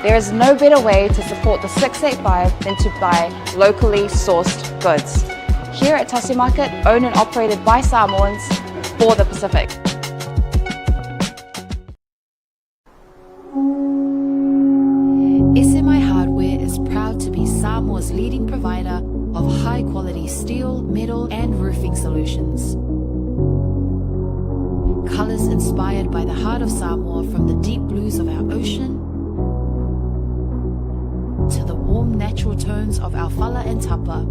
There is no better way to support the 685 than to buy locally sourced goods. Here at Tasi Market, owned and operated by Samoans for the Pacific. SMI Hardware is proud to be Samoa's leading provider of high-quality steel, metal and roofing solutions. Colors inspired by the heart of Samoa from the deep blues of our ocean to the warm natural tones of our fala and tapa.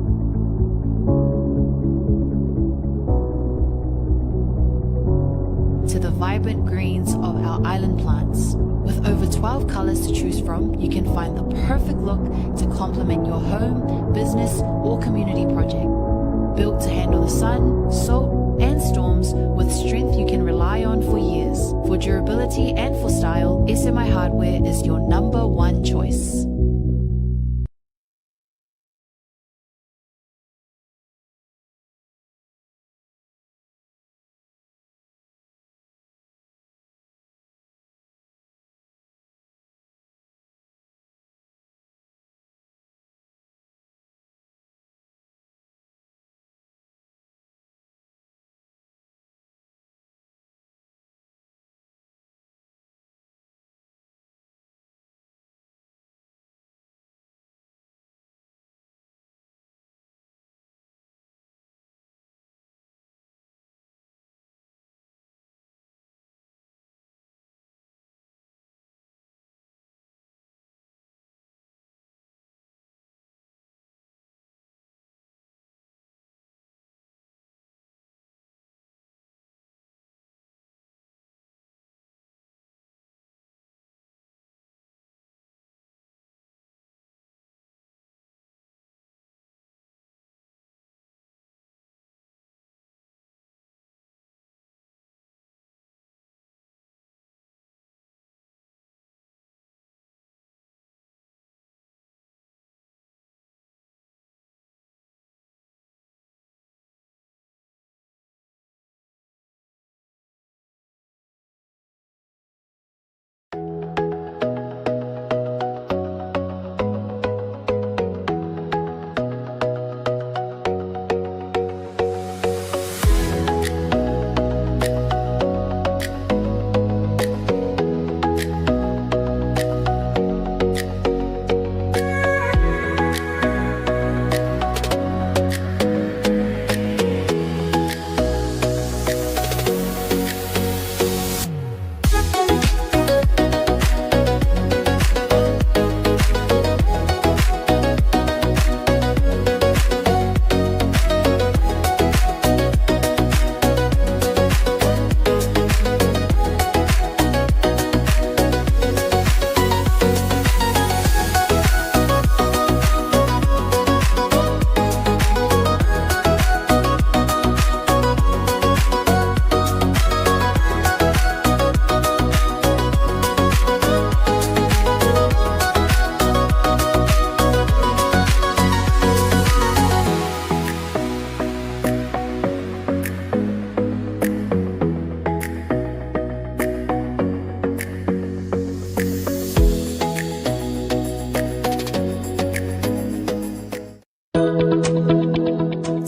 To the vibrant greens of our island plants. With over 12 colors to choose from, you can find the perfect look to complement your home, business, or community project. Built to handle the sun, salt, and storms with strength you can rely on for years. For durability and for style, SMI Hardware is your number one choice.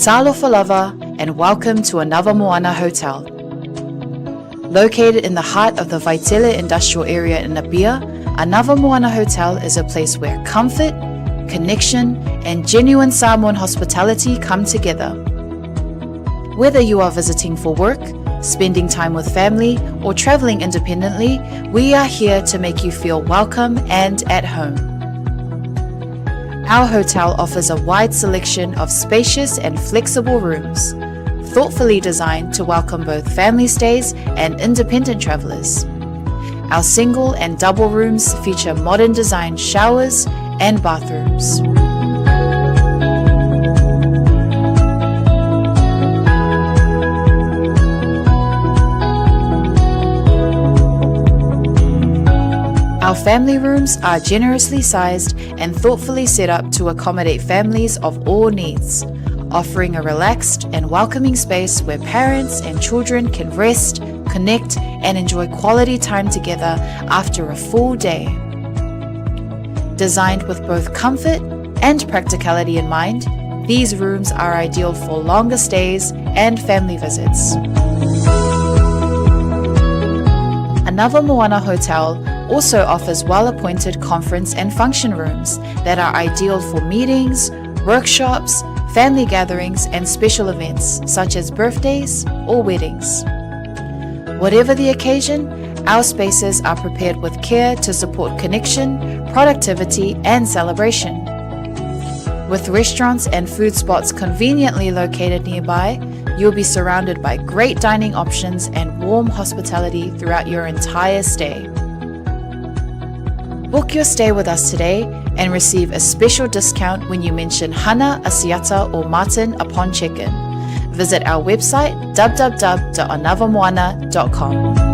Talofa lava and welcome to Anava Moana Hotel. Located in the heart of the Vaitele industrial area in Apia, Anava Moana Hotel is a place where comfort, connection, and genuine Samoan hospitality come together. Whether you are visiting for work, spending time with family, or traveling independently, we are here to make you feel welcome and at home. Our hotel offers a wide selection of spacious and flexible rooms, thoughtfully designed to welcome both family stays and independent travelers. Our single and double rooms feature modern design showers and bathrooms. Our family rooms are generously sized and thoughtfully set up to accommodate families of all needs, offering a relaxed and welcoming space where parents and children can rest, connect, and enjoy quality time together after a full day. Designed with both comfort and practicality in mind, these rooms are ideal for longer stays and family visits. Anava Moana Hotel also offers well appointed conference and function rooms that are ideal for meetings, workshops, family gatherings, and special events such as birthdays or weddings. Whatever the occasion, our spaces are prepared with care to support connection, productivity, and celebration. With restaurants and food spots conveniently located nearby, you'll be surrounded by great dining options and warm hospitality throughout your entire stay. Book your stay with us today and receive a special discount when you mention Hana, Asiata, or Martin upon check-in. Visit our website www.anavamoana.com.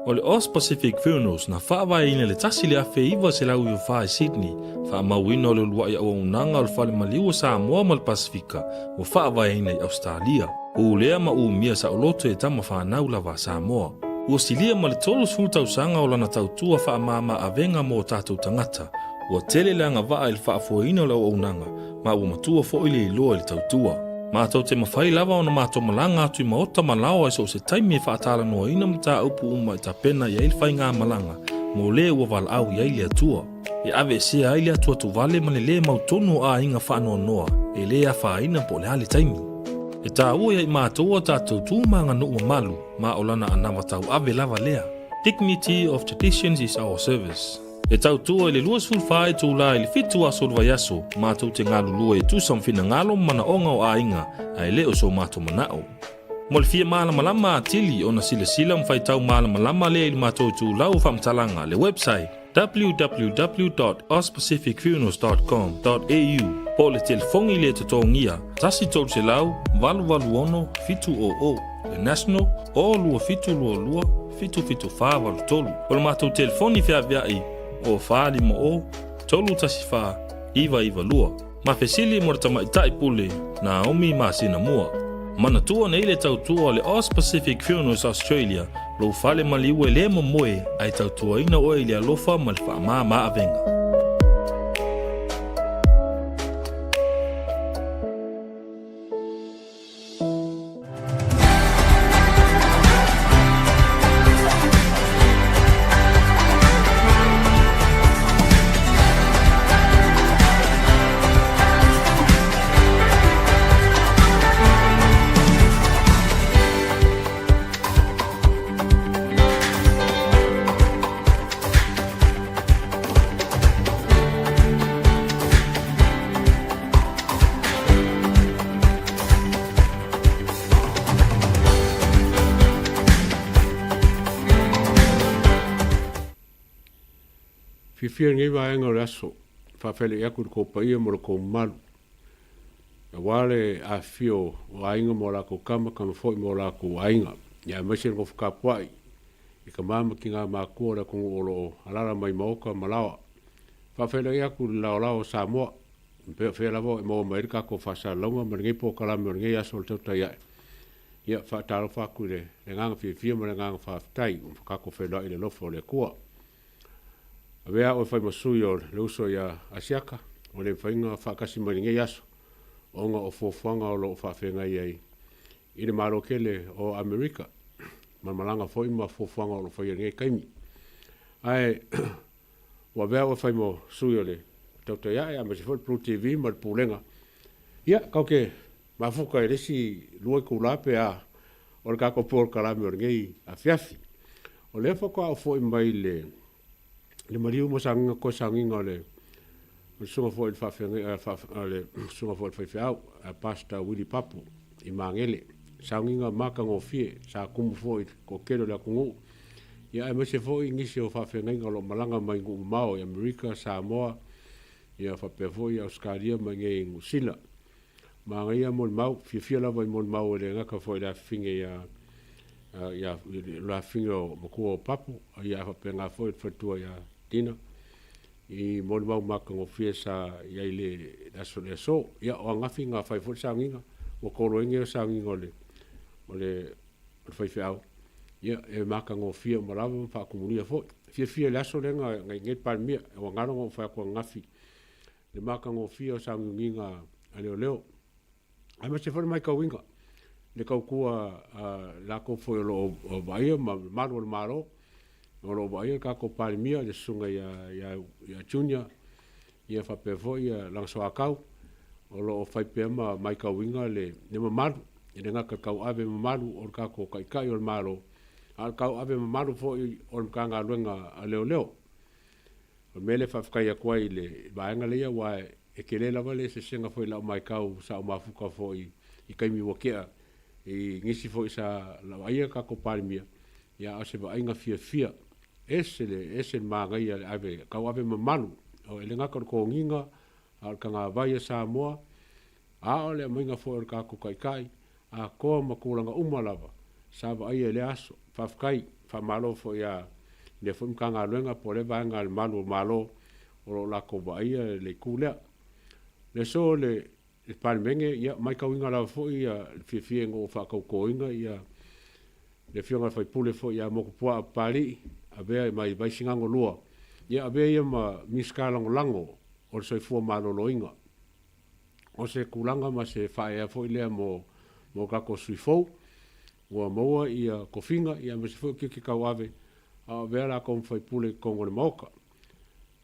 O le Aus Pacific Funerals na faavaeina i le 1994 i Sydney, faamauina o le uluai auaunaga o le Fale Maliu o Samoa ma le Pasefika ua faavaeina i Ausetalia. Ulea ma umia saoloto e tama fanau lava a Samoa. Ua silia ma le 30 tausaga o lana tautua faamama avega mo o tatou tagata. Ua tele le agavaa i le faafoeina o le auaunaga ma ua matua foi le iloa i le tautua. Matou te mafai lava ona matou malaga atu i maota ma laoa i so o se taimi e faatalanoaina mataupu uma e tapena i ai le faigamalaga mo le ua valaau i ai le Atua. E aveesea ai le atuatuvale ma le lē mautonu o aiga faanoanoa e lē afaina po o le a le taimi. E taua ia i matou a tatou tu ma aganuu mamalu ma o lana anava tauave lava lea. Dignity of traditions is our service. E tautua i le 24 itulā i le 7 aso o le vaiaso, matou te galulue e tusa ma finagalo ma manaoga o aiga, ae le o so matou manao. Mo le fia malamalama atili ona silasila ma faitau malamalama lea i le matou itulau o faamatalaga, le website, www.auspacificfunerals.com.au po o le telefoni le totogia, 1 300 886 700, le national, o 2722 77483. O le matou telefoni feaveai, o 450 314 992. Ma fesili mo le tamaitai pule Naomi masina mua. Manatua nei le tautua o le Aus Pacific Funerals Australia, lou fale maliu e le momoe ae tautuaina oe i le alofa ma le faamama avega. Fiafia lenei vaega o le aso, faafeiloai atu i le tou paia ma lo tou mamalu, aua le afifio o aiga ma o latou tama, tama foi ma o latou aiga, aemaise le nofo tapuai i tama ma tina matua o le atunuu o lo o alaala mai maota ma laoa. Faafeiloai atu i le laolao o Samoa, pea o fea lava e maua mai ai le tatou faasalalauga ma lenei polokalame o lenei aso o le tautai ae. Ia, faatalofa atu i le agaga fiafia ma le agaga faafetai ua tatou feiloai i le alofa o le Atua. Avea au e fai ma sui o le uso ia Asiata, ua le mafai ona faatasi mai i lenei aso ona o fuafuaga o lo o faafeagai ai i le Malo tele o Amerika, ma malaga foi ma fuafuaga o lo o faia i lenei taimi. Ae ua avea au e fai ma sui o le tautai ae, aemaise foi le Blue TV ma le Pulega. Ia, tatou te mafuta i le isi 2 itula pe a o le tatou polokalame o lenei afiafi. O lea faatoa ou foi mai le le maliu ma sagiga toe sagiga o le susuga foi i le faafeagaiga le susuga foi i le faifeau Pastor Willie Papu i Magele. Sauniga matagofie sa tumu foi i le toatele o le atunuu, ia aemaise foi nisi o faafeagaiga o lo o malaga mai nuu mamao i Amerika, Samoa, ia faapea foi Ausetalia ma i inei i Niu Sila. Manaia molimau, fiafia lava i molimau e le gata foi i le afifine ia Ia le afifina o matua o Papu, ia ae faapena foi le faletua ia Tina i molimau matagofie sa i ai le aso le aso. Ia o ananafi na fai foi le sauniga, ua tolu ai nei o sauniga o le o le o le faifeau. Ia e matagofie uma lava ma faatumulia foi. Fiafia i le aso lea na i nei le Palemia, ua galo na ou fai atu ananafi le matagofie o sauniuniga a leoleo. Aemaise foi le matauina le tautua a latou foi o lo o vaaia ma malu o le Malo, o lo o vaaia le tatou Palemia, le Susuga ia Junior, ia faapea foi ia lana soatau, o lo o fai pea ma matauina le mamalu, e le gata i le tauave mamalu o le tatou Taitai o le Malo, a o le tauave mamalu foi o le Matagaluega a Leoleo. O le mea lea e faafetai atu ai i le vaega lea, aua e tele lava le eseesega foi i lau matau sa ou mafuta foi i taimi ua tea i nisi foi sa vaaia le tatou Palemia, ia a o se vaaiga fiafia, ese le ese le manaia le ave tauave mamalu, e le gata o le toniga a o le tagavai a Samoa, a o le aumaiga foi o le tatou Taitai atoa ma tulaga uma lava sa vaaia i lea aso. Faafetai, faamalo foi ia lea foi Matagaluega po o lea vaega a le Malu o Malo o lo o latou vaaia le itu lea. Le aso le le Palemene, ia matauina lava foi ia le fiafia ina ua faatautoina ia le Afioga i le Faipule foi ia Motupuaa Papalii, avea mai Vaisigano 2, ia avea ia ma Minisita Lagolago o le Soifua Maloloina. O se tulaga ma se faaea foi lea mo mo tatou sui fou ua maua ia tofiga ia aemaise foi o tiute tauave a o avea latou ma faipule i totonu o le Maota.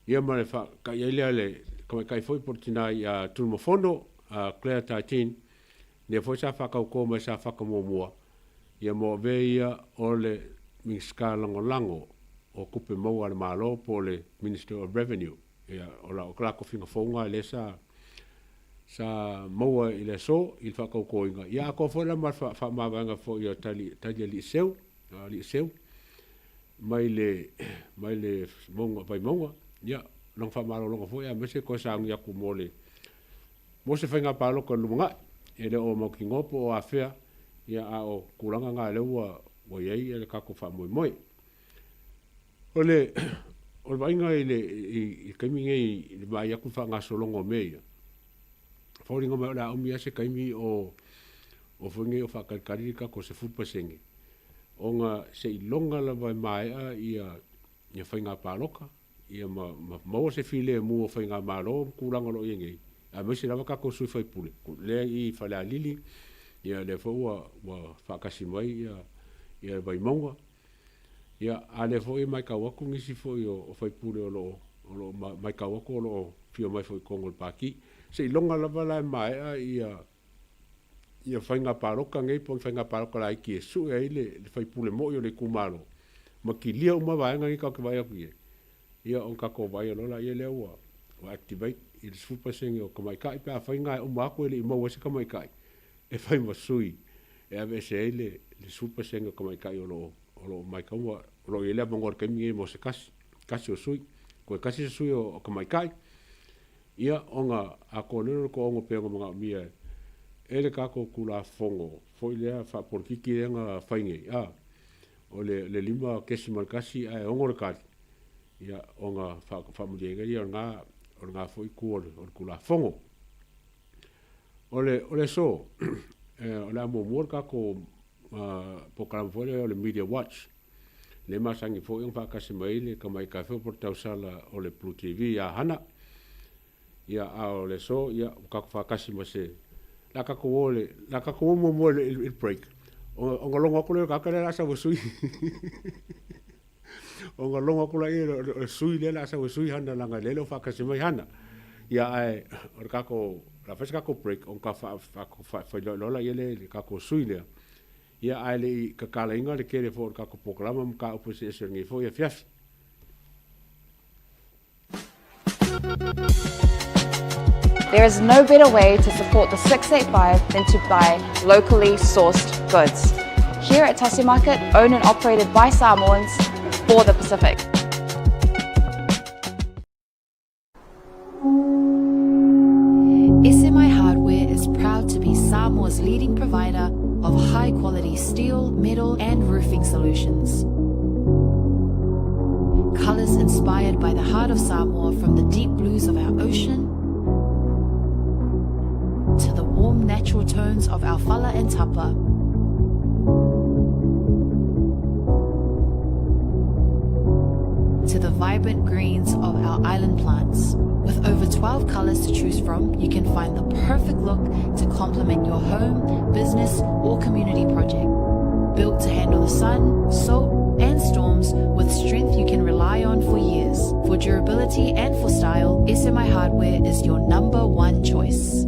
Ia ma le faata'i ai lea le tamaitai foi po o le tina ia Tunumafono Claire Tatin, lea foi sa faatauto mai Safata muamua, ia mo avea ia o le Minisita Lagolago o Tupe Maua a le Malo po o le Minister of Revenue. Ia, o la, o la tofiga fou lena lea sa, sa maua i le aso i le faatautoina. Ia atoa foi la ma le faamavaega foi a Tali, Talialiiseu, Aliiseu, mai le, mai le mauga, Vaimauga. Ia, lona faamalologa foi aemaise toe sauni atu mo le, mo se faiga palota i le lumanai. E le o mautinoa po o afea, ia, a o tulaga na lea ua, ua i ai le tatou faamoemoe. O le, o le vaaiga i le, i, i le taimi nei i le vaai atu i le faagasologa o mea ia, foliga mai o le a umi lava se taimi o, o foi nei o faatalitali le tatou 10% ona se iloga lava e maea ia, ia faiga palota, ia ma, ma maua se filemu o faigamalo ma tulaga o lo o i ai nei, aemaise lava tatou sui usufono, lea i Falealili, ia lea foi ua, ua faatasi mai ia, ia Vaimauga. Ia, a lea foi e matau atu nisi foi o sui usufono o lo o, o lo o matau atu o lo o afio mai foi i totonu o le Pati. Seiloga lava la e maea ia, ia faiga palota nei po o ni faiga palota laiti e sue ai le, le sui usufono moi o le itumalo ma kilia uma vaega nei tatou te vaai atu i ai, ia ona tatou vaaia loa laia lea ua, ua activate i le 10% o tamaitai pe afai na e uma atu e le i maua ai se tamaitai e fai ma sui e aveese ai le 10% o tamaitai o lo o o lo o matau o lo o i ai le avanoa i le taimi lenei mo se tasi, tasi o sui. Toe tasi se sui o tamaitai, ia ona atoa lea o le toaono pei ona manaomia e le tatou Tulafono foi lea faapolokiki lea na fai nei, a, o le 5.1 ae 6 le tali, ia ona faamalieina lea o lena, o lena foi itu o le Tulafono. O le, o le aso, o le a muamua le tatou polokalame foi lea o le Media Watch, lea e masani foi ona faatasi mai ai le tamaitai foi po o le tausala o le Blue TV ia Hana. Ia, a o le aso, ia, ua tatou faatasi ma se, le a tatou o le, le a tatou o muamua i le break, ona logo atu lea o le tagata lea o le a sau e sui. Ona logo atu lea o le sui lea o le a sau e sui Hana leaga lea e le o faatasi mai Hana. Ia ae o le tatou, o le a fai se tatou break ona faailoa loa lea i le tatou sui lea. Ia ae le i tatalaina le tele foi o le tatou polokalama ma mataupu eseese o lenei foi afiafi. There is no better way to support the 685 than to buy locally sourced goods. Here at Tasi Market, owned and operated by Samoans for the Pacific. SMI Hardware is proud to be Samoa's leading provider of high quality quality steel, metal, and roofing solutions. Colors inspired by the heart of Samoa from the deep blues of our ocean to the warm natural tones of our fala and tapa. To the vibrant greens of our island plants. With over 12 colors to choose from, you can find the perfect look to complement your home, business, or community project. Built to handle the sun, salt, and storms with strength you can rely on for years. For durability and for style, SMI Hardware is your number one choice.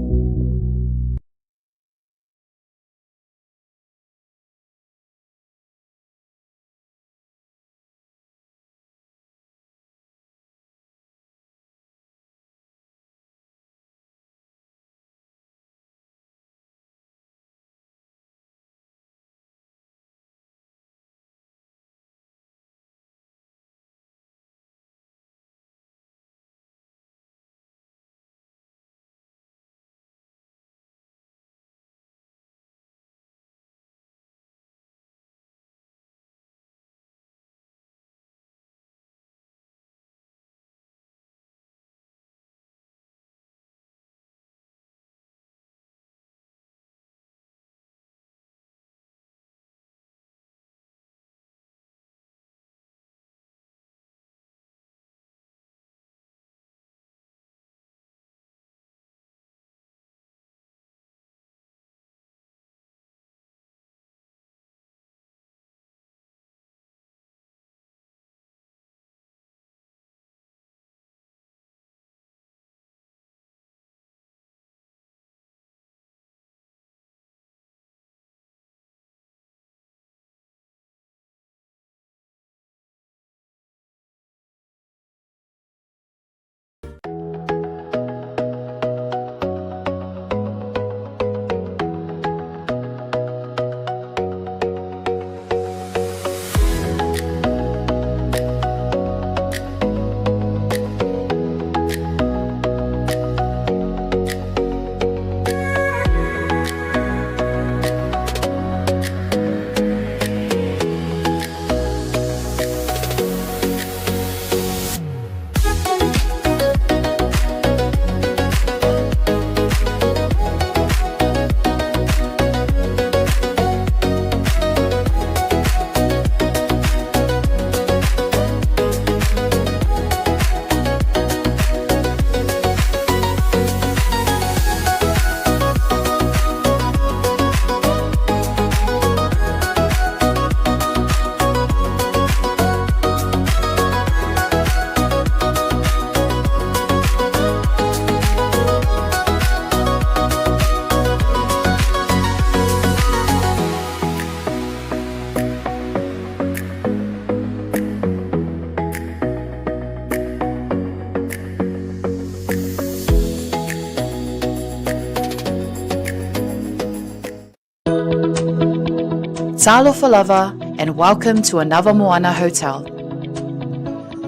Talofa lava and welcome to another Moana Hotel.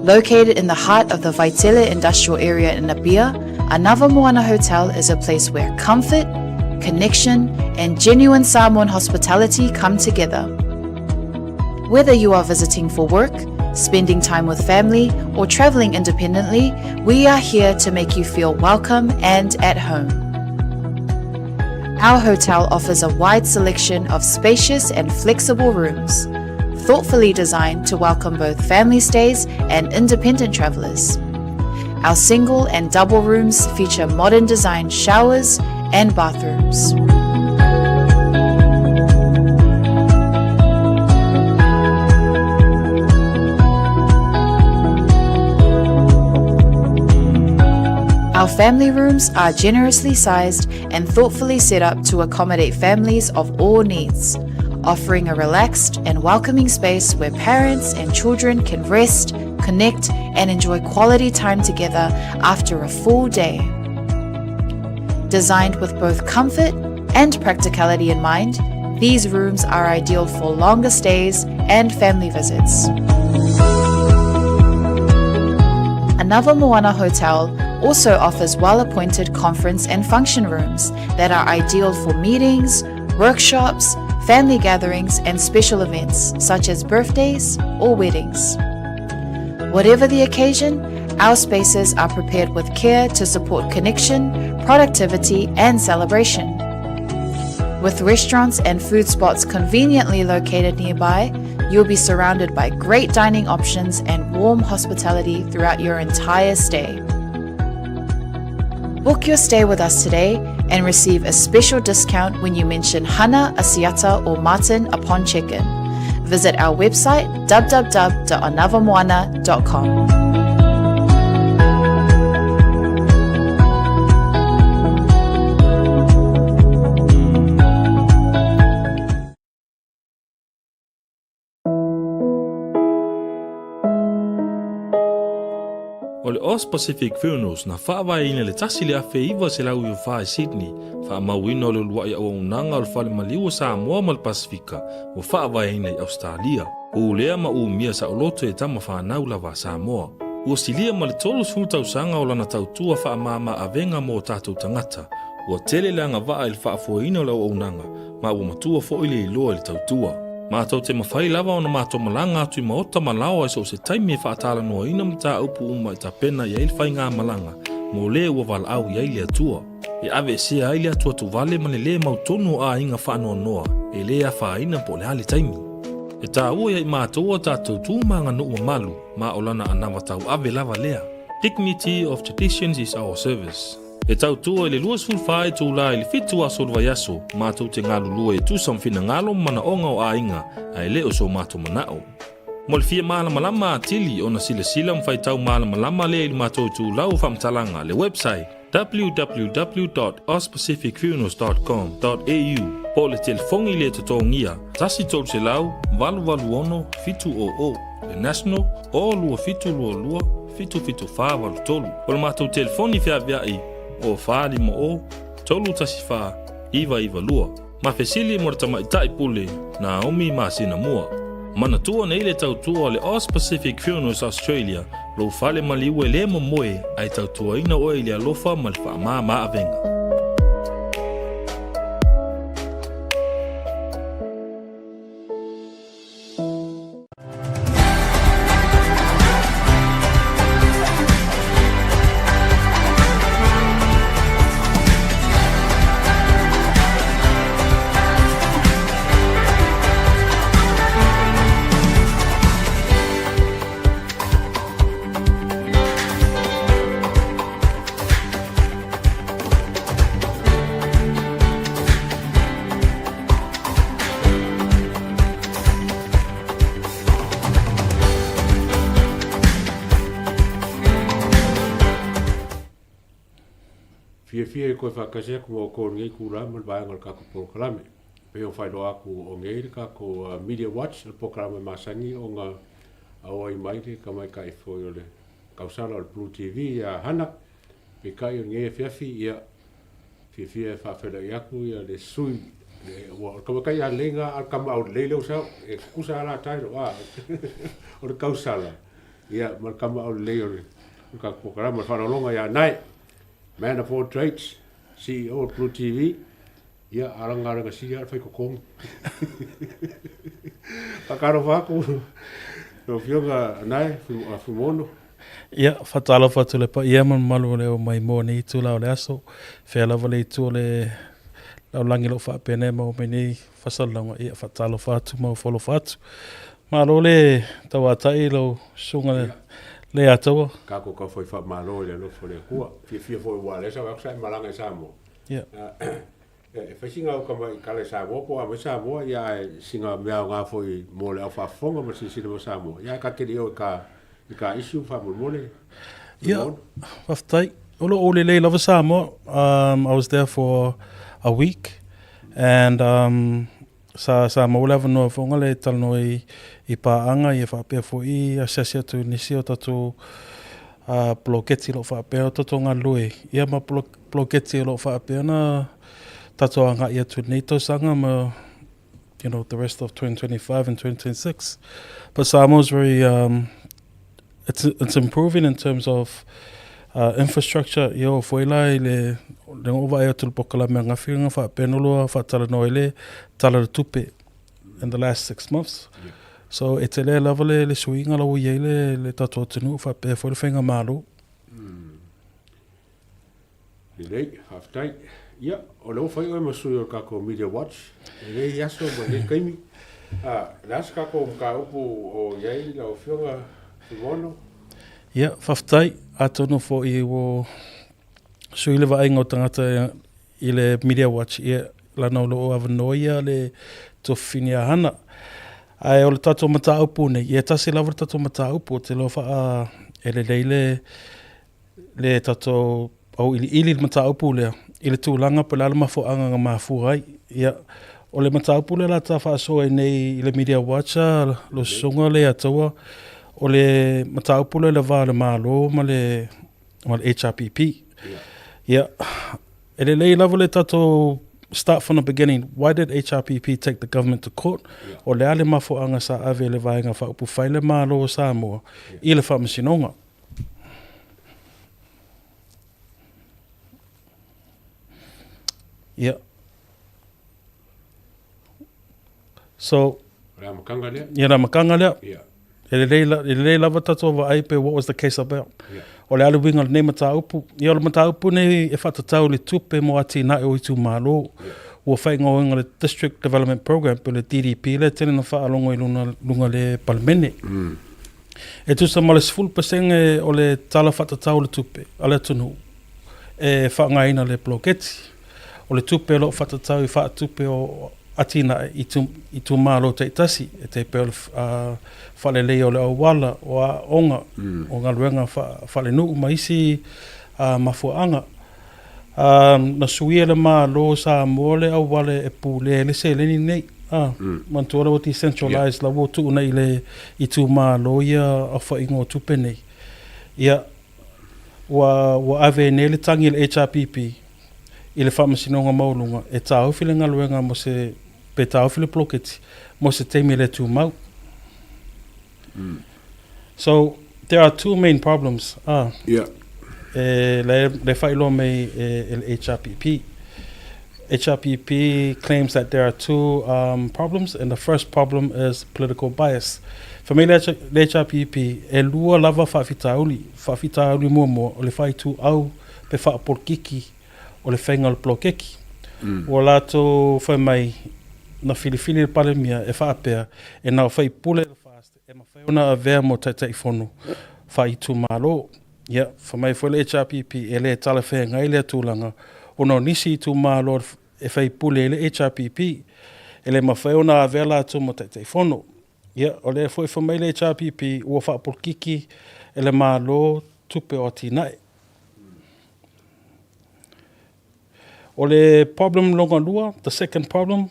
Located in the heart of the Vaitele industrial area in Apia, Anava Moana Hotel is a place where comfort, connection, and genuine Samoan hospitality come together. Whether you are visiting for work, spending time with family, or traveling independently, we are here to make you feel welcome and at home. Our hotel offers a wide selection of spacious and flexible rooms, thoughtfully designed to welcome both family stays and independent travelers. Our single and double rooms feature modern design showers and bathrooms. Our family rooms are generously sized and thoughtfully set up to accommodate families of all needs, offering a relaxed and welcoming space where parents and children can rest, connect, and enjoy quality time together after a full day. Designed with both comfort and practicality in mind, these rooms are ideal for longer stays and family visits. Another Moana Hotel also offers well appointed conference and function rooms that are ideal for meetings, workshops, family gatherings, and special events such as birthdays or weddings. Whatever the occasion, our spaces are prepared with care to support connection, productivity, and celebration. With restaurants and food spots conveniently located nearby, you'll be surrounded by great dining options and warm hospitality throughout your entire stay. Book your stay with us today and receive a special discount when you mention Hana, Asiata, or Martin upon check-in. Visit our website www.anavamoana.com. O le Aus Pacific Funerals na faavaeina i le 1994 i Sydney, faamauina o le uluai auaunaga o le Fale Maliu o Samoa ma le Pasefika ua faavaeina i Ausetalia. Ulea ma umia saoloto e tama fanau lava a Samoa. Ua silia ma le 30 tausaga o lana tautua faamama avega mo o tatou tagata. Ua tele le agavaa i le faafoeina o le auaunaga ma ua matua foi le iloa i le tautua. Matou te mafai lava ona matou malaga atu i maota ma laoa i so o se taimi e faatalanoaina mataupu uma e tapena i ai le faigamalaga mo le ua valaau i ai le Atua. E aveesea ai le atuatuvale ma le lē mautonu o aiga faanoanoa e lē afaina po o le a le taimi. E taua ia i matou a tatou tu ma aganuu mamalu ma o lana anava tauave lava lea. Dignity of traditions is our service. E tautua i le 24 itula i le 7 aso o le vaiaso, matou te galulue e tusa ma finagalo ma manaoga o aiga, ae le o so matou manao. Mo le fia malamalama atili ona silasila ma faitau malamalama lea i le matou itulau o faamatalaga, le website, www.auspacificfunerals.com.au po o le telefoni le totogia, 1 300 886 700, le national, 0 2722 77483. O le matou telefoni feaveai, 0 4 5 0 3 1 4 9 9 2. Ma fesili mo le tamaitai pule Naomi masina mua. Manatua nei le tautua o le Aus Pacific Funerals Australia, lou fale maliu e le momoe ae tautuaina oe i le alofa ma le faamama avega. Fiafia e koe whaakasi aku ma o kō nei kūrā ma le vaega o le kākou polokalame. Pei o whailoa aku o nei le kākou Media Watch, le polokalame masani o ngā auai mai le kamaikai foi o le kausala o le Blue TV ia Hana. Peitai o lenei afiafi, ia, fiafia e faafeiloai atu ia le sui, le, ua, o le tamatai a lelei lena, a o le tama aulelei lea ua sau, e tutusa lava la tailo, a, o le tausala, ia, ma le tama aulelei o le, o le tatou polokalame, o le faaaloaloga ia Nae, Man of all trades, CEO o Blue TV, ia, a o lana galuega sili lava o le fai totogi. Faatalofa atu lau Afioga Nae Fuimaono. Ia, faatalofa atu i le paia ma le mamalu o le au mai moa nei itula o le aso. Fea lava le itu o le lalolagi o lo o faapena e maua mai nei faasalalauga, ia faatalofa atu ma ofo alofa atu. Malo le tauatai i lau susuga le Leiataua. Tatou taufai faamalo i le alofa o le Atua. Fiafia foi aua o lea sa vaai atu sa e malaga i Samoa. Ia. E fai sina au tama i kala i Samoa po o a mai Samoa, ia ae sina mea aoga foi mo le au faafofoga ma le silasila mai o Samoa. Ia ae ta te le o i ka, i ka issue faamolemole. Ia, faafetai. O lo o lelei lava Samoa. I was there for a week and um, sa, sa maua le avanoa foi le talanoa i, i pāaga ia faapea foi asiasi atu i nisi o tatou poloketi o lo o faapea o tatou galulue ia ma poloketi o lo o faapea ona tatou agai atu i lenei tausaga ma you know the rest of 2025 and 2026 but Samoa is very um, it's, it's improving in terms of uh, infrastructure ia o foi la i le le oo vaai atu i le polokalame a Gafi nga faapea ona loa faatalanoa i le Tala o le Tupe. in the last 6 months. So e tele lava le, le suiga la ua i ai le, le tatou atunuu faapea foi le faigamalo. Lelei, faafetai. Ia, o lea ua fai oe ma sui o le tatou Media Watch i lenei aso ma lenei taimi. Ah, o le a se tatou mataupu o i ai lau Afioga Fuimaono? Ia, faafetai. Atonu foi ua sui le vaaiga o tagata i le Media Watch, ia, lana o lo o avanoa ia le tofifini a Hana. Ae o le tatou mataupu nei, ia e tasi lava le tatou mataupu, ou te iloa faa e lelei le le tatou auiliili le mataupu lea i le tulaga po o le a le mafuaaga na mafua ai. Ia, o le mataupu lea o le a ta faasoa ai nei i le Media Watch lau Susuga Leiataua, o le mataupu lea i le va o le Malo ma le ma le HRPP. Ia, e lelei lava le tatou start from the beginning. Why did HRPP take the government to court? O le a le mafuaaga sa ave e le Vaega Faaupufai le Malo o Samoa i le Faamasinoga? Ia. So. O le amataga lea. Ia, le amataga lea. Ia. E lelei, e lelei lava tatou vaai pe what was the case about. Yeah. O le a le uiga o lenei mataupu. Ia, o le mataupu nei e faatatau i le tupe mo atinae o itumalo. Yeah. Ua faaigoaina le District Development Program pe le DDP lea tele na faalogo i luna, luga le Palemene. E tusa ma le 10% o le Tala Faatatau o le Tupe a le atunuu e faaaogaina le poloketi. O le tupe o lo o faatatau i faatupe o atinae i itumalo taitasi, e tai pei o le faaleleia o le auala, o aoga, o galuega faalenuu ma isi mafuaaga. Na suia e le Malo o Samoa le auala e pulea ai le seleni lenei. Manatua la ua decentralize, la ua tuuina i le itumalo ia aofaiga o tupe nei. Ia, ua ua ave ai nei le tagi a le HRPP i le Faamasinoga Maualuga e taofi le galuega mo se, pe taofi le poloketi mo se taimi e le tumau. So, there are two main problems, ah, Yeah. e, le, le faailoa mai e, e le HRPP. HRPP claims that there are two um, problems, and the first problem is political bias. Fai mai le, le HRPP, e lua lava faafitauli, faafitauli muamua o le faituau pe faapolokiki o le faiga o le poloketi. Ua latou fai mai, na filifili le Palemia e faapea, e na o faipule le FAST e mafai ona avea mo Taitaifono faaitumalo. Ia, fai mai foi le HRPP, e le talafeagai lea tulaga, ona o nisi itumalo e faipule ai le HRPP, e le mafai ona avea latou mo Taitaifono. Ia, o lea foi fai mai le HRPP, ua faapolokiki e le Malo tupe o atinae. O le problem lona lua, the second problem,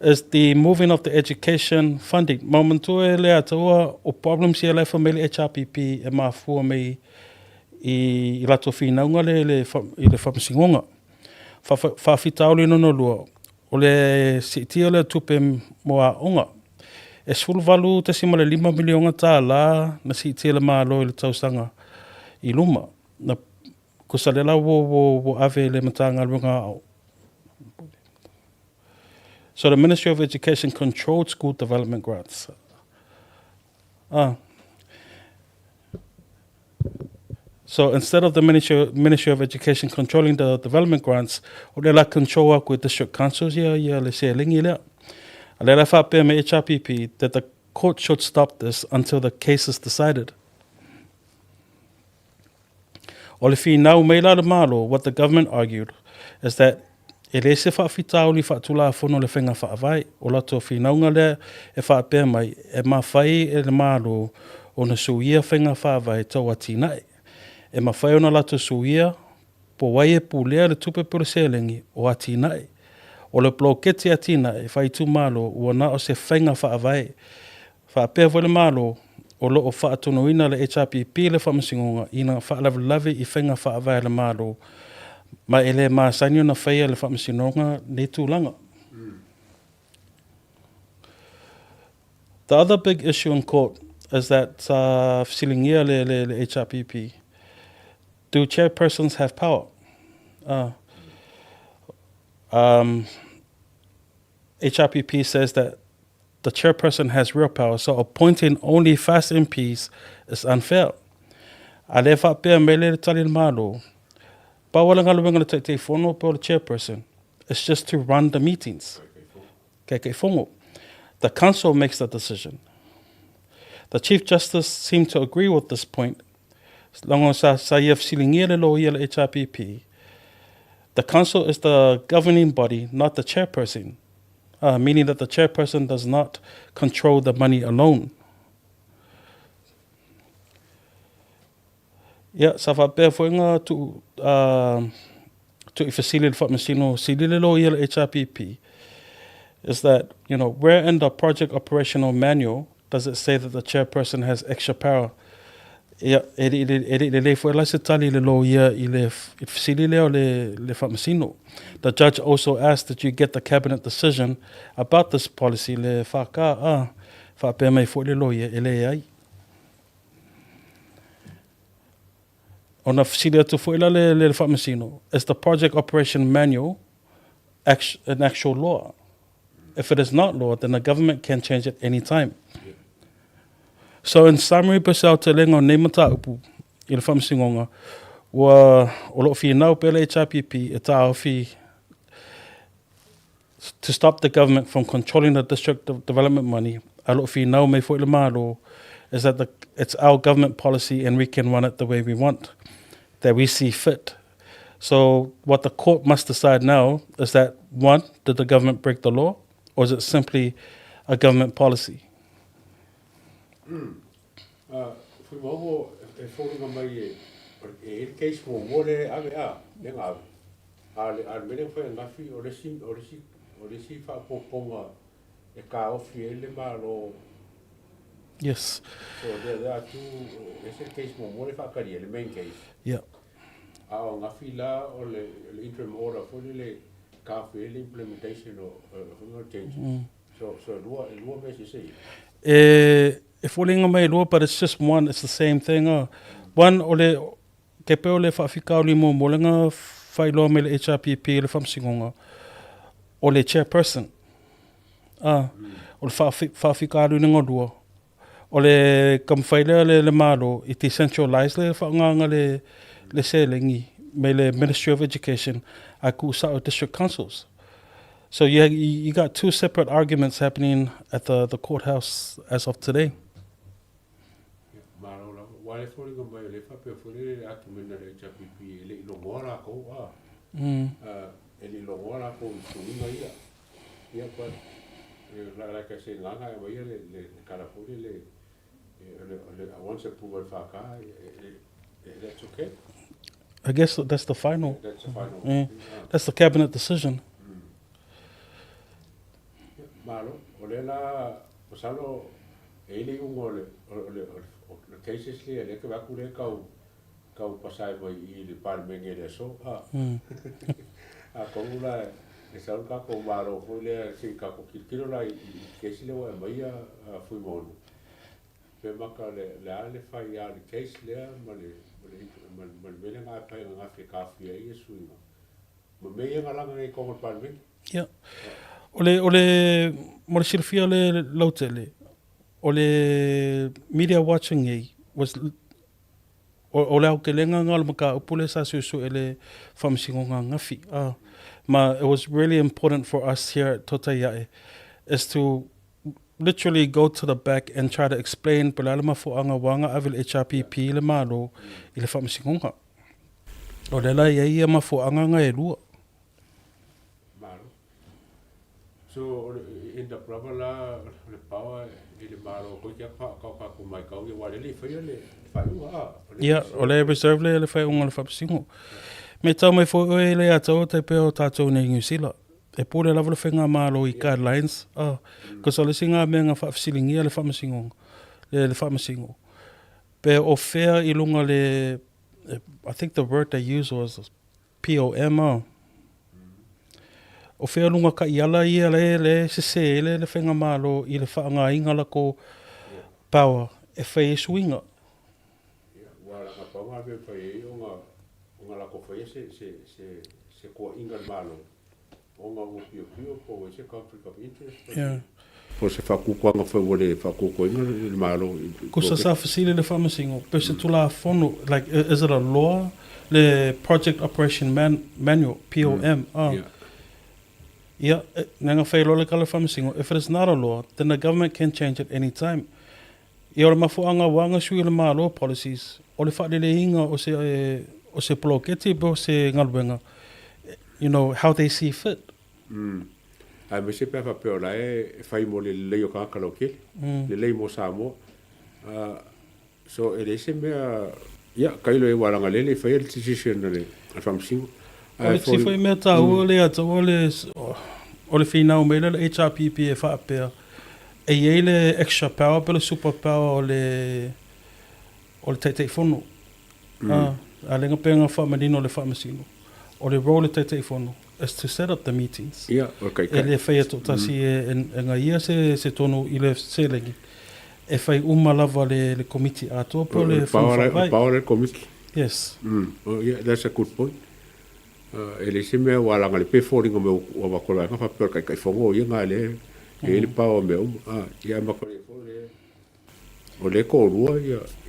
is the moving of the education funding. Ma manatua e Leataua, o problems ia la e fai mai le HRPP e mafua mai i, i latou finauga le, le, i le faamasinoga. Faafitauli lona lua, o le siitia o le tupe mo aoga. E $18.5 miliona tālā na siitia e le Malo i le tausaga i luma. Na Kosa lea la ua, ua, ua ave i le Matagaluega Aoga. So the Ministry of Education controlled school development grants. Ah. So instead of the Ministry, Ministry of Education controlling the development grants, o lea la control aku e district councils ia, ia le seleni lea. A lea la faapea me HRPP that the court should stop this until the case is decided. O le finau mai la le Malo, what the government argued, is that e le se faafitauli faatulafono le faiga faavae. O latou finauga lea e faapea mai, e mafai e le Malo ona suia faiga faavae tau atinae. E mafai ona latou suia po o ai e pulea le tupe po o le seleni o atinae. O le poloketi atinae faaitumalo ua na o se faiga faavae. Faapea foi le Malo, o lo o faatonuina le HRPP le Faamasinoga ina faalavelave i faiga faavae a le Malo, ma e le masani ona faia e le Faamasinoga nei tulaga. The other big issue in court is that sa fesiligia le, le, le HRPP, do chairpersons have power? Um, HRPP says that the chairperson has real power, so appointing only FAS MPs is unfair. A lea faapea mai le tali a le Malo, pau lava le galuega a le Taitaifono po o le chairperson, it's just to run the meetings. Taitaifono. The council makes the decision. The Chief Justice seemed to agree with this point, leaga sa, sa ia fesiligia le loia le HRPP, The council is the governing body, not the chairperson, uh, meaning that the chairperson does not control the money alone. Ia, sa faapea foi nga tuu, uh, tuu i fesili le Faamasino sili le loia le HRPP, is that, you know, where in the project operational manual does it say that the chairperson has extra power? Ia, e le, e le lelei foi la se tali le loia i le, i le fesili lea o le, le Faamasino. The judge also asked that you get the cabinet decision about this policy le whākā, a, faapea mai foi le loia e leai. Ona fesili atu foi la le, le Faamasino, is the project operation manual act, an actual law? If it is not law, then the government can change it any time. So in summary, pe se aotelega o nei mataupu i le Faamasinoga, ua o loo finau pea le HRPP e taofi to stop the government from controlling the district development money, a loo finau mai foi le Malo is that the, it's our government policy and we can run it the way we want, that we see fit. So what the court must decide now is that, one, did the government break the law, or is it simply a government policy? Mm. Uh, Fuimaogo e foliga mai e e i le case muamua le ave a le ga ave. A le a le mea lea ua fai ananafi o le isi o le isi o le isi faaopoopoga e taofi ai le Malo. Yes. So there there are two e ese le case muamua lea e faatalia le main case. Yeah. A o ananafi la o le le interim order foi lele e taofi ai le implementation o o changes. Mm. So so e lua e lua mea eseese ia. E e foliga mai e lua but it's just one it's the same thing ah. One o le Kei pea o le faafitauli muamua lea na faailoa mai le HRPP i le Faamasinoga, o le chairperson. A, o le faafitauli lua, o le taumafai lea le, le Malo i decentralize le faaaogaina le, le seleni mai le Ministry of Education ae tuusao i district councils. So you, you got two separate arguments happening at the, the courthouse as of today. Malo lava. Aua le foliga mai o lea e faapea foi lele le argument a le HRPP e le i logoa lakou a. E le i logoa lakou i suiga ia. Ia but like I say gaga e aumaia le le tala foi lele o le once approve e le FK that's okay. I guess that's the final. That's the final. Yeah. That's the cabinet decision. Malo, o lea la masalo e i ai le iuga o le o le o le cases lea lea ke vaai atu lea tau tau pasae mai i le Palemene i le aso a. Atonu la e sau le tatou Malo foi lea se i tatou tilotilo la i i case lea ua e aumaia a Fuimaono. Pe maka le le a le fai a le case lea ma le ma le ma le ma le mea lea na fai ananafi e taofia ai ia suiga. Ma mea ia na laga nei i totonu o le Palemene. Ia. O le, o le, mo le silafia le lautele, o le media watching nei was, o, o le aotelega lena o le mataupu lea sa suesue e le Faamasinoga ananafi. Ah, ma it was really important for us here at Totaiae is to literally go to the back and try to explain po o le a le mafuaaga ua aga ave le HRPP i le Malo i le Faamasinoga. O lea la e i ai ia mafuaaga na e lua. Malo. So, o le end up lava la o le power i le Malo toeitiiti atu kau tatou matau ia aua o lea e le i faia le faaiuga a? Ia, o lea e reserve le le faaiuga o le Faamasinoga. Me tau mai foi oe le ia te oe tai pei o tatou nei i Niu Sila. E pule lava le faigamalo i guidelines, a, cause o le isi na mea na faafesiligia le Faamasinoga, le le Faamasino, pe o fea i luga le, I think the word they used was POM, a. O fea luga taiala ia le le sese ai le le faigamalo i le faaaogaina lako power e fai ai suiga. Ia, ua laka pau ngā mea e fai ai o ngā, o ngā lako faia se, se, se, se koaʻiga i le Malo, ona ua piopio po ua i ai se conflict of interest. Yeah. Po o se faakukuaga foi ua le faakukuaina le Malo i le Kusa sa fesili le Faamasino pe o se Tulafono, like is it a law, le Project Operation Man, Manual, POM, ah. Ia, na fai loa le tala a le Faamasino, if it is not a law, then the government can change it any time. Ia o le mafuaaga ua aga sui o le Malo policies, o le faaleleiga o se, o se poloketi po o se galuega, you know, how they see fit. Aemaise pe a faapea o la e fai mo le lelei o tagata lautele, lelei mo Samoa. So e leai se mea, ia, tailo i ai ua alagalele e faia le decision a le Faamasino. O le isi foi mea taua lea ia te au o le finau mai lea o le HRPP e faapea e i ai le extra power pe o le super power o le o le Taitaifono. A lea na pei ona faamanino e le Faamasino, o le role o le Taitaifono is to set up the meetings. Ia, o le taitai. E le faia toatasi e na ia se tonu i le seleni, e fai uma lava le komiti atoa po o le Fono Faavae. O le power le komiti. Yes. Oh, yeah, that's a good point. E leai se mea ua alaga le pe foliga mai ua avatu e le vaega faapea o le Taitaifono o ia na lea e i ai le power o mea uma. Ia, ae matua foi lea O lea e toalua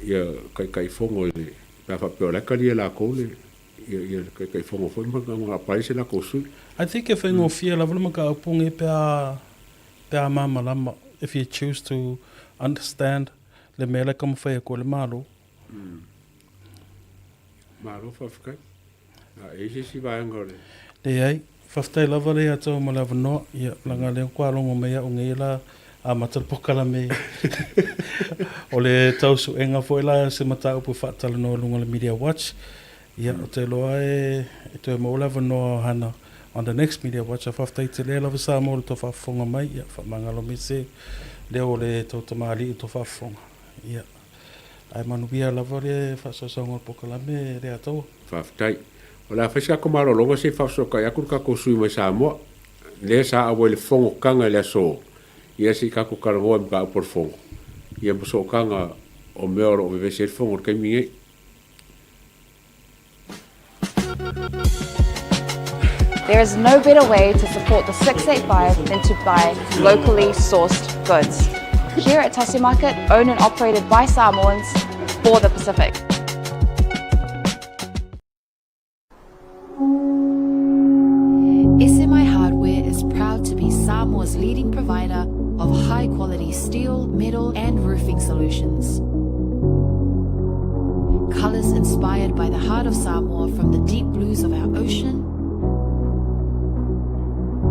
ia Taitaifono i le, pe a faapea o la e talia e latou le, ia le Taitaifono foi ma apply se latou sui. I think e faigofie lava le mataupu lenei pe a, pe a malamalama, if you choose to understand le mea lea e taumafai atu ai le Malo. Malo faafetai. E i ai se isi vaega o le. Leai. Faafetai lava le ia te au mo le avanoa. Ia, leaga o lea ua logo mai au nei la amata le polokalame o le tau suega foi la se mataupu e faatalanoa i luga o le Media Watch. Ia, ou te iloa e toe maua le avanoa o Hana on the next Media Watch. Ae faafetai tele lava Samoa i le tou faafofoga mai. Ia, faamagalo mai se leo o le tou tamalii i le tou faafofoga. Ia. Ae manuia lava le faasaosaoga o le polokalame le Atoa. Faafetai. O le a fai se tatou malologa se i faafesootai atu le tatou sui mai Samoa, lea sa auai i le fonotaga i le aso, ia se i tatou talanoa i mataupu o le fono, ia ma sootaga o mea o lo o vevesi ai le fono i le taimi nei. There is no better way to support the 685 than to buy locally sourced goods. Here at Tasi Market, owned and operated by Samoans for the Pacific. SMI Hardware is proud to be Samoa's leading provider of high quality steel, metal, and roofing solutions. Colors inspired by the heart of Samoa from the deep blues of our ocean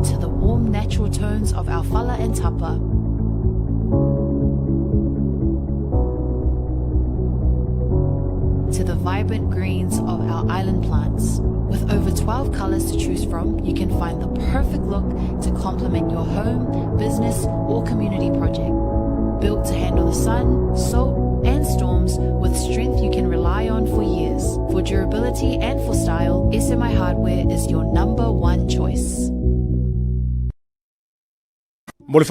to the warm natural tones of our fala and tapa. To the vibrant greens of our island plants. With over 12 colors to choose from, you can find the perfect look to complement your home, business, or community project. Built to handle the sun, salt, and storms with strength you can rely on for years. For durability and for style, SMI Hardware is your number one choice. Mo le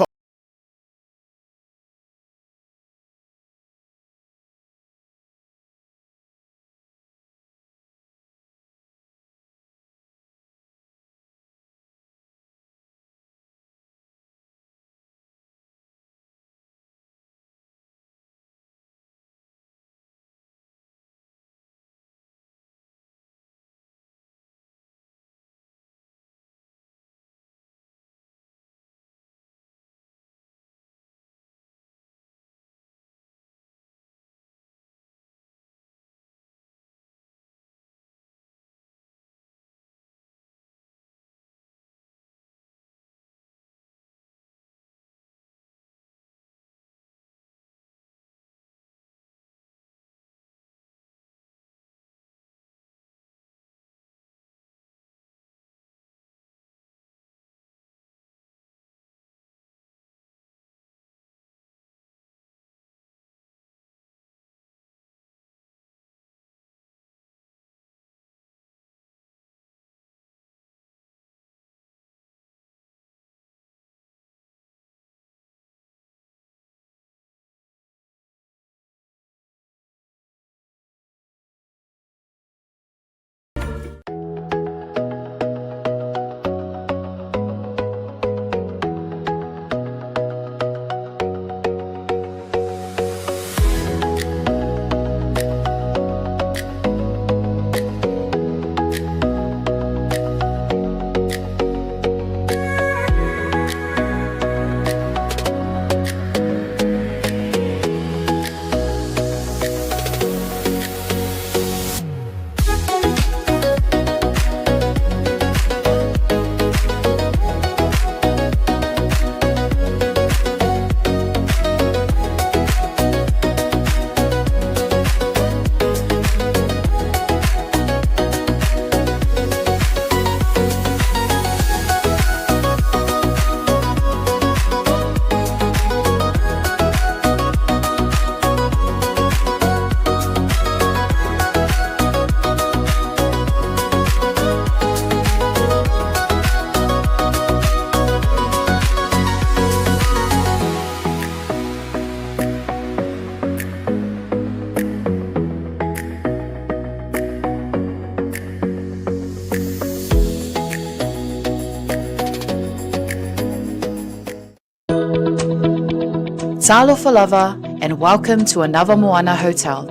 Talofa lava and welcome to another Moana Hotel.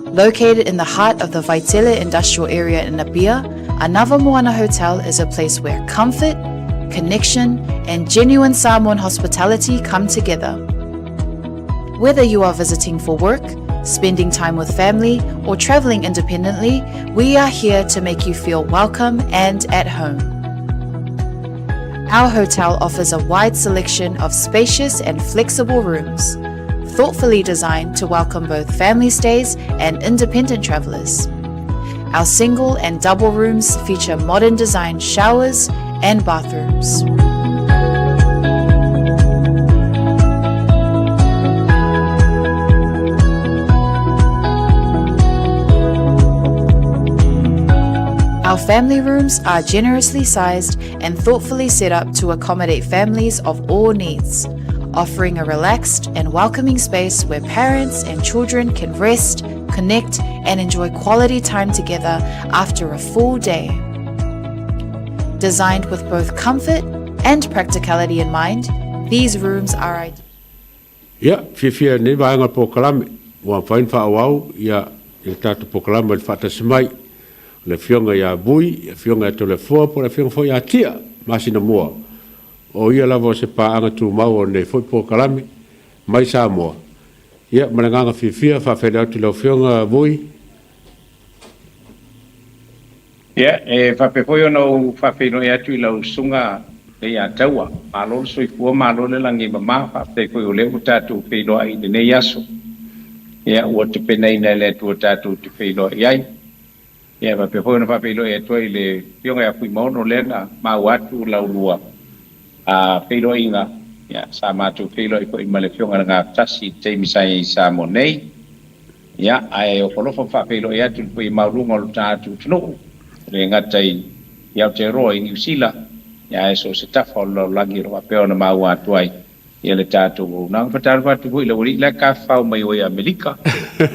Located in the heart of the Vaitele industrial area in Apia, Another Moana Hotel is a place where comfort, connection, and genuine Samoan hospitality come together. Whether you are visiting for work, spending time with family, or traveling independently, we are here to make you feel welcome and at home. Our hotel offers a wide selection of spacious and flexible rooms, thoughtfully designed to welcome both family stays and independent travelers. Our single and double rooms feature modern design showers and bathrooms. Our family rooms are generously sized and thoughtfully set up to accommodate families of all needs, offering a relaxed and welcoming space where parents and children can rest, connect, and enjoy quality time together after a full day. Designed with both comfort and practicality in mind, these rooms are ideal. Ia, fiafia i lenei vaega o le polokalame, ua mafai ona faaauau ia i le tatou polokalame o le faatasi mai o le Afioga ia Vui, le Afioga ia Toleafoa po o le Afioga foi ia Tia Masinamua. O ia lava o se paaga tumau o lenei foi polokalame mai Samoa. Ia, ma le agaga fiafia, faafeiloai atu i lau Afioga Vui. Ia, e faapea foi ona ou faafeiloai atu i lau Susuga Leiataua. Malo le soifua, malo le lagi e mama. Faafetai foi o lea ua tatou feiloai i lenei aso. Ia, ua tapenaina e le Atua tatou te feiloai ai. Ia, e faapea foi ona faafeiloai atu ai i le Afioga ia Fuimaono lea na maua atu lau lua feiloaiga. Ia, sa matou feiloai foi ma le Afioga i le Gafatasi i le taimi sa i ai i Samoa nei. Ia, ae ofo alofa ma faafeiloai atu i le paia maualuga o lo tatou atunuu, e le gata i Aotearoa i Niu Sila, ia ae so o se tafa o le lalolagi o lo o faapea ona maua atu ai ia le tatou auaunaga. Faatalofa atu foi i le aualii la e tafafao mai o i Amerika,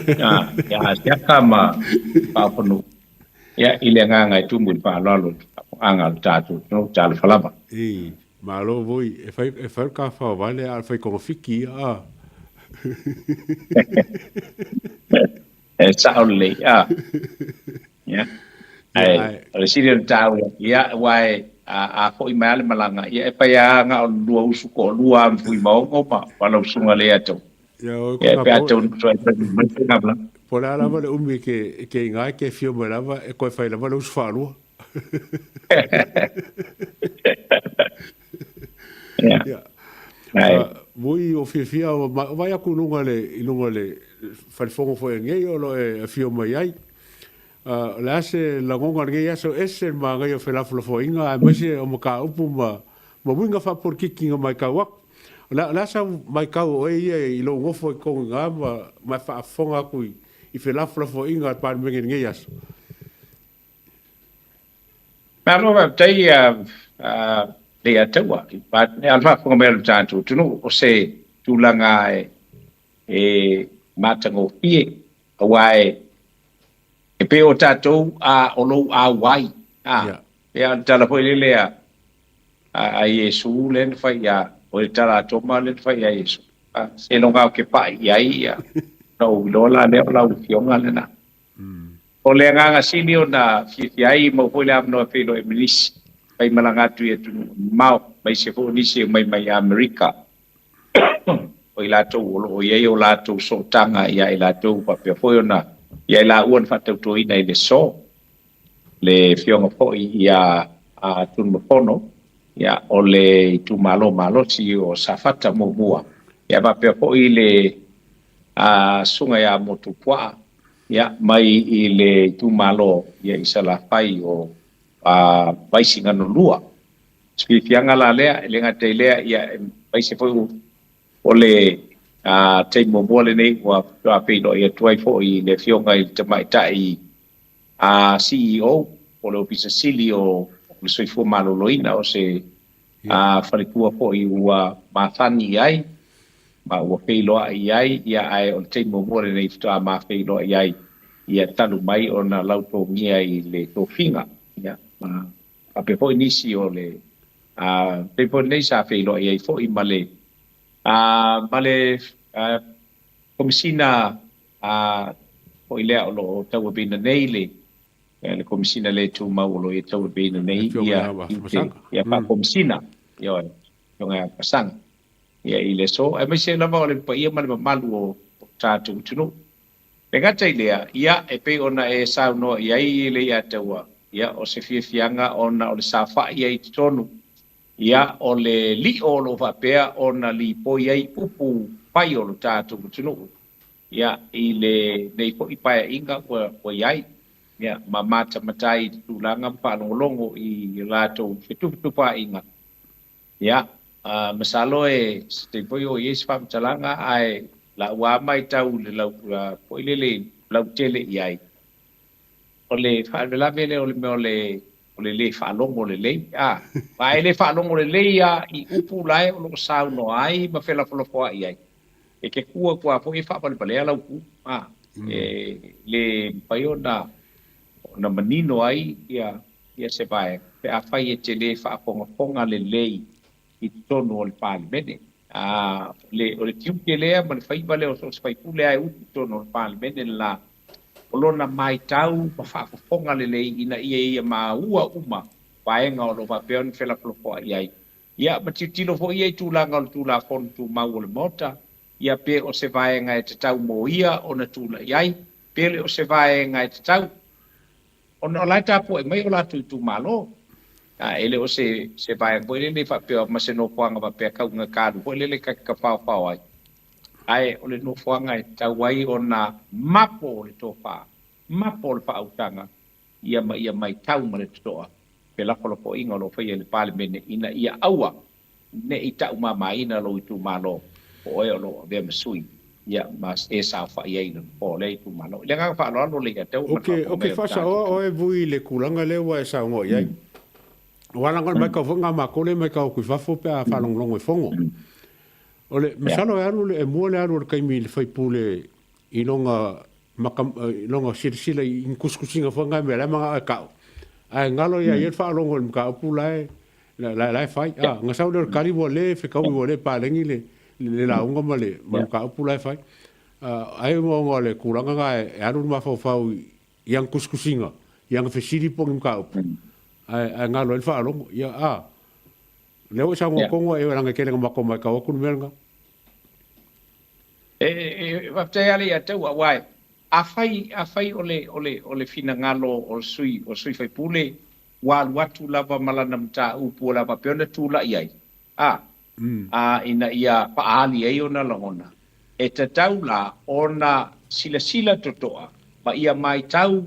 ia, ia Asiata ma Paofanuu, ia, i le agaga e tumu i le faaaloalo i le faafofogaaga a lo tatou atunuu. Talofa lava. Ii, Malo voi, e fai, e fai le tafafao vale a o le fai togafiti ia, a. E sao lelei, a. Ia. Ae, o le sili o le taua, ia, aua e, a, a foi mai lava le malaga, ia e fai lava na o le lua usu toalua lava ma Fuimaono ma, ma lau susuga Leiataua. Ia, o Ia, pe a taunuu ai mai se malaga. Po o le a lava le umi e te, e te iga ai, e te afio mai lava, e toe fai lava le usu faalua. Ia. Ia. Ae. Vui o fiafia o vai atu i luga le i luga le falefono foi nei o lo e afio mai ai. O le a se lagona o lenei aso ese le manaia o felafolafoaiga aemaise o mataupu ma ma uiga faapolikiki na matau atu. O le a sau matau o oe ia i lou nofo i totonu i ina ma ma e faafofoga atu i felafolafoaiga a le Palemene i lenei aso? Malo faafetai Leiataua i le faafofoga mai o le tatou atunuu. O se tulaga e matagofie aua e pei o tatou o lou auai. Pei lava o le tala foi lele a Iesu lea na fai ia, o le tala a Toma lea na fai ia Iesu, seiloga ou te pai i ai ona ou iloa la lea o lau afioga lena. O le agaga sili ona fiafia ai, maua foi le avanoa e feiloai ma nisi faimalaga atu i atunuu mamao, aemaise foi o nisi e omai mai Amerika, o i latou o lo o i ai o latou sootaga ia i latou faapea foi ona ia i laua na faatautoina i le so, le afioga foi ia Tunumafono, ia, o le itumalo malosi o Safata muamua, ia faapea foi le susuga ia Motupuaa, ia, mai i le itumalo ia i Salafai o Vaisigano 2. Se fiafiaga la lea, e le gata i lea, ia, aemaise foi o le taimi muamua lenei ua faatoa feiloai atu ai foi i le Afioga i le Tamaitai CEO o le Ofisa Sili o le Soifua Maloloina, o se faletua foi ua masani i ai ma ua feiloai i ai, ia, ae o le taimi muamua lenei faatoa ma feiloai ai, ia, talu mai ona lautogia i le tofiga, ia, ma faapea foi nisi o le taimi foi lenei sa feiloai ai foi ma le. Ma le Komesina foi lea o lo o tauaveina nei le le Komesina le Tumau o lo o ia tauaveina nei Afioga ia ia tiute Afamasaga. ia faa-Komesina, ioe, Afioga ia Afamasaga. Ia i le aso, aemaise lava o le paia ma le mamalu o tatou atunuu. E le gata i lea, ia, e pei ona e saunoa i ai Leiataua, ia, o se fiafiaga ona o le saofai ai i totonu, ia, o le lio o lo o faapea ona lipoi ai upu fai o lo tatou atunuu, ia, i lenei foi paeaiga ua i ai, ia, ma matamata ai i le tulaga ma faalogologo i latou fetufetufaiga. Ia, masalo e se taimi foi oo i ai se faamatalaga, ae lau lava matau i le lau foi lele lautele i ai, o le faalavelave lea o le mea o le o le lē faalogo lelei, a. A e le faalogo lelei lava i upu la e o lo o saunoa ai ma felafolafoai ai, e te tu atu lava foi e faavalevalea lau tu, a. E le mafai ona ona manino ai ia ia se vaega pe afai e te le faafogafoga lelei i totonu o le Palemene. A, le, o le tiute lea ma le faiva lea o so o se faipule lava e utu i totonu o le Palemene le la, o lona maitau ma faafofoga lelei ina ia ia maua uma vaega o lo o faapea ona felafolafoai ai. Ia, ma tilotilo foi ia i tulaga o le Tulafono Tumau o le Maota, ia pe o se vaega e tatau mo ia ona tulai ai, pe le o se vaega e tatau Ona o la e tapuai mai o latou itumalo. A e le o se se vaega foi lele faapea ma se nofoaga faapea tau ina ta alu foi lele ta te tafaofao ai. Ae o le nofoaga e tatau ai ona mapo le tofa, mapo le faautaga ia ma ia maitau ma le totoa felafolafoaiga o lo o faia e le Palemene ina ia aua ne i taumamaina lou itumalo, o oe o lo o avea ma sui, ia, ma e saofai ai i le nofoa o lea itumalo. I le agaga faaaloalo Leiataua ma le Oke, faafofoga oke mai o le faasaoa tatou. oe vui i le tulaga lea ua e saunoa i ai. Aua leaga o le maitau foi lena a matou lea e maitau atu i fafo pe a faalogologo i fono. O le, masalo e alu le, e mua le alu o le taimi i le faipule i lona maka, i lona silasila i ni tusitusiga foi na mea la e manao e tau. Ae galo ia ia le faalogo i le mataupu la e, la, la, la e fai. Ah, na sau lea o le tali ua le fetaui ua le paleni le, le lauga ma le, ma le mataupu la e fai. Ah, ai ona o le tulaga na e, e alu le mafaufau i, i ana tusitusiga, i ana fesili po o ni mataupu. Ae, ae galo ai le faalogo. Ia, ah, lea ua e saunoa tonu ai leaga e tele na matou matau atu le mea lena. E, e, faafetai lava ia te au, aua afai, afai o le, o le, o le finagalo o le sui, o le sui faipule ua alu atu lava ma lana mataupu o le a faapea ona tulai ai, a, a, ina ia faaali ai ona lagona, e tatau la ona silasila totoa ma ia maitau,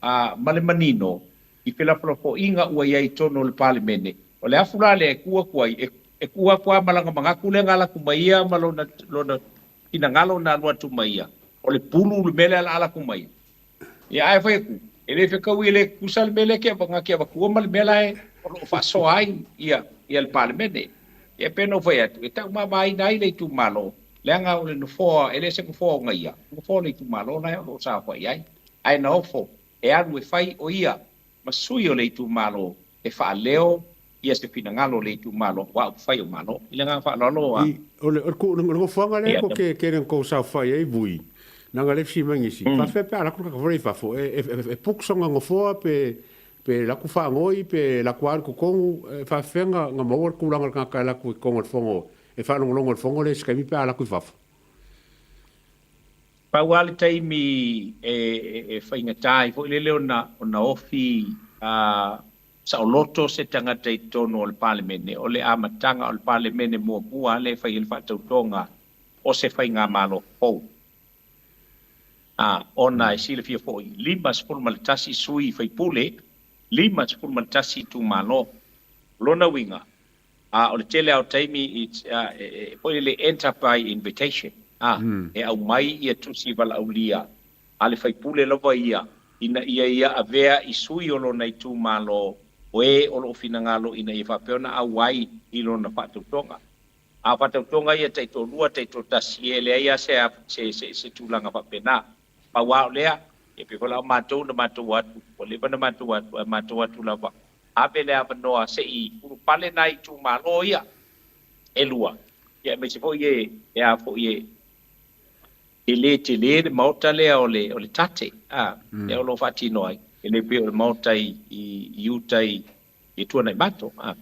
a, ma le manino i felafolafoaiga ua i ai i totonu o le Palemene. O le afu la lea e tu atu ai, e, e tu atu lava ma lana manatu lea na alu atu ma ia ma lona, lona finagalo na alu atu ma ia, o le pulu le mea lea la alu atu ma ia. Ia ae fai atu, e le fetaui e le tutusa le mea lea ke, na te avatua ma le mea la e o lo o faasoa ai ia, ia le Palemene. Ia pei ona ou fai atu, e taumamaina ai le itumalo, leaga o le nofoa, e le se nofoa o ia, o nofoa o le itumalo la e o lo o saofai ai. Ae na ofo e alu e fai o ia ma sui o le itumalo e faaleo ia se finagalo o le itumalo aua upufai o Malo. I le agaga faaaloalo a. I, o le, o le, o le nofoaga lea ko ke, ke kou saofai ai vui, nanga le fsi mai ngisi. Faafefea pe a alu atu le tagata i fafo, e, e, e, e book sona nofoa pe, pe alu atu faanoi pe alu atu lava i totonu, e faafefea na, na maua le tulaga o le tagata e alu atu i totonu o le fono, e faalogologo i le fono lea i se taimi pe a alu atu i fafo. Pau lava le taimi e faigata ai foi lele ona ofi saoloto se tagata i totonu o le Palemene, o le amataga o le Palemene muamua lea e fai ai le faatautoga o se faigamalo fou. Ona e silafia foi, 51 sui usufono, 51 itumalo. O lona uiga, A o le tele lava o taimi it's foi lele enter by invitation, a, e aumai ia tusi valaaulia a le faipule lava ia ina ia ia avea i sui o lona itumalo o e o lo o finagalo ina ia faapea ona auai i lona faatautoga. A o faatautoga ia taitoalua, taitoatasi, e leai lava se se se se tulaga faapena. Pau lava o lea, e pei foi la o matou na matou o atu, ua leva ona matou o atu, ae matou o atu lava, ave le avanoa se i ulufale nai itumalo ia e lua, Ia aemaise foi e e a foi e e lē telē le maota lea o le o le tate a lea o lo o faatino ai, e le pei o le maota i i i uta i i Tuanaimato a.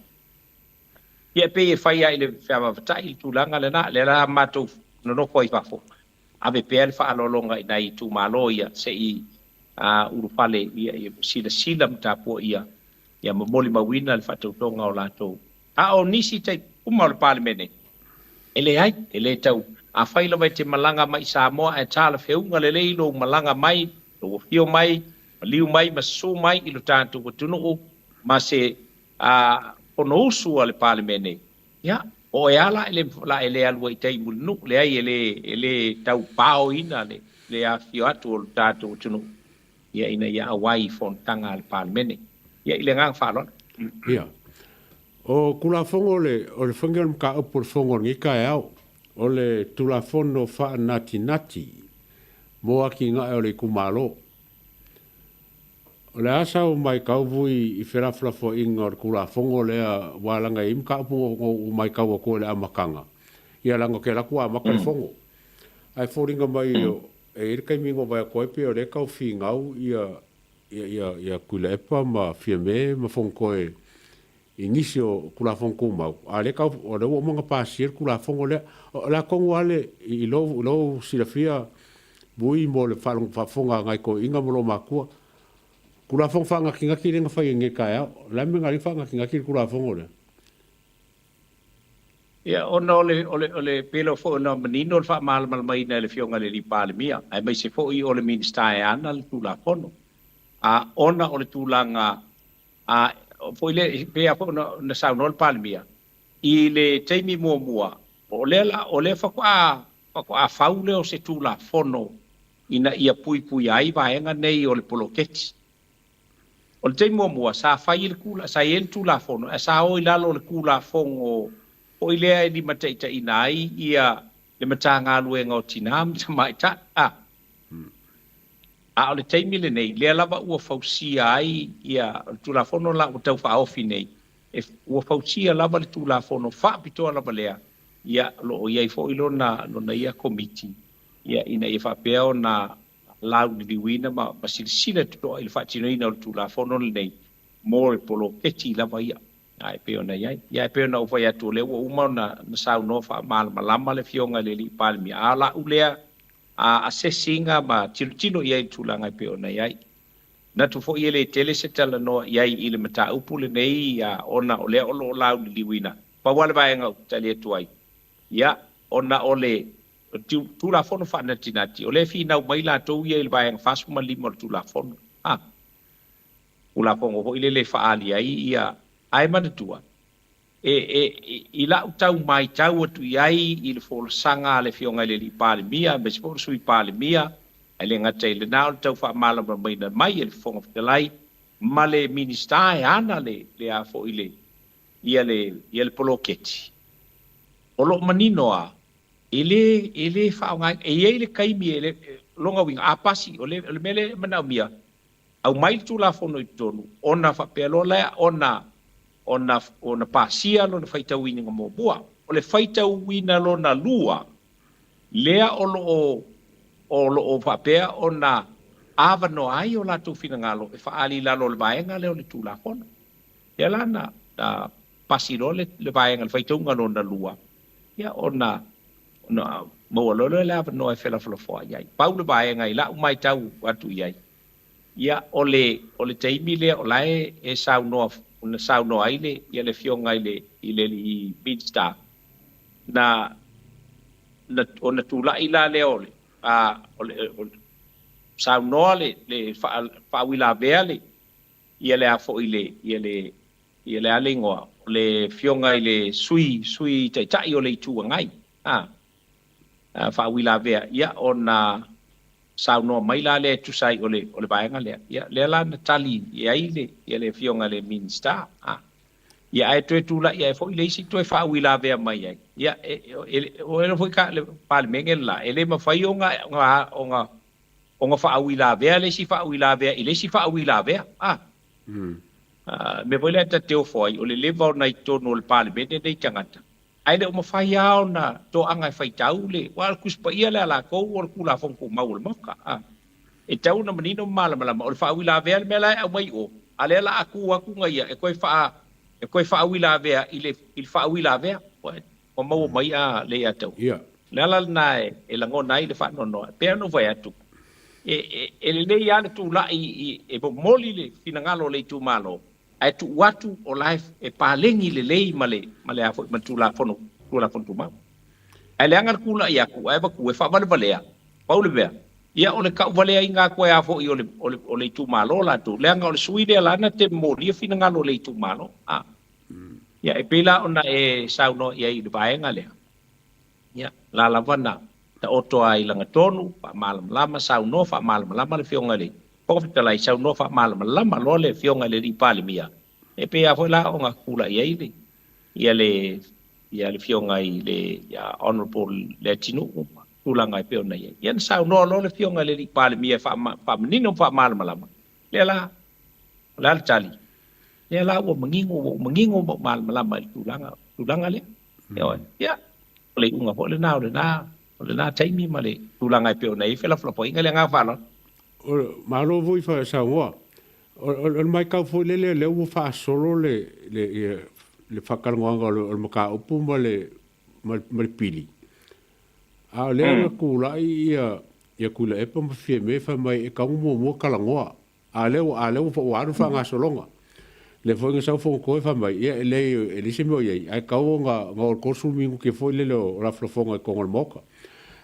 Ia e pei e fai lava i le feavavatai le tulaga lena, lea la matou nonofo ai i fafo, ave pea le faaaloaloga i nai itumalo ia se i ulufale ia silasila ma tapuai ia ia ma molimauina le faatautoga o latou. A o nisi taimi uma o le Palemene, e leai, e le tau. Afai lava e te malaga mai i Samoa ae talafeuga lelei lou malaga mai, lou afio mai, maliu mai ma susu mai i lo tatou atunuu ma se Fonousu a le Palemene, ia, o oe lava la e le, la e le alu ai i tai i Mulinuu, leai, e le, e le tau paoina le, le afifio atu o lo tatou atunuu, ia, ina ia auai i fonotaga a le Palemene. Ia, i le agaga faaaloalo. Ia. O Tulafono o le, o le faiga o le mataupu o le Fono o lenei taeao, o le Tulafono Faanatinati mo Atinae o le Itumalo. O le a sau matau vui i felafolafoaiga o le Tulafono lea ua laga i ai mataupu na ou matau atu i le amataga, ia leaga ou te alu atu ua amata le Fono. Ae foliga mai e i ai le taimi na ou vaai atu ai pei o lea e tau finau ia ia ia Tuilaepa ma Fiame ma Fonotoe i nisi o Tulafono Tumau, a o lea tau o lea ua uma ona pasia le Tulafono lea. O le a tonu lava le i lou i lou silafia Vui mo le faafofoga a nai toeaiina ma loomatua, Tulafono faanatinati lea na fai ai nei i le taeao. O le a le mea na ala ai ona faanatinati le Tulafono lea? Ia, ona o le, o le, o le, pei lava foi ona manino le faamalamalamaina e le Afioga i le alii Palemia, aemaise foi o le Minisita e ana le Tulafono. A, ona o le tulaga, a, foi lea, e pei lava foi ona, ona saunoa le Palemia, i le taimi muamua, o lea la, o lea faatoa, faatoa fau lea o se Tulafono ina ia puipuia ai vaega nei o le poloketi. O le taimi muamua, sa fai i le tula, sa i ai le Tulafono, ae sa o i lalo o le Tulafono foi lea e limataitaiina ai ia le Matagaluega o Tina ma Tamaitai. A, a o le taimi lenei, lea lava ua fausia ai ia le Tulafono la ua tau faaofi nei, e, ua fausia lava le Tulafono faapitoa lava lea, ia, o lo o i ai foi lona, lona ia Komiti, ia, ina ia faapea ona lauliliuina ma silasila totoa i le faatinoina o le Tulafono lenei mo le poloketi lava ia e pei ona i ai. Ia e pei ona ou fai atu o lea ua uma ona saunoa faamalamalama le Afioga i le Alii Palemia, a o la'u lea asiasiga ma tilotilo i ai i le tulaga e pei ona i ai. Manatu foi e le tele se talanoa i ai i le mataupu lenei ona o lea o lo o lauliliuina. Pau lava le vaega ou te tali atu ai, ia, ona o le O le Tulafono faanatinati, o lea e finau mai latou ia i le Vaega 45 o le Tulafono. A. Tulafono foi lele e faaali ai ia, ae manatua, e, e, i la'u tau maitau atu i ai i le folasaga a le Afioga i le Alii Palemia aemaise foi o le Sui Palemia, ae le gata i lena o le tau faamalamalamaina mai e le Fofoga Fetalai ma le Minisita e ana le, le a foi le, ia le, ia le poloketi, o lo o manino lava E le, e le faaaogaina. E i ai le taimi e le, lona uiga, a pasi, o le, o le mea lea e manaomia, aumai le Tulafono i totonu, ona faapea loa lea ona, ona, ona pasia lona faitauina muamua. O le faitauina lona lua, lea o lo o, o lo o faapea ona avanoa ai o latou finagalo e faaali i lalo o le vaega lea o le Tulafono. Lea la na, na pasi loa le, le vaega, le faitauga lona lua, Ia, ona, ona maua loa lea o le avanoa e felafolafoai ai. Pau le vaega i la'u maitau atu i ai, ia, o le, o le taimi lea o la e, e saunoa, na saunoa ai le, ia le Afioga i le, i le alii Minisita, na, na, ona tulai la lea o le, a, o le, o le, saunoa le, le faauilavea le, ia le a foi le, ia le, Ia le a le igoa? O le Afioga i le Sui, Sui Taitai o le Itu Agai, a, a faauilavea, ia ona saunoa mai la lea e tusa ai o le, o le vaega lea. Ia, lea la na tali i ai le, ia le Afioga i le Minisita, a. Ia ae toe tulai ae foi le isi toe faauilavea mai ai. Ia, e, e, o ea foi ka le Palemene le la, e le mafai ona, ona, ona, ona faauilavea le isi faauilavea i le isi faauilavea, a. Mea foi lea ta te ofo ai, o le leva ona i totonu o le Palemene nei tagata. Ae le o mafai lava ona toaga e faitau le, aua o le Tusi Paia lea a latou o le Tulafono Tumau o le Maota, a. E tatau ona manino ma malamalama, o le faauilavea le mea la e aumai i o, a o lea o le a tu atu na ia e toe faa, e toe faauilavea i le, i le faauilavea. Ua maua mai a le ia te au. Ia. O le ala lena e lagona ai le faanoanoa. E pei ona ou fai atu, e, e, e lelei lava le tulai i, e momoli le finagalo o le itumalo, ae tuu atu o la e paleni lelei ma le, ma le a foi, ma le Tulafono, Tulafono Tumau. Ae leaga le tulai atu ae avatu e faavalevalea, pau le mea, ia o le tauvaleaina atu ai lava foi o le, o le, o le itumalo latou, leaga o le sui lea la na te momolia finagalo o le itumalo. A. Ia, e pei la ona e saunoa i ai i le vaega lea, ia, la lava na taoto lava i lagatonu, faamalamalama, saunoa faamalamalama le Afioga i le Fofoga Fetalai, saunoa faamalamalama loa le Afioga i le Alii Palemia, e pei lava foi la ona tulai ai le, ia le, ia le Afioga i le ia Honourable Leatinuu ma tulaga e pei ona i ai. Ia na saunoa loa le Afioga i le Alii Palemia e faamanino ma faamalamalama, lea la, o le a le tali? Lea la ua manino, ua ou manino ma ou malamalama i le tulaga, tulaga lea. Ioe. Ia, o le iuga foi lena o lena, o lena taimi ma le tulaga e pei ona i ai felafolafoaiga. Le agaga faaaloalo. O, malo foi saunoa. O, o, o le matau foi lele lea ua faasolo le, le, ia, le faatalanoaga o le, o le mataupu ma le, ma le, ma le pili. A o lea na tulai ia, ia Tuilaepa ma Fiame fai mai e tatau ona muamua talanoa. A lea ua, a lea ua, ua alu le faagasologa. Lea foi na sau Fonotoe fai mai, ia e leai, e leai se mea o i ai, ae tatau ona, ona o le 30 minute foi lele o lafolafoga i totonu o le Maota.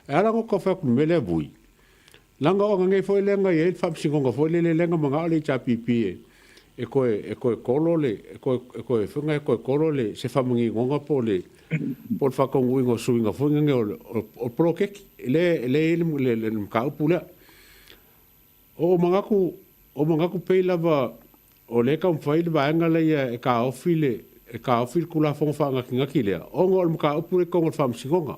E ala ona ou tau fai atu i le mea lea Vui, leaga o aga nei foi lea na i ai le faamasinoga foi lele lea na manao le HRPP e, e toe, e toe kolo le, e toe, e toe, foi na e toe kolo le, se faamaninoga po o le, po o le faataunuuina o suiga foi nei o le, o le poloketi lea, lea e i ai le, le, le mataupu lea. O manatu, o manatu pei lava o lea e taumafai le vaega lea e taofi le, e taofi le Tulafono faanatinati lea, ona o le mataupu lea i totonu o le Faamasinoga.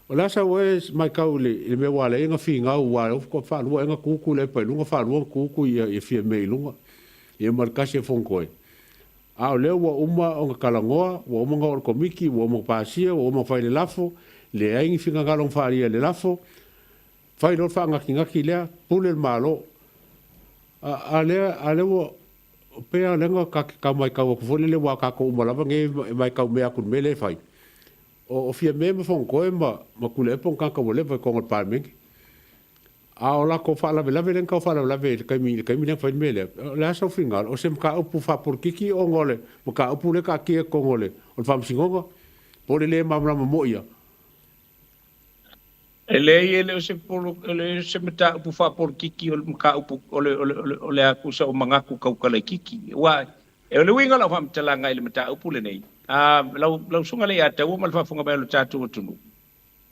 O le a sau e matau i le, i le mea ua ala ai ona finau, aua o lea faatoa faalua ea ona tu Tuilaepa i luga, faalua ona tu Tui Fiame i luga, ia ma le tasi o Fonotoe. A o lea ua uma ona talanoa, ua uma ona oo i le Komiti, ua uma ona pasia, ua uma ona fai le lafo, leai ni finagalo na faaalia i le lafo, Fai loa le faanatinati lea, pule le Malo. A, a lea, a lea ua, pei lava o lea na ta te tau matau atu foi lele aua o tatou uma lava nei e matau mea atu i le mea lea e fai. O, o Fiame ma Fonotoe ma, ma Tuilaepa o ni tagata ua leva i totonu o le Palemene. A o latou faalavelave lea na tau faalavelave i le taimi, i le taimi lea na fai ai le mea lea, o le a sou finagalo? O se mataupu faapolokiki ona o le mataupu lea e taatia i totonu o le, o le Faamasinoga, po o le le malamalama moi ia? E leai, e le o se polo, e le o se mataupu faapolokiki o le mataupu o le, o le, o le, o le a tusa o manatu tautalaititi. Aua, o le uiga o lau faamatalaga i le mataupu lenei, a, lau, lau Susuga Leiataua ma le faafofoga mai o le tatou atunuu,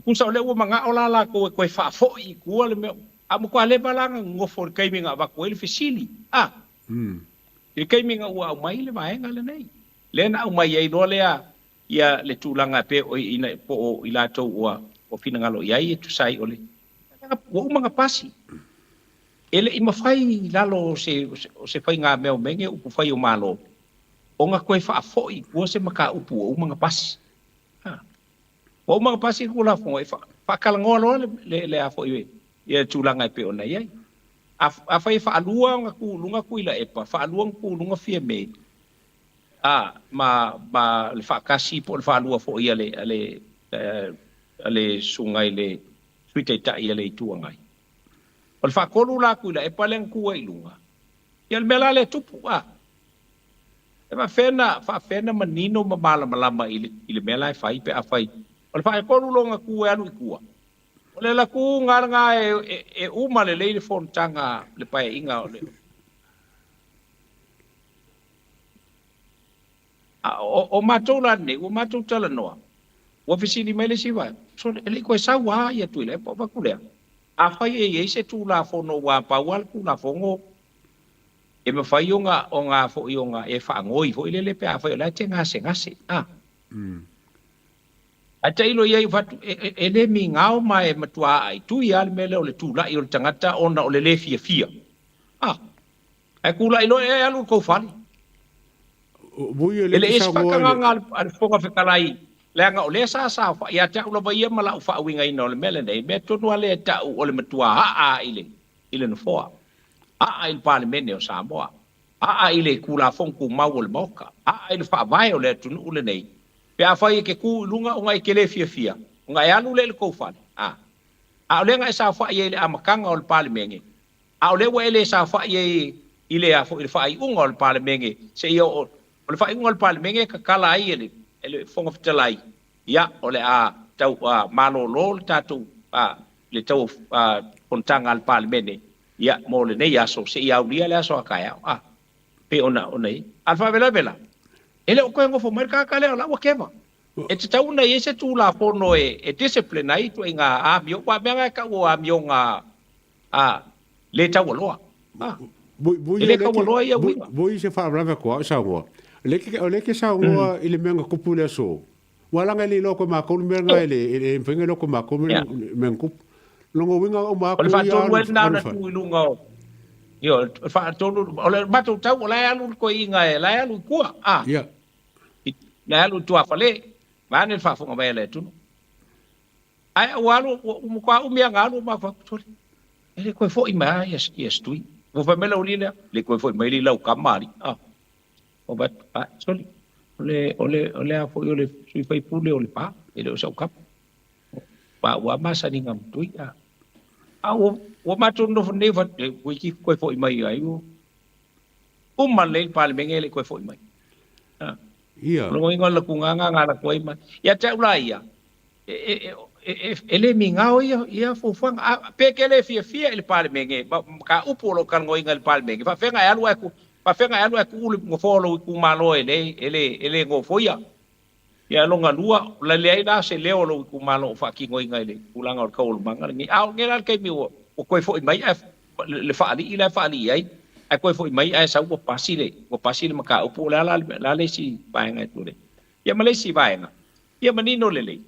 tusa o lea ua manao la latou e toe faafoi i tua le mea, a ua matua leva la ona nonofo i le taimi na avatu ai le fesili, a, i le taimi na ua aumai le vaega lenei, lea na aumai ai loa lea ia le tulaga e pei o ina po o i latou ua finagalo i ai e tusa ai o le ua uma ona pasi. E le i mafai i lalo o se o se faigamea o mea nei upu fai o Malo ona toe faafoi i tua se mataupu ua uma ona pasi. A. Ua uma ona pasi le Tulafono e faatalanoa loa le le le a foi ia le tulaga e pei ona i ai. Afai e faalua ona tu i luga Tuilaepa, faalua ona tu i luga Fiame, A, ma, ma le faatasi po o le faalua foi a le, a le, a le susuga i le Sui Taitai a le Itu Agai. O le faatolu la Tuilaepa lea na tu ai i luga, ia o le mea la lea e tupu, a. E faapefea na, faapefea na manino ma malamalama i le, i le mea la e fai pe afai o le faatolu lona tu e alu i tua, o le alu atu lena e, e, e uma lelei le fonotaga, le Paeaiga o le, A o matou la lenei, ua matou talanoa, ua fesili mai le isi vaega, sole, e le i toe sau lava ia Tuilaepa. Ou fai atu lea, afai e i ai se Tulafono ua pau lava le Tulafono e mafai ona, ona foi ona e faanoi foi lele pe afai o la e te gasegase, a. Ae tailo i ai, ou fai atu, e, e, e le migao ma e matua aaitui lava le mea lea o le tulai o le tagata ona o le le fiafia, a. Ae tulai loa e alu i le tou fale. Vui e le E le i ai se faatagaga a le Fofoga Fetalai Leaga o lea sa saofai ia te au lava ia ma la'u faauigaina o le mea lenei, mea tonu lava lea e ta'u o le matua a'a i le i le Nofoa, a'a i le Palemene o Samoa, a'a i le Tulafono Tumau o le Maota, a'a i le Faavae o le atunuu lenei, pe afai e te tu i luga ona e te le fiafia, ona e alu lea i le tou fale, a. A o lea na e saofai ai i le amataga o le Palemene, a o lea ua e le saofai ai i le a foi i le faaiuga o le Palemene seia oo, o le faaiuga o le Palemene e tatala ai e le e le Fofoga Fetalai, ia, o le a tau a malolo le tatou a le tau a fonotaga a le Palemene, ia, mo lenei aso seia aulia le aso a taeao, a pei ona ona i ai. A o le faalavelave la, e le o toe nofo mai le tagata lea o la ua keva. E tatau ona i ai se Tulafono e discipline ai ituaiga amio, aua o mea na e tau o amioga a le taualoa. A, e le taualoa ia uiga. Voi se faalavelave atu lava o saunoa. O lea e te saunoa i le mea na tupu i le aso, aua leaga e le iloa atu e matou le mea lena, e le mafai ona iloa atu e matou le mea na tupu. Lona uiga na uma atu ia alu i le fale. O le faatonu ai lena ona tu i luga o, ioe, o le faatonu, o le matou tau o la e alu le toeaina, la e alu i tua, a. Ia. Na e alu i tuafale, vaeane le faafofoga mai a le atunuu. Ae ua alu, ua matua umi lava na alu o matou fai atu, sole, e le toe foi mai lava ia Setui. Ua fai mai le aualii lea, le toe foi mai le lau tama alii. A, ua fai atu, ae, sole, o le, o le, o le a foi o le sui faipule o Lepa, e le o sau tama. Ua, ua masani na ma Tui, a. A ua, ua matou nonofo nei, ua fai atu, ua itiiti toe foi mai ai, ua, Uma lelei le Palemene e le i toe foi mai. Ia. O lona uiga o le latugaga na alu atu ai ma. Ia te au la ia, e, e, e, e le migao ia, ia fuafuaga. A, pe te le fiafia i le Palemene, ma mataupu o lo o talanoaina i le Palemene, faafefea ona e alu ae, faafefea ona e alu ae tuu le nofoa o lou itumalo e le, e le, e le nofoia. Ia lona lua, o le leai la o se leo o lou itumalo o faatinoina i le tulaga o le taualumaga lenei. A o lenei la le taimi ua toe foi mai ae le faalii la e faalii ai, ae toe foi mai ae sau ua pasi le, ua pasi le mataupu, o le a la le isi vaega e tulai. Ia ma le isi vaega, ia manino lelei,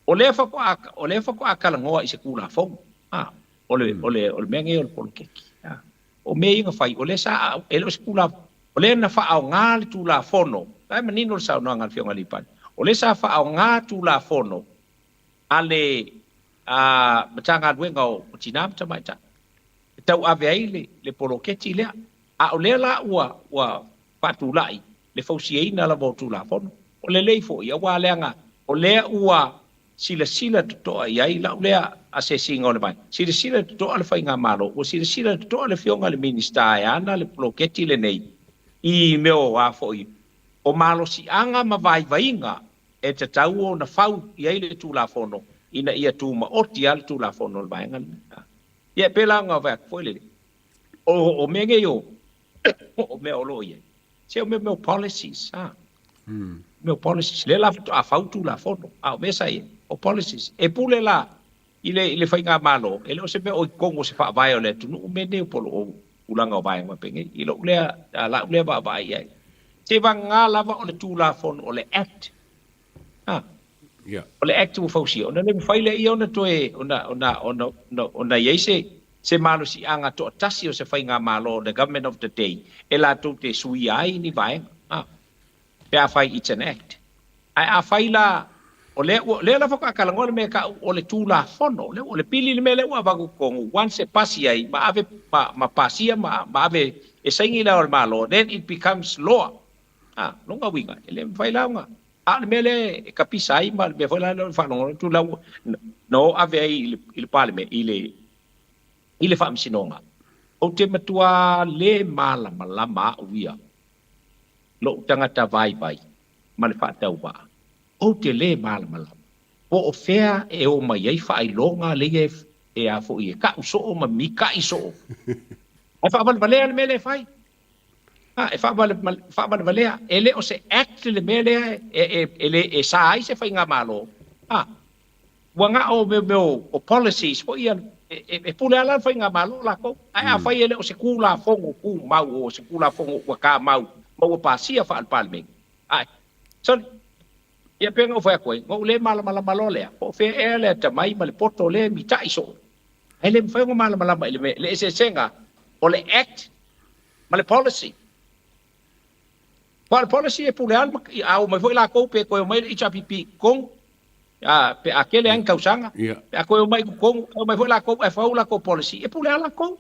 o lea faatoa, o lea faatoa talanoa i se Tulafono, a, o le, o le, o le mea lenei o le poloketi, a. O mea ia na fai, o lea sa, e le o se Tulafono, o lea na faaaoga le Tulafono, la e manino le saunoaga a le Afioga i le Palemia, o lea sa faaaoga Tulafono a le Matagaluega o Tina ma Tamaitai e tauave ai le poloketi lea. A o lea la ua faatulai le fausiaina lava o Tulafono. O lelei foi, aua leaga o lea ua silasila totoa i ai lau lea asiasiga o le vai. Silasila totoa le Faigamalo, ua silasila totoa le Afioga i le Minisita e ana le poloketi lenei i mea o a foi o malosiaga ma vaivaiga e tatau ona fau i ai le Tulafono ina ia tumaoti lava le Tulafono o le vaega lenei. Ia e pei la ona vaai atu foi lele, o mea nei o mea o lo o i ai, se o mea o policies, a. Mea o policies, lea la faatoa fau Tulafono, a o mea sa i ai, o policies. E pule la i le, i le faigamalo, e le o se mea o i totonu o se faavae o le atunuu mea nei po o tulaga o vaega faapenei, i lou lea, lau lea vaavaai i ai. Seivagana lava o le Tulafono, o le Act, a. O le Act ua fausia, ona le mafai lea ona toe, ona, ona, ona, ona, ona i ai se, se malosiaga toatasi o se faigamalo, the government of the day, e latou te suia ai ni vaega, a. Pe afai it's an Act. Ae afai la, o lea ua, lea la faatoa talanoa le mea e tau o le Tulafono, lea ua, o le pili le mea lea ua avatu i totonu, once e pasi ai, ma ave, ma, ma pasia ma, ma ave e saini le Ao o le Malo, then it becomes law. A, lona uiga, e le mafai la ona, a o le mea lea e kapisa ai ma le mea foi la lea o le faalogologo atu la ua, na o ave ai i le, i le Palemene, i le, i le Faamasinoga, ou te matua le malamalama au ia, lou tagata vaivai ma le faatauvaa, ou te le malamalama po o fea e o mai ai faailoga leia e a foi e ka'u soo ma mika'i soo. Ae faavalevalea le mea lea e fai. A, e faavalevalea, e le o se act le mea lea e le e sa ai se faigamalo. A, ua na o mea o policies foi ia, e pule lava la le faigamalo latou. Ae afai e le o se Tulafono tumau o se Tulafono ua tamau ma ua pasia faale-Palemene, ae, sorry, ia pei ona ou fai atu ai, na ou le malamalama loa lea, po o fea ea le atamai ma le poto lea e mita'i soo. Ae le mafai ona malamalama i le mea, le eseesega o le Act ma le policy. Aua o le policy e pule lava le, a omai foi latou pe toe omai le HRPP i totonu, a, pe a tele lava ni tausaga, pe a toe omai i totonu, e omai foi latou ae fau latou policy, e pule lava latou.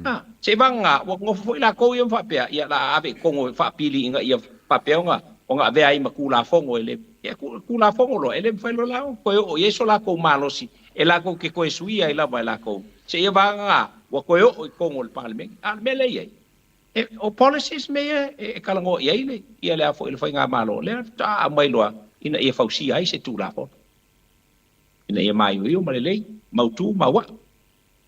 A, seiavagana ua nonofo foi latou ia ma faapea, ia o le a ave i totonu e faapili ina ia faapea ona ona avea ai ma Tulafono e le, ia Tulafono loa, e le mafai loa la ona toe oo i ai so latou malosi e latou te toe suia ai lava e latou, seiavagana ua toe oo i totonu o le Palemene. A o le mea lea e i ai, E, o policies mea ia e talanoa i ai le, ia le a foi le faigamalo, lea faatoa aumai loa ina ia fausia ai se Tulafono, ina ia maioio ma lelei, mautu ma auaa.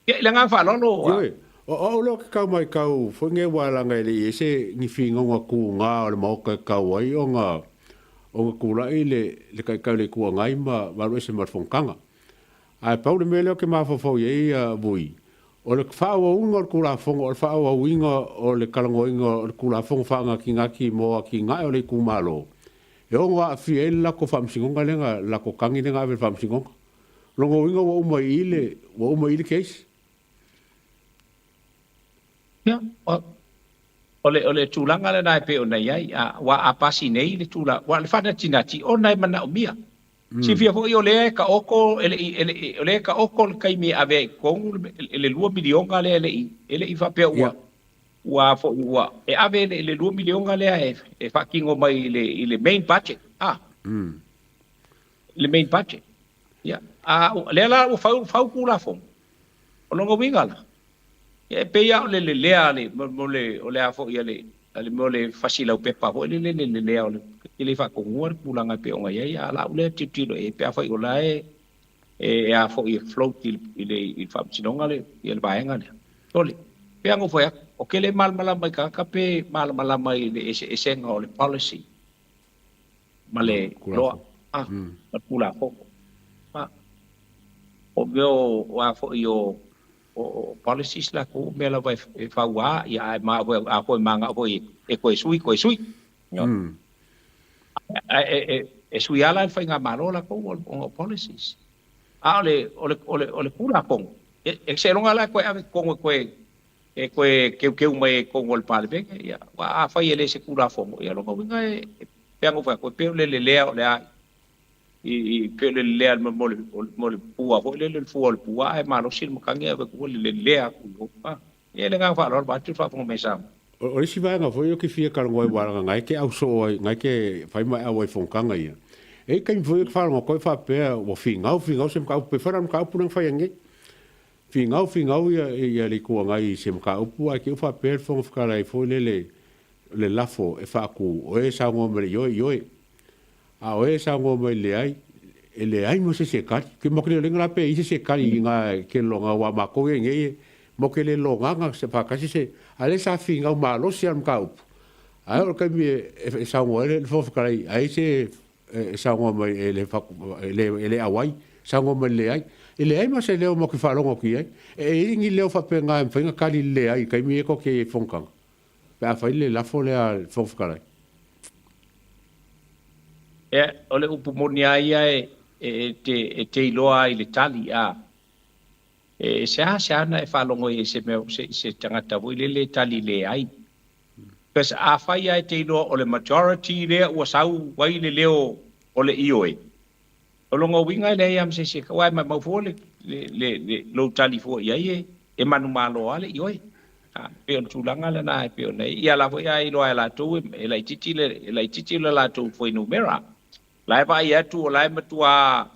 Ia, i le agaga faaaloalo, a. Ioe, o au lea ou te tau matau foi nei aua leaga e le i i ai se ni finauga tuga o le Maota e tatau ai ona ona tulai le le Taitai o le Itu Agai ma alu ese ma le Fonotaga. Ae pau le mea lea ou te mafaufau i ai a Vui, O le faaauauina o le Tulafono, o le faaauauina o le talanoaina o le Tulafono Faanatinati mo Atinae o le Itumalo, e ono aafia ai le latou faamasinoga lea na, le latou tagi lea na ave i le faamasinoga. O lona uiga ua uma i i le, ua uma i i le case. Ia, o le, o le tulaga lena e pei ona i ai, a, aua a pasi nei le tulaga, aua o le faanatinati ona e manaomia. Silafia foi o lea e taoto e le i, e le i, o lea e taoto le taimi e ave ai i totonu le, le $2 miliona lea e le i, e le i faapea ua, ua a foi ua, e ave le, le $2 miliona lea e, e faatino mai i le, i le main budget, a, i le main budget. Ia, a o lea la ua fau, fau Tulafono, o lona uiga la, ia e pei lava o le lelea a le, mo le, o le a foi a le, A le mea o le fasi laupepa foi lele le lelea o le e le faatonua le tulaga e pei ona i ai, a o lau lea tilotilo i ai pe afai o la e e a foi e float i le i le faamasinoga le ia le vaega lea. Sole, pei lava ona ou fai atu, ou te le malamalama i tagata pe malamalama i le eseesega o le policy ma le loa, a, ma le Tulafono. A, o mea o a foi o O policies latou o mea lava e fauā, ia ae ma a foi manao foi e toe sui, toe sui. Ae e sui lava la e le faigamalo latou ona o policies. A o le o le o le o le Tulafono, e seiloga la e toe ave i totonu e toe e toe teuteu mai ai i totonu o le Palemene, ia aua afai e le se Tulafono, ia o lona uiga e pei lava ona ou fai atu, e pei o le lelea o le a i pei o le lelea mo le mo le pua foi lele, le fua o le pua ae malosi le matagi ae ua le lelea atu i o. Ia le agaga faaaloalo vaeatu le faafofoga mai a Samoa. O le isi vaega foi ou te fia talanoa ai aua leaga na e te au soo ai, na e te fai ma e au ai i fonotaga ia. E i ai taimi foi ou te faalogo atu ai faapea ua finau finau se mataupu pei foi la o le mataupu lea na fai anei. Finau finau ia ia le Itu Agai i se mataupu ae te i ua faapea le Fofoga Fetalai foi lele le lafo e faatu o e saunoa mai le ioe, ioe. A o e saunoa mai leai, e leai ma se isi e tali. Ke matou le la pe i se isi e tali i nga ke longa aua matou ia nei e matou te le logaga se faatasi se a lea sa finau malosi a le mataupu. Ae oo i le taimi e saunoa ai le Fofoga Fetalai ai se e saunoa mai e le e le auai, saunoa mai leai. E leai ma se leo matou te faalogo atu i ai. E i ai ni leo faapena e mafai ona tali le leai i taimi ia tou te i ai i fonotaga pe a fai le lafo lea a le Fofoga Fetalai. Ia, o le upu moni lava ia e te, e te iloa ai le tali, a. E seasea ona e faalogo i ai i se mea, se, se tagata foi lele e tali leai. Because afai lava e te iloa o le majority lea ua sau ai le leo o le ioe, o lona uiga e leai lava ma se isi e, aua e maumau fua le, le, le, le, lou tali fua i ai e, e manumalo lava le ioe. A, pei o le tulaga lena e pei ona i ai. Ia la foi a iloa e latou e laitiiti le, e laitiiti le latou fuainumera. O la e vaai atu o la e matua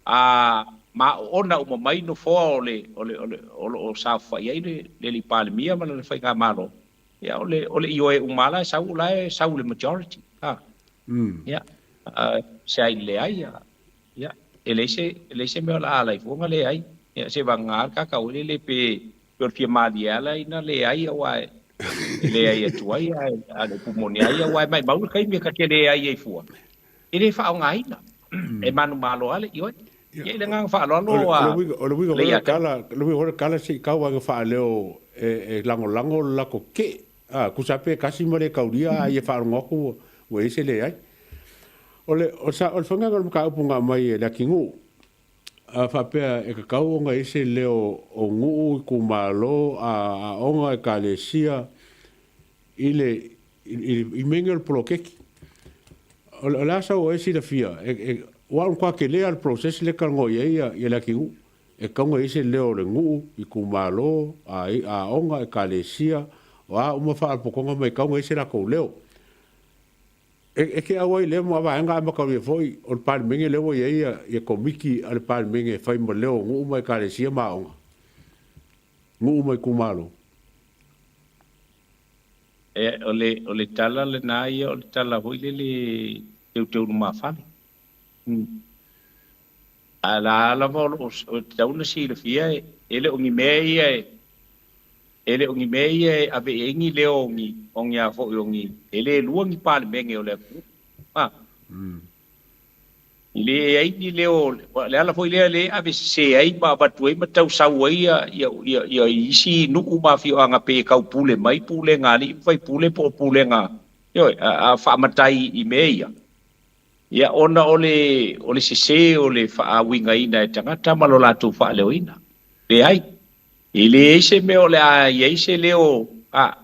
a maoona uma mai nofoa o le, o le, o le, o lo o saofafai ai le, le alii Palemia ma lana faigamalo. Ia o le, o le ioe uma lava la e sau, o la e sau le majority. A, ia, a, se ai leai, a, ia, e leai se, e leai se mea o le a ala ai fua ona leai. Ia, seiavagana le kakau lele pe, Pe o le fia malie ala ina leai aua e leai atu ai a le upu moni a ia aua e maimau le taimi e ta te leai ai fua e le faaaogaina e manumalo lava le ioe. Ia i le agaga faaaloalo a O le uiga foi o le tala, o le uiga foi o le tala se i tau lava ina faaleo e lagolago le latou tetee. A, tusa pe tasi ma le taulia a ia faalogo atu ua i ai se leai. O le o le faiga lena o le mataupu na aumai e Leatinuu, A faapea e tatau ona i ai se leo o nuu, itumalo, aoga, ekalesia i le i mea nei o le poloketi. O le a sau o e silafia, aua o le matua tele lava o le process lea e talanoa i ai le atunuu, e tatau ona i ai se leo o le nuu, itumalo, aoga, ekalesia, o a uma faalapotopotoga ma e tatau ona i ai se latou leo. E te auai i lea vaega ae mataulia foi o le Palemene lea ua i ai ia Komiti a le Palemene e fai ma leo o nuu ma ekalesia ma aoga, nuu ma itumalo. O le, o le tala lena ia, o le tala foi lele teuteu lumafale. A la lava o lo o tatau ona silafia e le o ni mea ia e, e le o ni mea ia e ave i ai ni leo o ni, o ni a foi o ni, e le lua ni Palemene o le atunuu. A. E leai ni leo, o le ala foi lea lea e ave sese ai ma avatu ai ma tau sau ai ia, ia, ia, ia isi nuu ma afioaga pei e tau pule mai pulega a alii ma faipule po o pulega, ioe, a, a faamatai i mea ia. Ia, ona o le, o le sese o le faauigaina e tagata ma lo latou faaleoina. Leai. E leai se mea o le a i ai se leo a.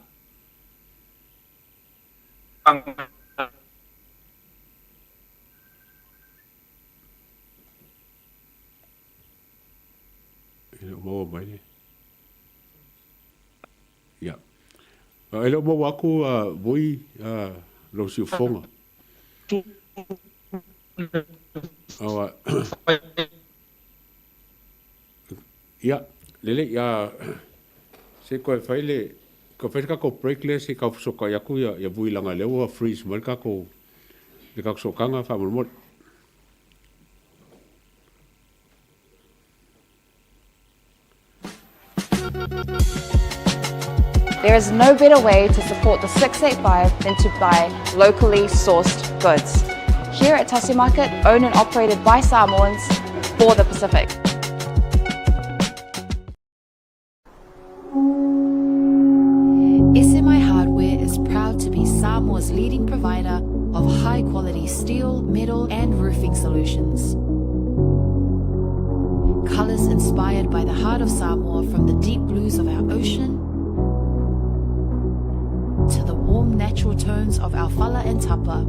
E le o maua mai le. Ia. E le o maua atu Vui lou siufofoga. Ia, lelei, se i toe fai le, toe fai le tatou break lea se i tau fesootai atu ia Vui leaga o lea ua freeze mai le tatou, le tatou sootaga faamolemole. There is no better way to support the 685 than to buy locally sourced goods. Here at Tasi Market, owned and operated by Samoans for the Pacific. SMI Hardware is proud to be Samoa's leading provider of high quality steel, metal, and roofing solutions. Colors inspired by the heart of Samoa from the deep blues of our ocean to the warm natural tones of our fala and tapa.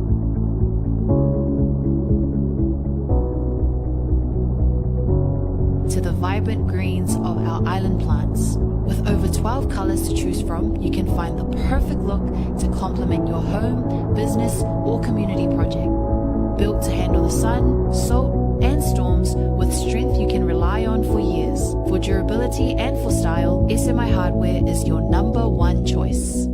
To the vibrant greens of our island plants. With over 12 colors to choose from, you can find the perfect look to complement your home, business, or community project. Built to handle the sun, salt, and storms with strength you can rely on for years. For durability and for style, SMI Hardware is your number one choice.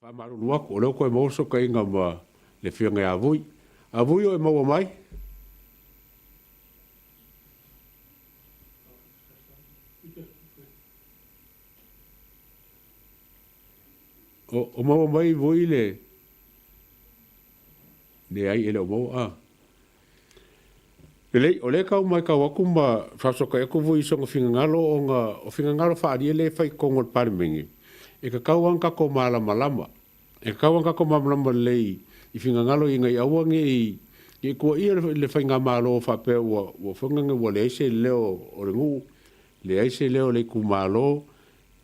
Faamalulu atu, o lea ua toe maua fesootaiga ma le Afioga ia Vui. A Vui o e maua mai? O, o maua mai Vui le... Leai, e le o maua. A. Lelei, o lea e tau matau atu ma faasotai atu foi i sona finagalo ona o finagalo faaalia lea e fai i totonu o le Palemene, e tatau lava ona tatou malamalama. E tatau lava ona tatou malamalama lelei i finagalo ina ia aua ne i ne i tuuaia le faigamalo faapea ua ua foi lea ua leai se leo o le nuu, leai se leo o le itumalo,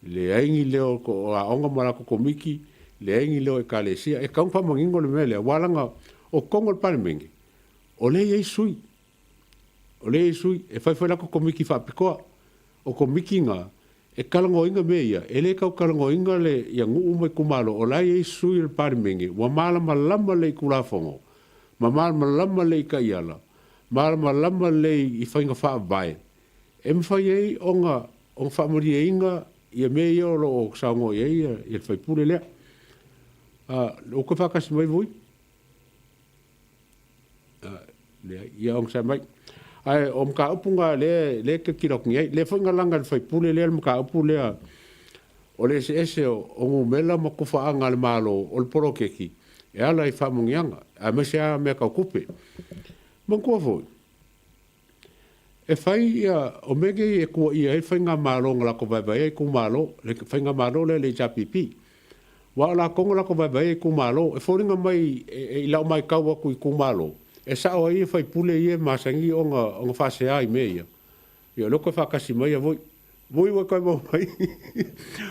leai ni leo o aoga ma latou komiti, leai ni leo o ekalesia. E tatau ona faamanino le mea lea, aua leaga o totonu o le Palemene, O lea e i ai sui. O lea e i ai sui. E fai foi latou komiti faapitoa. O komiti na, E talanoaina mea ia, e le tau talanoaina le ia nuu ma itumalo o la e i ai sui o le Palemene ua malamalama lelei i Tulafono, ma malamalama lelei i taiala, malamalama lelei i faiga faavae e mafai ai ona ona faamalieina ia mea ia o lo o saunoa i ai ia le sui usufono lea. Ua toe faatasi mai Vui? Leai, ia onosai mai. Ae o mataupu na lea lea e tilotilo atu nei, lea foi na laga e le sui usufono lea le mataupu lea o le eseese o numera ma tufaaga a le Malo o le poloketi e ala i faamanuiaga, aemaise lava mea tau tupe. Manatua foi, e fai ia, o mea nei e tuuaia ai le faigamalo na latou vaevaea ai itumalo, le faigamalo lea a le HRPP. Aua o latou na latou vaevaea itumalo. E foliga mai i lau matau atu i itumalo, e sao ai sui usufono ia e masani ona faasea i mea ia. Ia o lea ua toe faatasi mai ia Vui. Vui ua toe maua mai.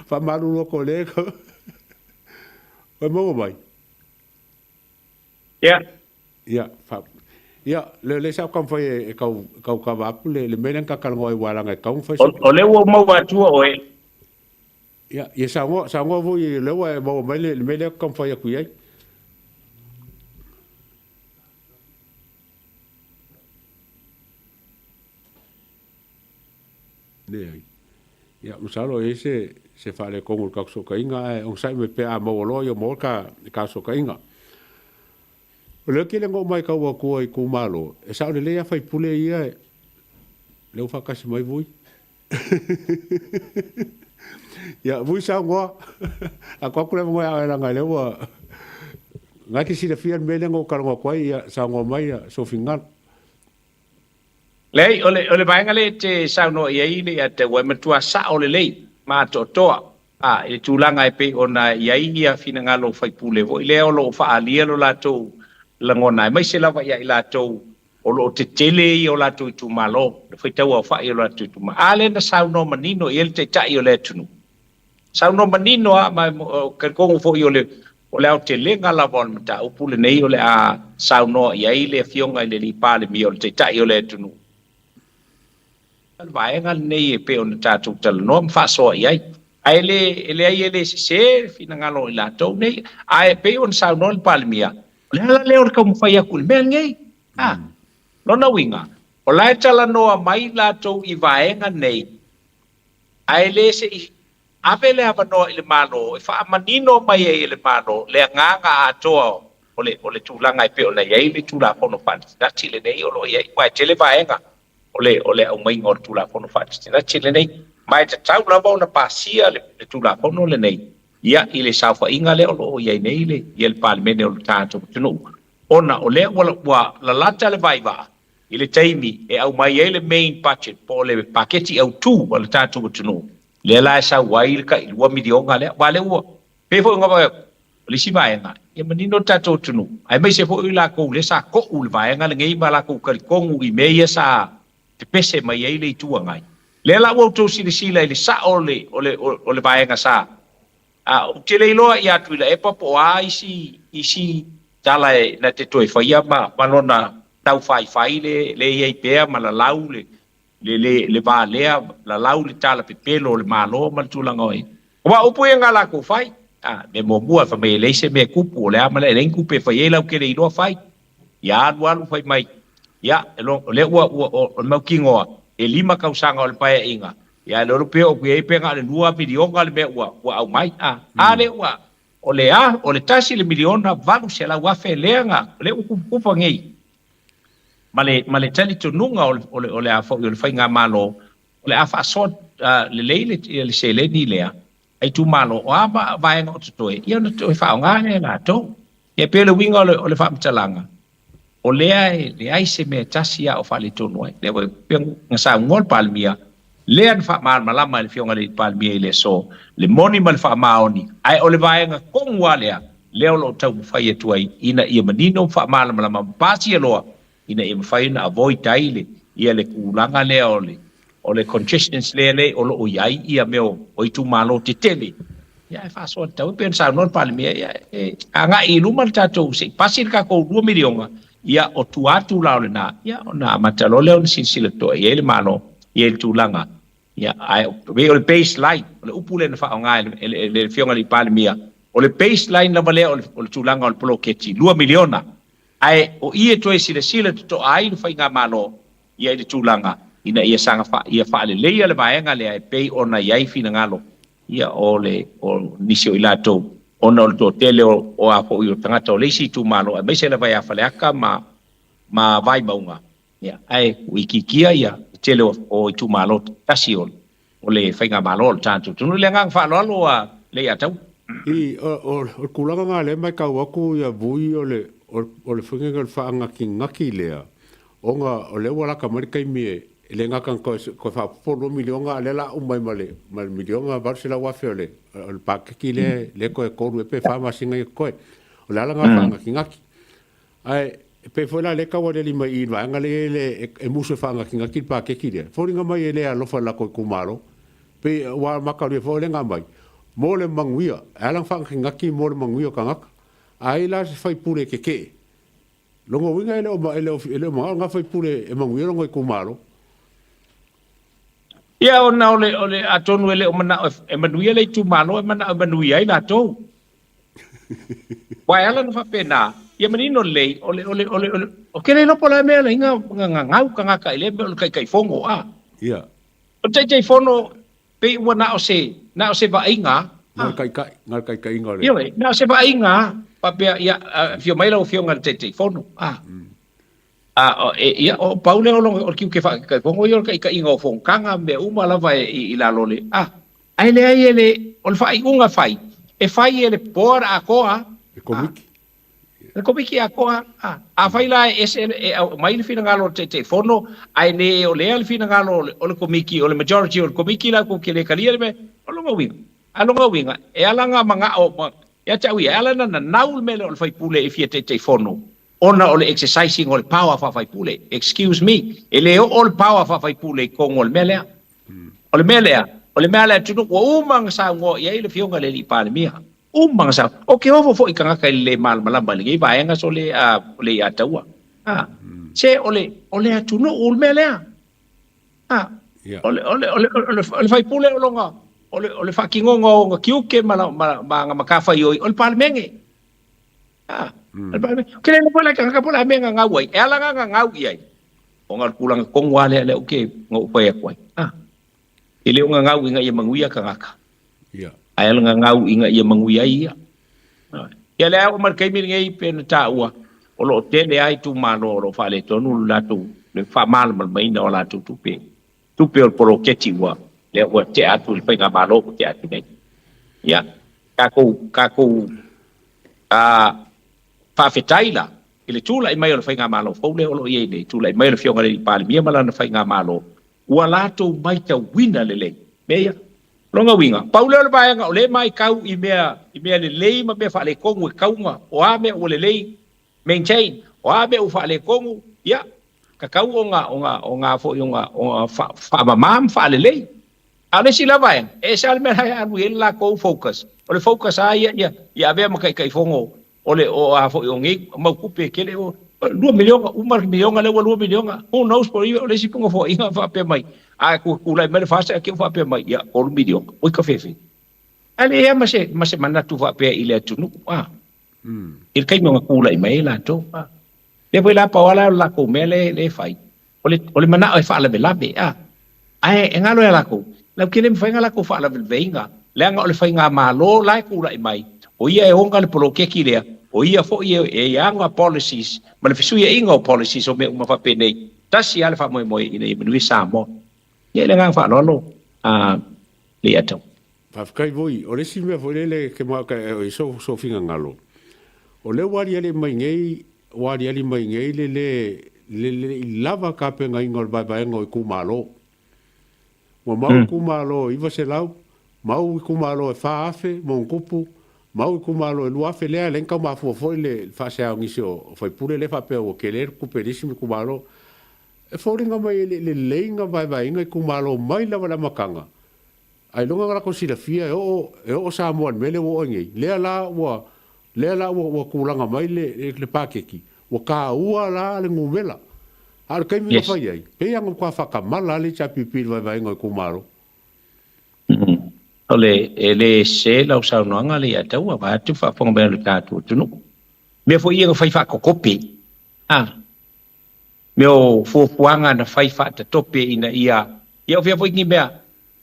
Faamalulu atu o lea e toe maua mai. Ia. Ia, fa, ia, le, le sa ou taumafai e, e tau, tau kava atu le, le mea lea na ta talanoa ai aua leaga e tatau ona fai O, o lea ua ou maua atua oe. Ia, ia saunoa, saunoa foi, o lea ua e maua mai le, le mea lea ou te taumafai atu i ai. Leai. Ia, masalo e i ai se, se faaletonu i le tatou fesootaiga, ae onosai mai pea a maua loa, ia maua le ta fesootaiga. O lea tele na ou matau atua i itumalo, e sao lelei lava faipule ia, lea ua faatasi mai Vui. Ia, Vui saunoa, lako atu le avanoa ia oe leaga o lea ua, na e te silafia le mea lea na ou talanoa atu ai, ia saunoa mai sou finagalo. Leai, o le, o le vaega lea e te saunoa i ai Leiataua, e matua sao lelei ma atoatoa, a, i le tulaga e pei ona i ai ia finagalo o faipule foi lea o lo o faaalia lo latou lagona, aemaise lava ia i latou o lo o tetele ia o latou itumalo, le faitau aofai o latou itumalo. A lea na saunoa manino i ai le Taitai o le atunuu, Saunoa manino lava, ma e talitonu foi o le o le aotelega lava o le mataupu lenei o le a saunoa i ai le Afioga i le Alii Palemia o le Taitai o le atunuu. O le vaega lenei e pei ona tatou talanoa ma faasoa i ai. Ae le, e leai e le sese le finagalo o i latou nei. Ae pei ona saunoa le Palemia, o le ala lea o le taumafai atu i le mea lenei. A, lona uiga, o la e talanoa mai latou i vaega nei, Ae le se i ave le avanoa i le Malo e faamanino mai ai e le Malo le agaga atoa o le o le tulaga e pei ona i ai le Tulafono Faanatinati lenei o lo o i ai, aua e tele vaega o le o le aumaiga o le Tulafono Faanatinati lenei, ma e tatau lava ona pasia le le Tulafono lenei, ia, i le saofaiga lea o lo o i ai nei le ia le Palemene o le tatou atunuu, ona o lea ua ua lalata le vaivaa I le taimi e aumai ai le main budget po o le paketi autu a le tatou atunuu, lea la e sau ai le tai $2 miliona lea. Aua o lea ua, pei foi ona fai atu, o le isi vaega, ia manino le tatou atunuu, aemaise foi i latou lea sa to'u i le vaega lenei ma latou talitonu i mea ia sa pepese mai ai le Itu Agai. Lea la ua outou silasila i le sao o le, o le, o le vaega sa A, ou te le iloa ia Tuilaepa po o a isi, isi tala e na te toe faia ma, ma lona taufaifai le, le i ai pea ma lalau le, le, le, le va lea, lalau le tala pepelo o le Malo ma le tulaga o i ai. Aua o upu ia na latou fai. A, mea muamua, fai mai e leai se mea e tupu, o le a ma le, e leai ni tupe e fai ai lau te le iloa fai. Ia alu alu fai mai, ia, o lea ua, ua, o le mautinoa, e lima tausaga o le Paeaiga, ia ae lolo pe oo atu i ai pe na o le $2 miliona le mea ua, ua aumai, a, a lea ua, o le a, o le tasi le miliona 800 afe lea na, lea ua kupakupa nei, ma le, ma le talitonuga o le, o le, o le a foi, o le faigamalo, o le a faasoa lelei le, le seleni lea, a itumalo, o a vaega o totoe, ia ona toe faaaoga lea e latou. Ia e pei o le uiga o le, o le faamatalaga, o lea e leai se mea e tasi a o faaletonu ai. Lea foi pei ona saunoa le Palemia, lea na faamalamalama e le Afioga i le Palemia i le aso, le moni ma le faamaoni, ae o le vaega tonu lava lea, lea o lo o taumafai atu ai ina ia manino ma faamalamalama ma pasia loa ina ia mafai ona avoid ai le, ia le tulaga lea o le, o le congestions lea le o lo o i ai ia mea o itumalo tetele, ia e faasoa tatau e pei ona saunoa le Palemia, ia e agai i luma le tatou, se i pasi le tatou $2 miliona, ia o tua atu la o lena, ia ona amata loa lea ona silasila totoa i ai le Malo i le tulaga. Ia, ae pei o le base line, o le upu lea na faaaoga e le, e le Afioga i le Palemia, o le base line lava lea o le, o le tulaga o le poloketi, $2 miliona. Ae o i e toe silasila totoa ai le Faigamalo ia i le tulaga ina ia saga fa, ia faaleleia le vaega lea e pei ona i ai finagalo ia o le, o nisi o i latou ona o le toatele o, o a foi o tagata o le isi itumalo aemaise lava ia Faleata ma, ma Vaimauga. Ia, ae ua itiitia ia le tele o, o itumalo tasi o, o le faigamalo o le tatou atunuu. I le agaga faaaloalo a Leiataua. I, o, o, o le tulaga lena lea e matau atu ia Vui o le, o, o le faiga o le faanagati lea, ona o lea ua lata mai le taimi e, e le gata ona toe, toe faaopoopo $2 miliona a o lea o le a uma ai ma le, ma le miliona $800,000 o le, o le paketi lea, lea toe tolu ea pe fa masina ia totoe. O le ala lena o le faanatinati. Ae pei foi la lea e tau aliali mai i i le vaega lea i ai e musu e faanatinati le paketi lea, e foliga mai e le alofa i le latou itumalo. Pei ua mataulia foi lea na aumai, mo le manuia, e ala ona faanatinati mo le manuia o tagata. A i ai la se faipule e tetee, lona uiga e le o e le o e le o manao lena faipule e manuia lona itumalo. Ia ona o le o le atonu e le o manao e manuia le itumalo, e manao e manuia ai latou. Aua e ala ona faapena, ia manino lelei, o le, o le, o le, o le, o ke le iloa po o le a mea la inga gagau tagata i lea mea o le taitaifono, a. Ia. O le taitaifono, pei ua na o se, na o se vaaiga, a. Na o le taitai, na o le taitaiga o le. Ioe, na o se vaaiga, a. Faapea, ia, afio mai lau Afioga i le Taitaifono, a. A, o, e, ia, o pau lea o le, o le tiute faataitaifono ia o le taitaiga o fonotaga ma mea uma lava e, i, i lalo o le, a. Ae leai e le, o le faaiuga fai, e fai e le board atoa. Le komiti. Le komiti atoa. A, afai la e ese, e aumai le finagalo o le Taitaifono, ae le o lea le finagalo o le, o le komiti, o le majority o le komiti la tou te le talia le mea, o lona uiga, a lona uiga, e ala ona manao, ia te au ia, e ala ona nanau le mea lea o le faipule e fia Taitaifono, ona o le exercising o le power faa-faipule. Excuse me, e le oo le power faa-faipule i totonu o le mea lea. O le mea lea, o le mea a le atunuu ua uma ona saunoa i ai le Afioga i le Alii Palemia. Uma ona saunoa. Ou te ofo foi i tagata i le le malamalama i lenei vaega so le, a, le ia taua. A, se o le, o le atunuu le mea lea. A, o le, o le, o le, o le, o le faipule o lona, o le, o le faatinoga o ona tiute ma, ma, ma ana matafaioi, o le Palemene. A, o le Palemene. Ou te le iloa po o le a le tagata po o le a mea e gagau ai. E ala ona gagau i ai, Ona o le tulaga tonu lava lea lea ou te na ou fai atu ai. Ah. E le o gagau ina ia manuia tagata. Yeah. Ae o le gagau ina ia manuia ai ia. Ah. Ia lea oo mai le taimi lenei pei ona taua, o lo o tele lava itumalo o lo o faaletonu le latou le faamalamalamaina o latou tupe, tupe o le poloketi ua lea ua tea atu i le faigamalo ua tea atu nei. Ia, tatou tatou ah, faafetai la I le tulai mai o le faigamalo fou lea o lo o i ai nei, tulai mai o le Afioga i le Alii Palemia ma lana faigamalo, ua latou maitauina lelei mea ia. Lona uiga, pau lea o le vaega o lea e maitau i mea, i mea lelei ma mea faaletonu e tauga, o a mea ua lelei, maintain, o a mea ua faaletonu, ia, tatau ona, ona, ona foi ona, ona faamama ma faalelei. A o le isi la vaega, e ese lava le mea la e alu i ai le latou focus, o le focus lava ia ia, ia avea ma Taitaifono O le o a foi o nei mau tupe e tele o $2 miliona, uma le miliona lea ua $2 miliona. Who knows po o le isi nofoaiga faapea mai, a tulai mai le FAST ae te i ua faapea mai, ia $3 miliona. Oi ka fefe. Ae leai lava ma se, ma se manatu faapea i le atunuu, a. I le taimi o na tulai mai ai latou, a. Lea foi la pau lava la o le latou mea lea, lea e fai, o le, o le manao e faalavelave, a. Ae e galo ia latou, lau ke le mafai ona latou faalavelaveina, leaga o le faigamalo la e tulai mai, o ia e ona le poloketi lea, o ia foi e, e ana policies ma le fesuiaiga o policies o mea uma faapenei, tasi lava le faamoemoe ina ia manuia Samoa. Ia i le agaga faaaloalo, a Leiataua. Faafetai foi. O le isi mea foi lele ke ma ka e so so finagalo. O lea ua aliali mai nei, ua aliali mai nei le le le le i lava tapenaina o le vaevaega o itumalo. Ua mau itumalo e 900, mau itumalo e 4,000 ma ona tupu, mau itumalo e 2,000, lea e ala ai ona tau mafua foi le faasea o nisi o sui usufono lea faapea ua tele le tupe a le isi itumalo. E foliga mai e le i lelei ona vaevaeina itumalo mai lava i le amataga, Ailoga na latou silafia e oo, e oo Samoa i le mea lea ua oo ai nei. Lea la ua, lea la ua, ua tulaga mai le, le paketi, ua taua la le numera. A o le taimi na fai ai, pei lava na matua faatamala lava le HRPP i le vaevaega o itumalo. O le, e le sese lau saunoaga le ia taua, vaeatu faafofoga mai a lo tatou atunuu. Mea foi ia na fai faatotope, a, mea o fuafuaga na fai faatatope ina ia, ia o fea foi ni mea,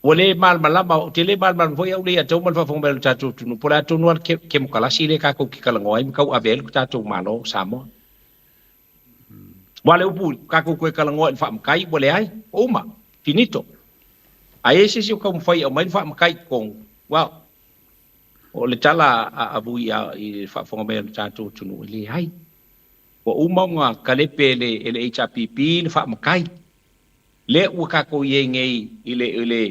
ua le malamalama, ou te le malamalama foi au le ia taua ma le faafofoga mai a lo tatou atunuu, po o le a tonu lava le kemokalasi lea tatou te talanoa ai ma tauave ai le tatou Malo o Samoa. Aua o le upu, tatou toe talanoa i le faamatai, ua leai, ua uma, finito. A i ai se isi o taumafai e aumai le faamatai i totonu, well, o le tala a Vui i le faafofoga mai a lo tatou atunuu, e leai. Ua uma ona talepe e le HRPP le faamatai. Lea ua tatou i ai nei i le, i le,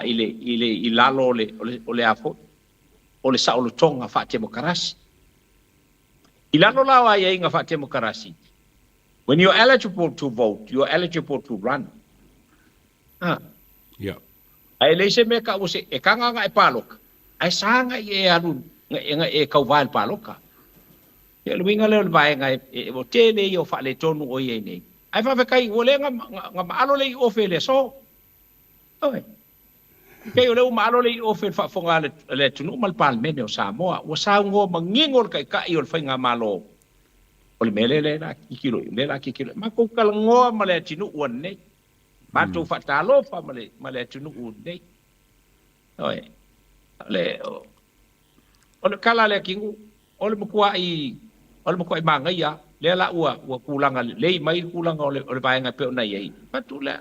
i le, i le, i lalo o le, o le a foi, o le saolotoga faatemokarasi. I lalo la o aiaiga faatemokarasi, when you're eligible to vote, you're eligible to run. Ha. Yeah. Ae leai se mea taua se, e taga na e paloka, ae sa na i e alu, na e, na e kauvā i le paloka. Ia, o le uiga lea o le vaega e, e, o tele ia o faaletonu o i ai nei. Ae faafetai, ua lea na, na, na maalo le iofe i le aso. Oi. Pei o lea ua maalo le iofe i le faafofoga a le, a le atunuu ma le Palemene o Samoa. Ua saunoa manino le Taitai o le Faigamalo, o le mea lea lea la tilotilo i, lea la tilotilo i. Matou talanoa ma le atunuu ananei. Matou faatalofa ma le, ma le atunuu nei. Oi. O le, o le tala a le atunuu, o le matuai, o le matuai manaia, lea la ua, ua tulaga lelei mai le tulaga o le, o le vaega e pei ona i ai. Fatu lea,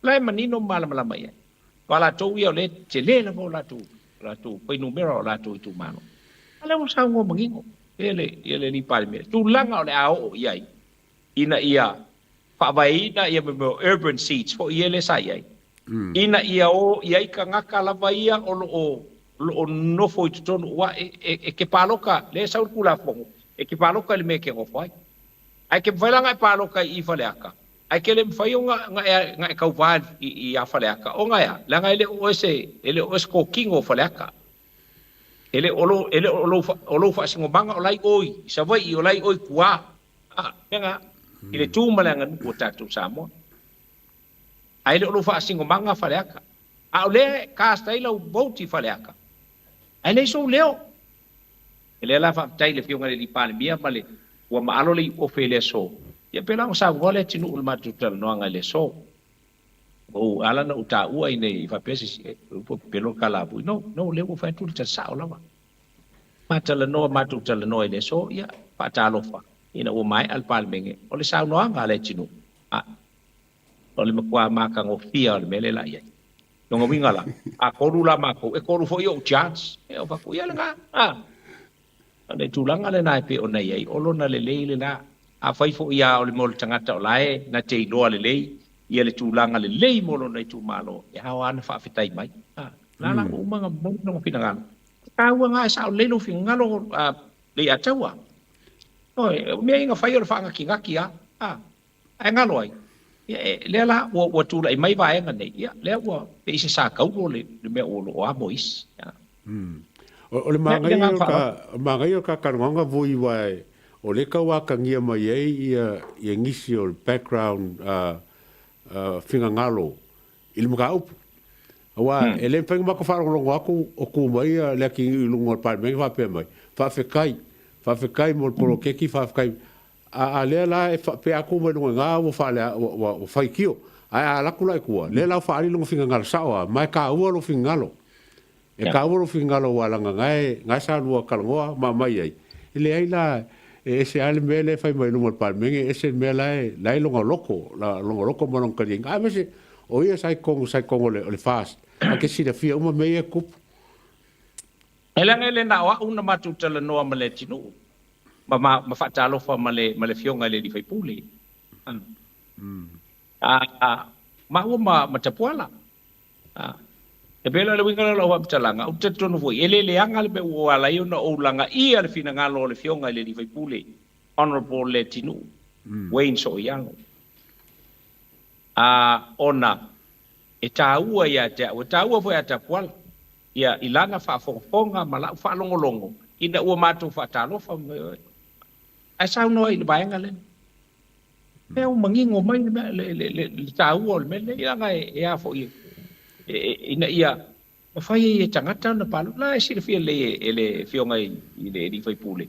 la e manino ma malamalama i ai. Aua latou ia o lea e tele lava o latou, o latou fuainumera o latou itumalo. A lea ua saunoa manino ia le, ia le alii Palemia, tulaga o le a oo i ai, ina ia faavaeina ia mea o urban seats foi ia lea sa i ai, ina ia o i ai tagata lava ia o lo o o lo o nofo i totonu aua e, e, e te paloka, lea e sau le Tulafono, e te paloka i le mea e te nofo ai. Ae ke mafai la ona e paloka i i Faleata, ae ke le mafai ona ona e, ona e tauva i, i ia Faleata, ona e a? Leaga e le o oe se, e le o oe se tokino o Faleata. E le o lou, e le o lou, o lou faasinomaga o la i o i Savaii, o la i o i tua. A, mea na, i le tu ma le aganuu o tatou Samoa. Ae le o lou faasinomaga Faleata. A o lea e cast ai lau vote i Faleata, ae leai sou leo. O lea la faafetai i le Afioga i le Alii Palemia ma le ua maalo le iuofe i le aso. Ia pei la ona saunoa le atunuu i le matou talanoaga i le aso. Ua ou ala ona ou taua ina i faapea se isi, ua pepelo le kalapu. No, no, o lea ua fai atu le tala sao lava. Ma talanoa, matou talanoa i le aso, ia, faatalofa, ina ua maea le Palemene, o le saunoaga a le atunuu, a, o le matua matagofie o le mea lea la i ai. Lona uiga la, a tolu la matou, e tolu foi ou chance. Ia, ou fai atu, ia lena, a. O le tulaga lena e pei ona i ai, o lona lelei lena. Afai foi a o le mea o le tagata o la e na te iloa lelei ia le tulaga lelei mo lona itumalo, e ao lava ona faafetai mai. A, la la ua uma ona momoli lona finagalo. E taua na e sao lelei lou finagalo, a, Leiataua. Oi, o mea ia na fai o le faanatinati lava. A, ae galo ai. Ia, e, lea la ua, ua tulai mai vaega nei, ia, lea ua pei se sa taulo le, le mea o lo o amo isi. Ia. O le manaia o ka, manaia o ka talanoaga voi aua o lea e tau atagia mai ai ia, ia nisi o le background finagalo i le mataupu. Aua e le mafai ona matou faalogologo atu o tu mai le atinuu i luga o le Palemene faapea mai, faafetai, faafetai mo le poloketi, faafetai. A lea la e faapea atu mai luga i ina ua faalea, ua, ua faitio. Ae a alu atu la i tua, lea la ua faaali lona finagalo sao lava, ma e taua lou finagalo. E taua lou finagalo aua leaga na e, na e sa lua talanoa ma aumai ai. E leai la, e ese lava le mea lea e fai mai i luma o le Palemene, ese le mea la e, la e i lona loto, lona loto ma lona taliaiga. Aemaise, o ia sa i totonu, sa i totonu o le, o le FAST, na te silafia uma mea ia e tutupu. E leaga e le na o au na matou talanoa ma le atunuu ma, ma, ma faatalofa ma le, ma le Afioga i le alii faipule. A, maua ma, ma Tapuala. A, e pei la o le uiga lea o lau faamatalaga, ou te talitonu foi, e le leaga le mea ua ala ai ona ou lagaia le finagalo o le Afioga i le alii faipule, Honourable Leatinuu, Wayne Sooialo. A, ona e taua ia te au, e taua foi ia Tapuala, ia, i lana faafogafoga ma lau faalogologo ina ua matou faatalofa mai, ae saunoa i le vaega lea. Mea ua manino mai le mea, le, le, le, le taua o le mea lenei, leaga e, e a foi, e, e, ina ia Mafai ai e tagata ona palota. La e silafia lelei e le Afioga i le Alii Faipule,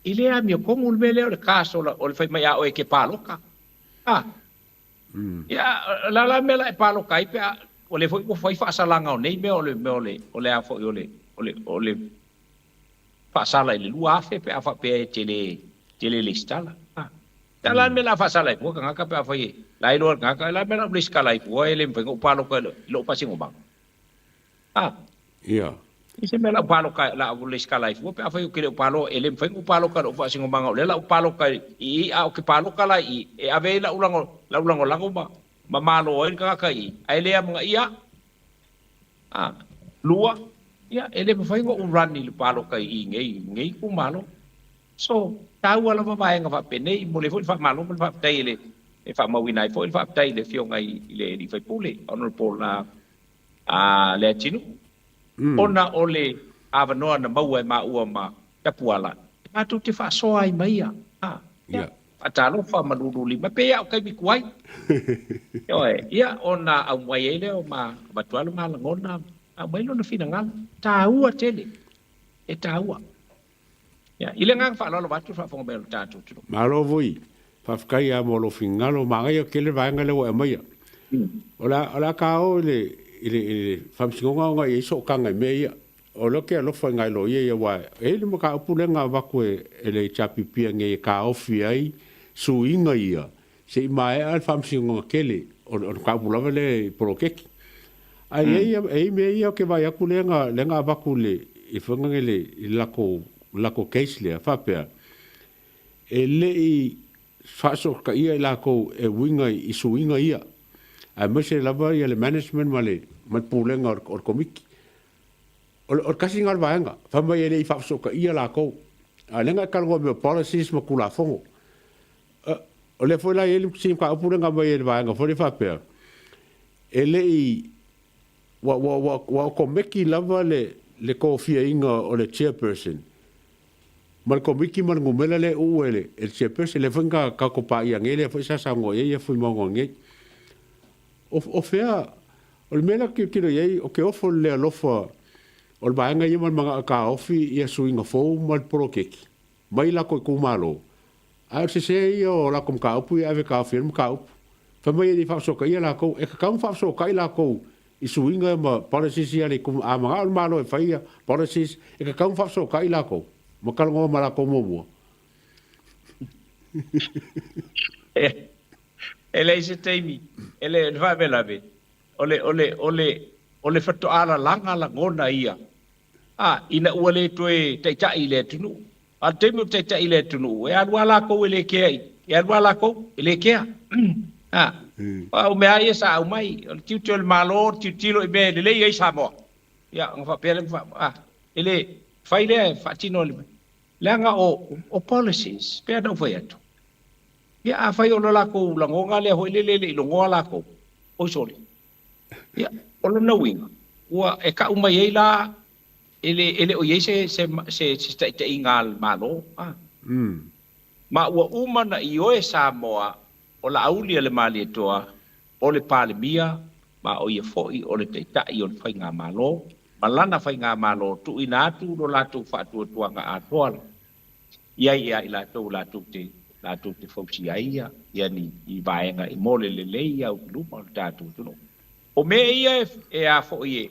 e le amiotonu le mea lea o le cast o le fai mai a oe e te palota. A. Ia, o le a la le mea la e palota ai pe a, o lea foi ua fai faasalaga o nei mea o le mea o le, o le a foi o le, o le, o le faasala i le 2000 pe a faapea e te le, te le lesitala. A. Ia la le mea la a faasala ai fua tagata pe a fai e, la iloa e le tagata, la le mea la a ou lesitala ai fua e le mafai ona ou palota i lou faasinomaga. A. Ia. I se mea la ou paloka, la ou lesitala ai fua pe afai ou te le o palo, e le mafai ona ou paloka i lou faasinomaga o lea la ou paloka i i, a ou te paloka la i i, e ave ai lau lago, lau lagolago ma, ma malo ai le tagata i i, ae le amanaia au. A. Lua, ia, e le mafai ona ou run i le paloka i i nei, nei itumalo. So, taua lava vaega faapenei, momoli ai foi le faamalo ma le faafetai e le, e faamauina ai foi le faafetai i le Afioga i le Alii Faipule, Honourable a Leatinuu, ona o le avanoa na maua e maua ma Tapuala, e matou te faasoa ai ma ia, a, ia, faatalofa ma lululima, e pei lava o taimi tuai. Ioe, ia, ona aumai ai lea o ma avatu lava lo ma lagona, aumai lona finagalo, taua tele, e taua. Ia, i le agaga faaaloalo vaeatu le faafofoga mai o le tatou atunuu. Malo foi, faafetai lava mo lou finagalo, manaia tele le vaega lea ua e aumaia. O le a, o le a ta o i le, i le, i le faamasinoga ona e i ai sootaga i mea ia. O lea ou te alofa i nai loia ia aua e i ai le mataupu lea na avatu e, e le HRPP anei e taofi ai suiga ia se i maea le faamasinoga tele o le, o le mataupu lava lea i poloketi. Ae i ai, e i ai mea ia ou te vaai atu lea na, lea na avatu i le, i faiga nei le, i le latou, le latou case lea, faapea, e le i faasootaiia i latou e uiga i suiga ia, aemaise lava ia le management ma le, ma le pulega o le, o le Komiti. O le, o le tasi lena o le vaega, fai mai e le i faafesootaia latou. A o lea na e talanoa i mea o policies ma Tulafono. O lea foi la e i ai le isi mataupu lea na aumai e le vaega foi lea faapea, e le i, ua, ua, ua, ua okomeki lava le, le tofiaina o le chairperson ma le komiti ma le numera lea e uu e le, e le chairperson. Lea foi na tatou paia nei, lea foi sa saunoa i ai Fuimaono nei. O, o fea, o le mea lea ou te tilotilo i ai, ou te ofo i le le alofa o le vaega ia ma le manao e taofi ia suiga fou ma le poloketi mai latou itumalo, Ae o le sese ia o latou mataupu ia e ave e taofi ai le mataupu. Fai mai e le i faafesootaia latou. E tatau ona faafesootai latou i suiga ma policies ia a le itumalo. A manao le Malo e fai ia policies, e tatau ona faafesootai latou ma talanoa ma latou muamua. E leai se taimi, e le, le faalavelave, o le, o le, o le, o le faatoa lalaga lagona ia, a, ina ua le toe taitai i le atunuu. A o le taimi o taitai i le atunuu, e alu lava latou e le kea i, e alu lava latou e le kea. A, o mea lava ia sa aumai, o le tiute o le Malo o le tilotilo i mea e lelei ai Samoa. Ia, ona faapea lea, a, e le fai lea e faatino e le, leaga o, o policies, pei ona ou fai atu. Ia, afai o le latou lagona lea foi lele e le i logoa latou, oi sole. Ia, o lona uiga, ua e tau mai ai la E le, e le o i ai se, se, se, se taitaiga a le Malo, a. Ma ua uma ona ioe Samoa o Laauli a le Malietoa o le Palemia ma o ia foi o le Taitai o le Faigamalo ma lana Faigamalo tuuina atu lo latou faatuatuaga atoa la i ai ia i latou latou te, latou te fausia ai ia, ia ni, ni vaega i mo le lelei au i luma o le tatou atunuu. O mea ia e, e a foi e,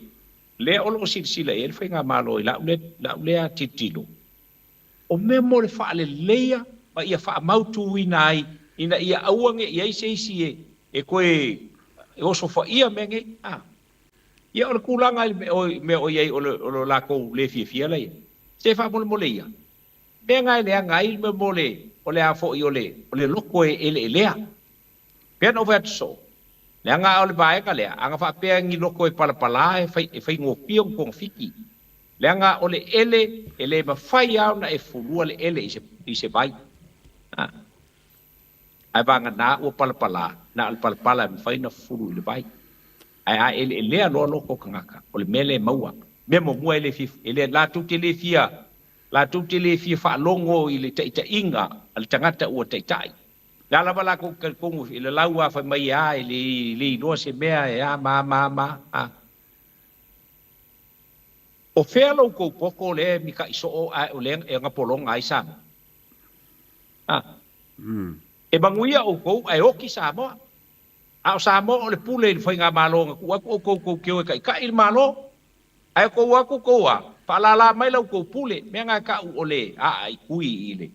Lea o lo o silasila i ai le Faigamalo i lau lea, lau lea tilotilo, o mea mo le faaleleia ma ia faamautuina ai ina ia aua ne i ai se isi e, e toe osofaia mea nei. A. Ia o le tulaga i le mea o i ai o le, o lo latou le fiafia la i ai, se faamolemole ia, mea na e leaga ai le mea mo le, o le a foi o le, o le loto e eleelea. Pea na ou fai atu soo, leaga o le vaega lea, ana faapea ni loto e palapala e fai, e faigofie ona togafiti. Leaga o le ele, e le mafai lava ona e fulua le ele i se, i se vai. A. Ae vagana ua palapala, na o le palapala e mafai ona fulu i le vai. Ae a eleelea loa loto o tagata, o le mea lea e maua. Mea muamua e le fia, e le, latou te le fia, latou te le fia faalogo i le taitaiga a le tagata ua taitai. Le a lava latou te talitonu i le lau a fai mai e a e le iloa se mea e a ma a ma a ma a. O fea lo outou poto lea e mika'i soo ae o lea e gapologa ai Samoa? A. E manuia outou ae oti Samoa. A o Samoa o le pule i le faigamalo na tuu atu outou tou te o e taita'i le Malo, ae tou o atu tou a, faalala mai la outou pule, mea na e ta'u o le aa i tui i le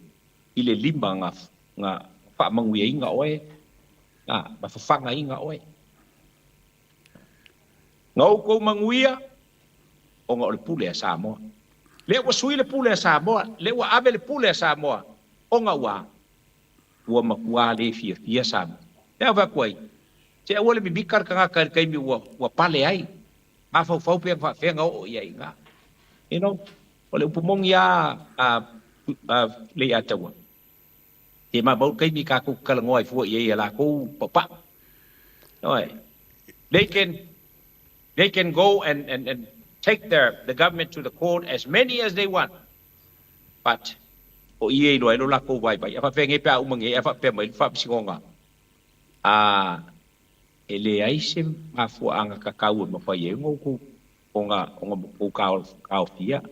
i le lima na na faamanuiaina oe, na na fafagaina oe. Na outou manuia ona o le pule a Samoa. Lea ua sui le pule a Samoa, lea ua ave le pule a Samoa ona ua a? Ua matuā le fiafia Samoa. Lea ave atu ai, se aua le mimika le tagata i le taimi ua ua pale ai, mafaufau pe ana faapefea ona oo i ai i ina. You know, o le upu moni lava a a Leiataua, e maumau le taimi tatou te talanoa ai fua i ai i a lakou paupau. Ioe. They can they can go and and and take their the government to the court as many as they want. But o i e iloa ai lo lakou vaivai. A faapea nei pe a uma nei ae faapea mai le faamasinoga a e leai se mafuaaga tatau e mafai ai ona outou ona ona outou taofia.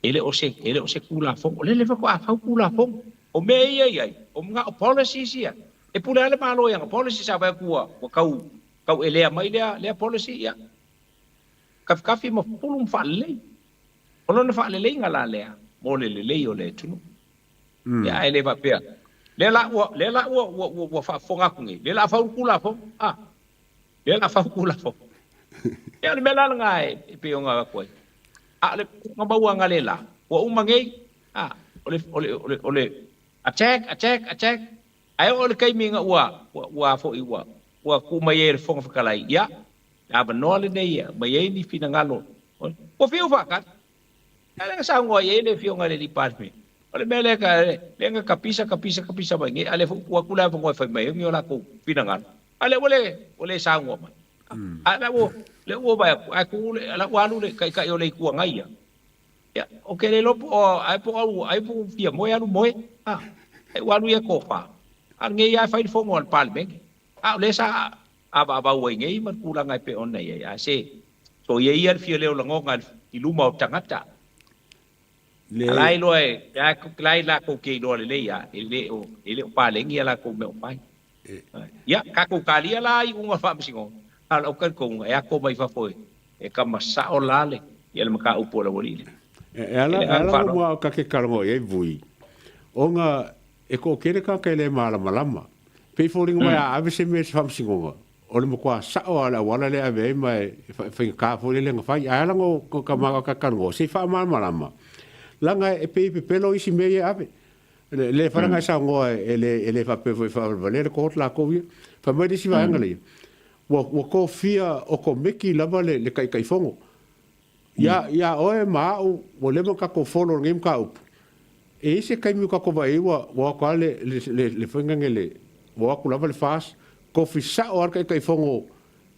E le o se, e le o se Tulafono. O lele faatoa fau Tulafono. O mea ia e i ai, o manao policies ia. E pule lava le Malo i ana policies, a fai atu ua, ua tau, tau elea mai lea, lea policy, ia, kafikafi ma pupulu ma faalelei. O lona faaleleiga la lea mo le lelei o le atunuu. Ia, ae le faapea, lea la ua, lea la ua, ua, ua, ua faafofoga atu nei, lea la a fau le Tulafono, a. Lea la fau Tulafono. Ia, o le mea la lena e pei ona avatu ai. A o le na maua analeila, ua uma nei, a, o le, o le, o le, o le attack, attack, attack, ae oo i le taimi ina ua, ua, ua foi, ua, ua tuu mai ai e le Fofoga Fetalai, ia, le avanoa lenei e aumai ai ni finagalo. Ua fiu faatali. A lea na saunoa i ai le Afioga i le Alii Palemia, o le mea lea ka, lea na kapisa, kapisa, kapisa mai nei, a lea foi ua tuu atu le avanoa e fai mai ai ni o latou finagalo, a lea ua le, ua le saunoa mai. A lea ua, lea ua vaai atu, ae tu le, la ua alu le Taitai o le Itu Agai ia, ia, ou te le iloa po o, ai po o, ai po o fia moe alu moe, a, ai ua alu ia e tofa, a o lenei lava e fai le fono a le Palemene, a o lea sa avaavau ai nei ma le tulaga e pei ona i ai, a se, Soia ia le fia leo lagona i luma o tagata. A la e iloa e, la e latou te iloa lelei a, e le o, e le o paleni a latou mea o fai. Ia, tatou talia la iuga o le faamasinoga, a o lau talitonuga, e ato mai fafo e, e tama sao la le, ia le mataupu a le aualii lea. E ala, e ala mo au ka ke karongo i ai vui. Ona e toatele tagata e le malamalama. Pei foliga mai a ave se mea i se faamasinoga, O le matua sao lava o le auala lea e ave ai ma e faigata foi lele ona fai. Ae ala ona ka makalanoa, se i faamalamalama, leaga e pei e pepelo isi mea ia e ave. Le le fai leaga e saunoa e le e le faapea foi e faavalevalea le court latou ia. Fai mai le isi vaega lea, ua ua tofia okomeki lava le le Taitaifono. Ia ia oe ma au ua leva ona tatou follow i lenei mataupu, e i ai se taimi ua tatou vaai ai ua ua o atu lava le le le le faiga nei le ua o atu lava le FAST, tofi sao lava le Taitaifono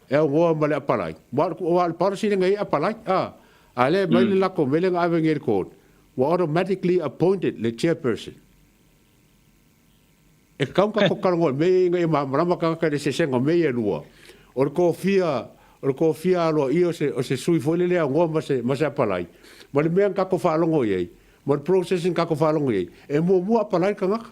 e aunoa ma le apalai. Aua o le policy lea na i ai e apalai, a, a lea e aumai le latou mea lea na ave nei i le court, ua automatically appointed le chairperson. E tatau ona tatou talanoa i mea ia ina ia malamalama tagata i le eseesega o mea ia e lua. O le tofia, o le tofia aloaia o se, o se sui foi lele e aunoa ma se, ma se apalai, ma le mea na tatou faalogo i ai, ma le process na tatou faalogo i ai, e muamua apalai le tagata.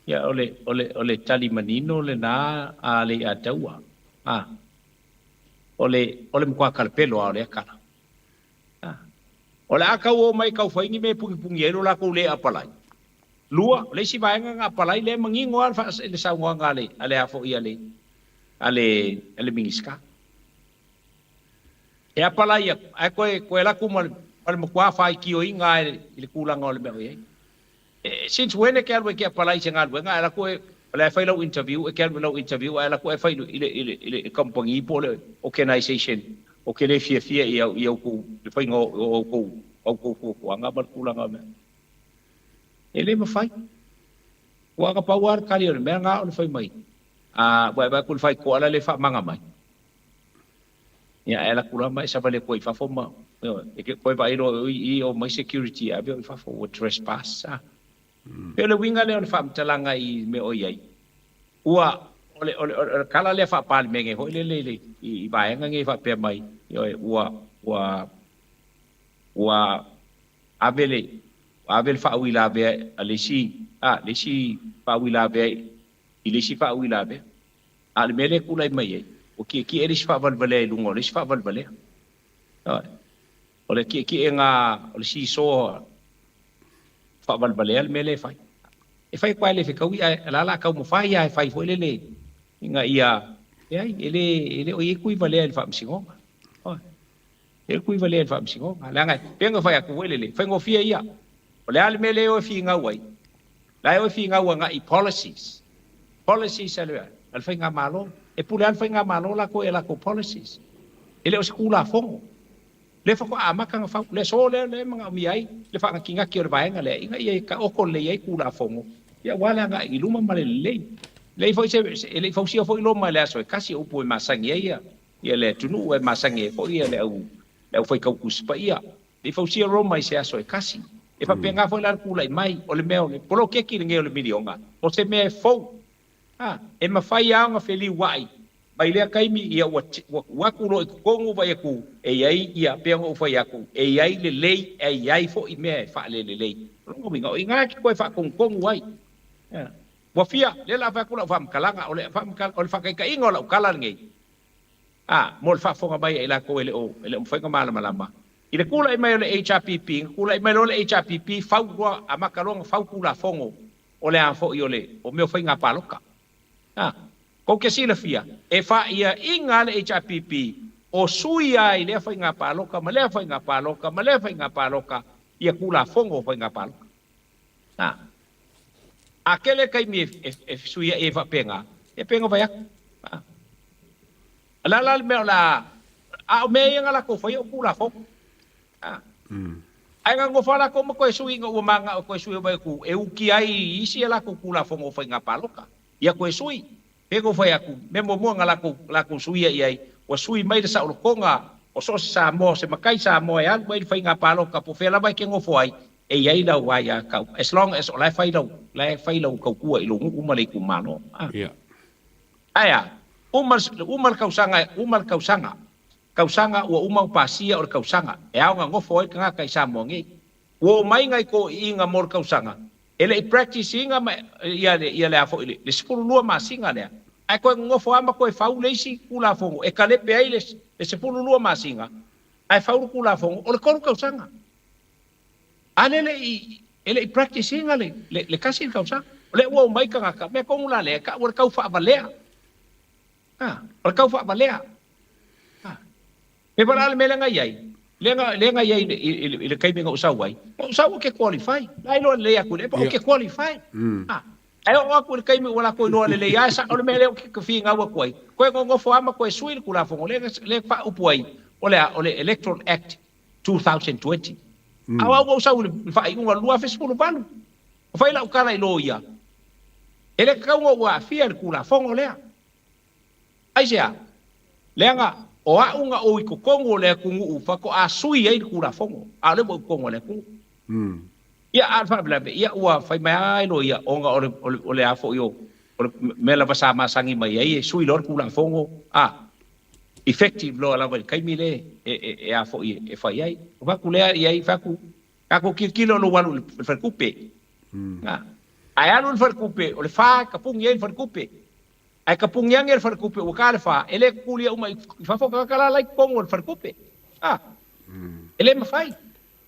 Ia, o le, o le, o le tali manino lena a Leiataua. A, o le, o le matua talapelo lava o lea tala. O le a tau o mai tau fai ni mea e punipuni ai lo latou le apalai. Lua, o le isi vaega na apalai lea e manino lava le saunoaga a le, a le a foi a le, a le, a le Minisita. E apalai atu, ae toe, toe alu atu ma le, ma le matua faitioina lava i le tulaga o le mea o i ai. Since when e te alu e te apalai i se galuega ae alu atu e, o la e fai lau interview, e te alu i lau interview ae alu atu e fai i le, i le, i le kamupani po o le organization ou te le fiafia i au, i outou, le faiga o outou, outou fuafuaga ma le tulaga o mea. E le mafai. Ua na pau lava le tali o le mea lena o le fai mai, a, ua e vaai atu i le faitoa la le faamaga mai. Ia, ae alu atu loa ma e savali atu ai i fafo ma, ioe, e te koe vaai loa i i o mai security e ave oe i fafo, ua trespass a. Pei o le uiga lea o le faamatalaga i mea o i ai, ua, O le, o le, o le tala lea faa-Palemene foi lele i, le, i, i vaega nei faapea mai, ioe, ua, ua, ua ave le, ua ave le faauilavea a le isi, a, le isi faauilavea i le isi faauilavea. A o le mea lea e tulai mai ai, ua tietie le isi faavalevalea i luga o le isi faavalevalea. Ioe. O le tietiega o le seesaw faavalevalea le mea lea e fai. E fai atu lava e le fetaui ae o la o le a taumafai lava e fai foi lele ina ia, leai, e le, e le o i ai tuivalea i le Faamasinoga. Ioe. E le o tuivalea i le Faamasinoga. Leaga e pei ona fai atu foi lele, faigofie ia. O le a le mea lea e o e finau ai? La e o e finau agai i policies. Policies a le, a le Faigamalo. E pule lava le Faigamalo latou i a latou policies. E le o se Tulafono. Lea faatoa amata ona fau. Le aso lea lea e manaomia ai le faanatinati o le vaega lea ina ia taoto lelei ai Tulafono ia aua le agai i luma ma le lelei. E leai foi se, e le i fausia foi Roma i le aso e tasi, o upu e masani ai ia, ia le atunuu e masani ai foi ia le au, le aufaitau Tusi Paia. E le i fausia Roma i se aso e tasi. E faapena foi la le tulai mai o le mea o le poloketi lenei o le miliona, o se mea e fou. A, e mafai lava ona feliuai mai lea taimi, ia ua, ua tuu atu loa i totonu vai atu e i ai ia, pei ona ou fai atu, e i ai lelei ae i ai foi mea e faalelelei. O lona uiga, o i ina e te toe faatonutonu ai. A, ua fia, lea o le a fai atu lau faamatalaga, o le o le faataitaiga o lau tala lenei, a, mo le faafofoga mai a i latou e le o, e le o mafai ona malamalama. I le tulai mai o le HRPP, na tulai mai loa le HRPP, fau loa, amata loa ona fau Tulafono o le a foi o le, o mea o faiga palota. A, tou te silafia, e faaiaina le HRPP o sui a i lea faiga palota ma lea faiga palota ma lea faiga palota ia Tulafono o faiga palota. A, a tele taimi e, e, e fesuiai ai faapena, ia pei ona fai atu. A, o le a la le mea o le a, a o mea ia na latou faia o Tulafono. A. Ae na nofo lava latou ma toe sui ina ua mananao e toe sui mai atu e uki ai i isi a latou Tulafono o faiga palota. Ia toe sui. Pei ona ou fai atu, mea muamua na latou, latou suia i ai, ua sui mai le saolotoga o so o se Samoa, o se matai Samoa e alu ai i le faiga palota po o fea lava e te nofo ai, e i ai lau aiatatau, as long as o la e fai lau, la e fai lau tautua i lou nuu ma le itumalo. A. Ia. Ae a? Uma, uma le tausaga, uma le tausaga. Tausaga ua uma ona pasia o le tausaga e ao ona nofo ai le tagata i Samoa nei. Ua omai nai toeaiina mo le tausaga e le i practice ina ma ia le ia le a foi le le 12 masina lea ae toe nonofo lava ma toe fau le isi Tulafono e kalepe ai le le 12 masina ae fau le Tulafono o le tolu tausaga. A lea e le i e le i practice ina le le le tasi le tausaga. O lea ua omai tagata, mea tonu la lea e tau o le tau faavalea. A, o le tau faavalea. A, pe wala le mea lea na i ai, lea na, lea na i ai i, i, i le taimi na ou sau ai, na ou sau ou te qualify. La iloa lelei atu i le, ou te qualify. A, ae oo atu i le taimi ua latou iloa lelei lava, e sao le mea lea ou te finau atu ai, toe nonofo lava ma toe sui le Tulafono lea, lea e faaupu ai, o le a, o le Electoral Act 2020. A o au ua ou sau i le faaiuga o le 2018. Ua fai lau tala i loia, e le tatau ona ou aafia i le Tulafono lea. Aisea? Leaga o au na ou i totonu o le atunuu faatoa sui ai le Tulafono, a o lea ua ou i totonu o le atunuu. Ia, a o le faalavelave, ia ua fai mai lava e loia, ona o le, o le, o le a foi o, o le mea lava sa masani mai ai e sui loa le Tulafono, a, effective loa lava i le taimi lea e, e, e a foi e fai ai. Ona fai atu lea i ai, fai atu, Tatou tilotilo lou alu i le faletupe. Na. Ae alu i le faletupe, o le fa e tapuni ai le faletupe. Ae tapuni ane le faletupe ua ta le fa, e le tutulia uma i fafo tagata la la i totonu o le faletupe. A. E le mafai.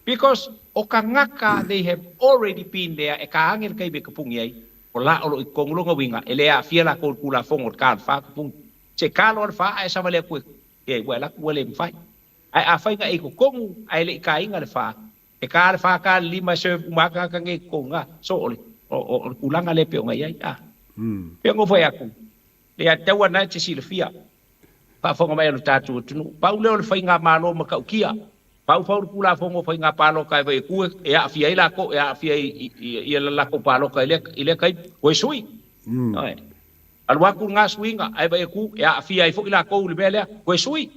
Because o tagata they have already been there e ta ane le taimi e tapuni ai, o la o lo o i totonu lona uiga, e le aafia latou i le Tulafono o le ta o le fa tapuni. Se ta loa le fa ae savali atu e, ua e alu atu ua le mafai. Ae afai na e i totonu ae le i taina le fa, e ta le fa ta le lima e serve uma lava tagata nei i totonu na. So o le, o, o, o le tulaga lea e pei ona i ai. A. Pei ona ou fai atu, le ia te au lava na e te silafia, faafofoga mai a lo tatou atunuu, pau lea o le faigamalo matautia, pau pau le Tulafono o Faiga Palota e vai atu e aafia ai latou, e aafia i, i, i la latou palota i lea, i lea taimi, ua e sui. Ioe. Alu atu lena suiga, ae vai atu e aafia ai foi latou i le mea lea, ua e sui.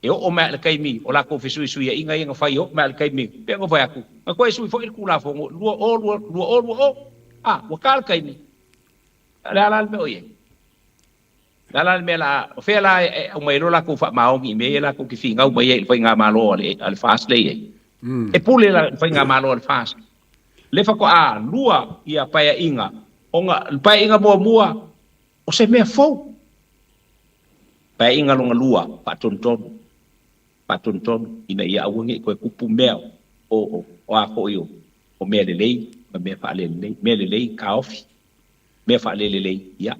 E oo mai lava i le taimi o latou fesuisuiaiga ia na fai, e oo mai lava i le taimi, pei ona fai atu, na toe sui foi le Tulafono 2020, a, ua ta le taimi, o le a la le mea o i ai? Le a la le mea la, o fea la e aumai ai loa lakou faamaoni i mea ia lakou te finau mai ai i le faigamalo a le, a le FAST lea e i ai? E pule la le faigamalo a le FAST. Lea faatoa lua ia paeaiga, ona o le paeaiga muamua, o se mea fou. Paeaiga lona lua, faatonutonu, faatonutonu, ina ia aua ne i toe tupu mea o, o, o a foi o, o mea lelei ma mea faalelelei. Mea lelei, taofi. Mea faalelelei, ia,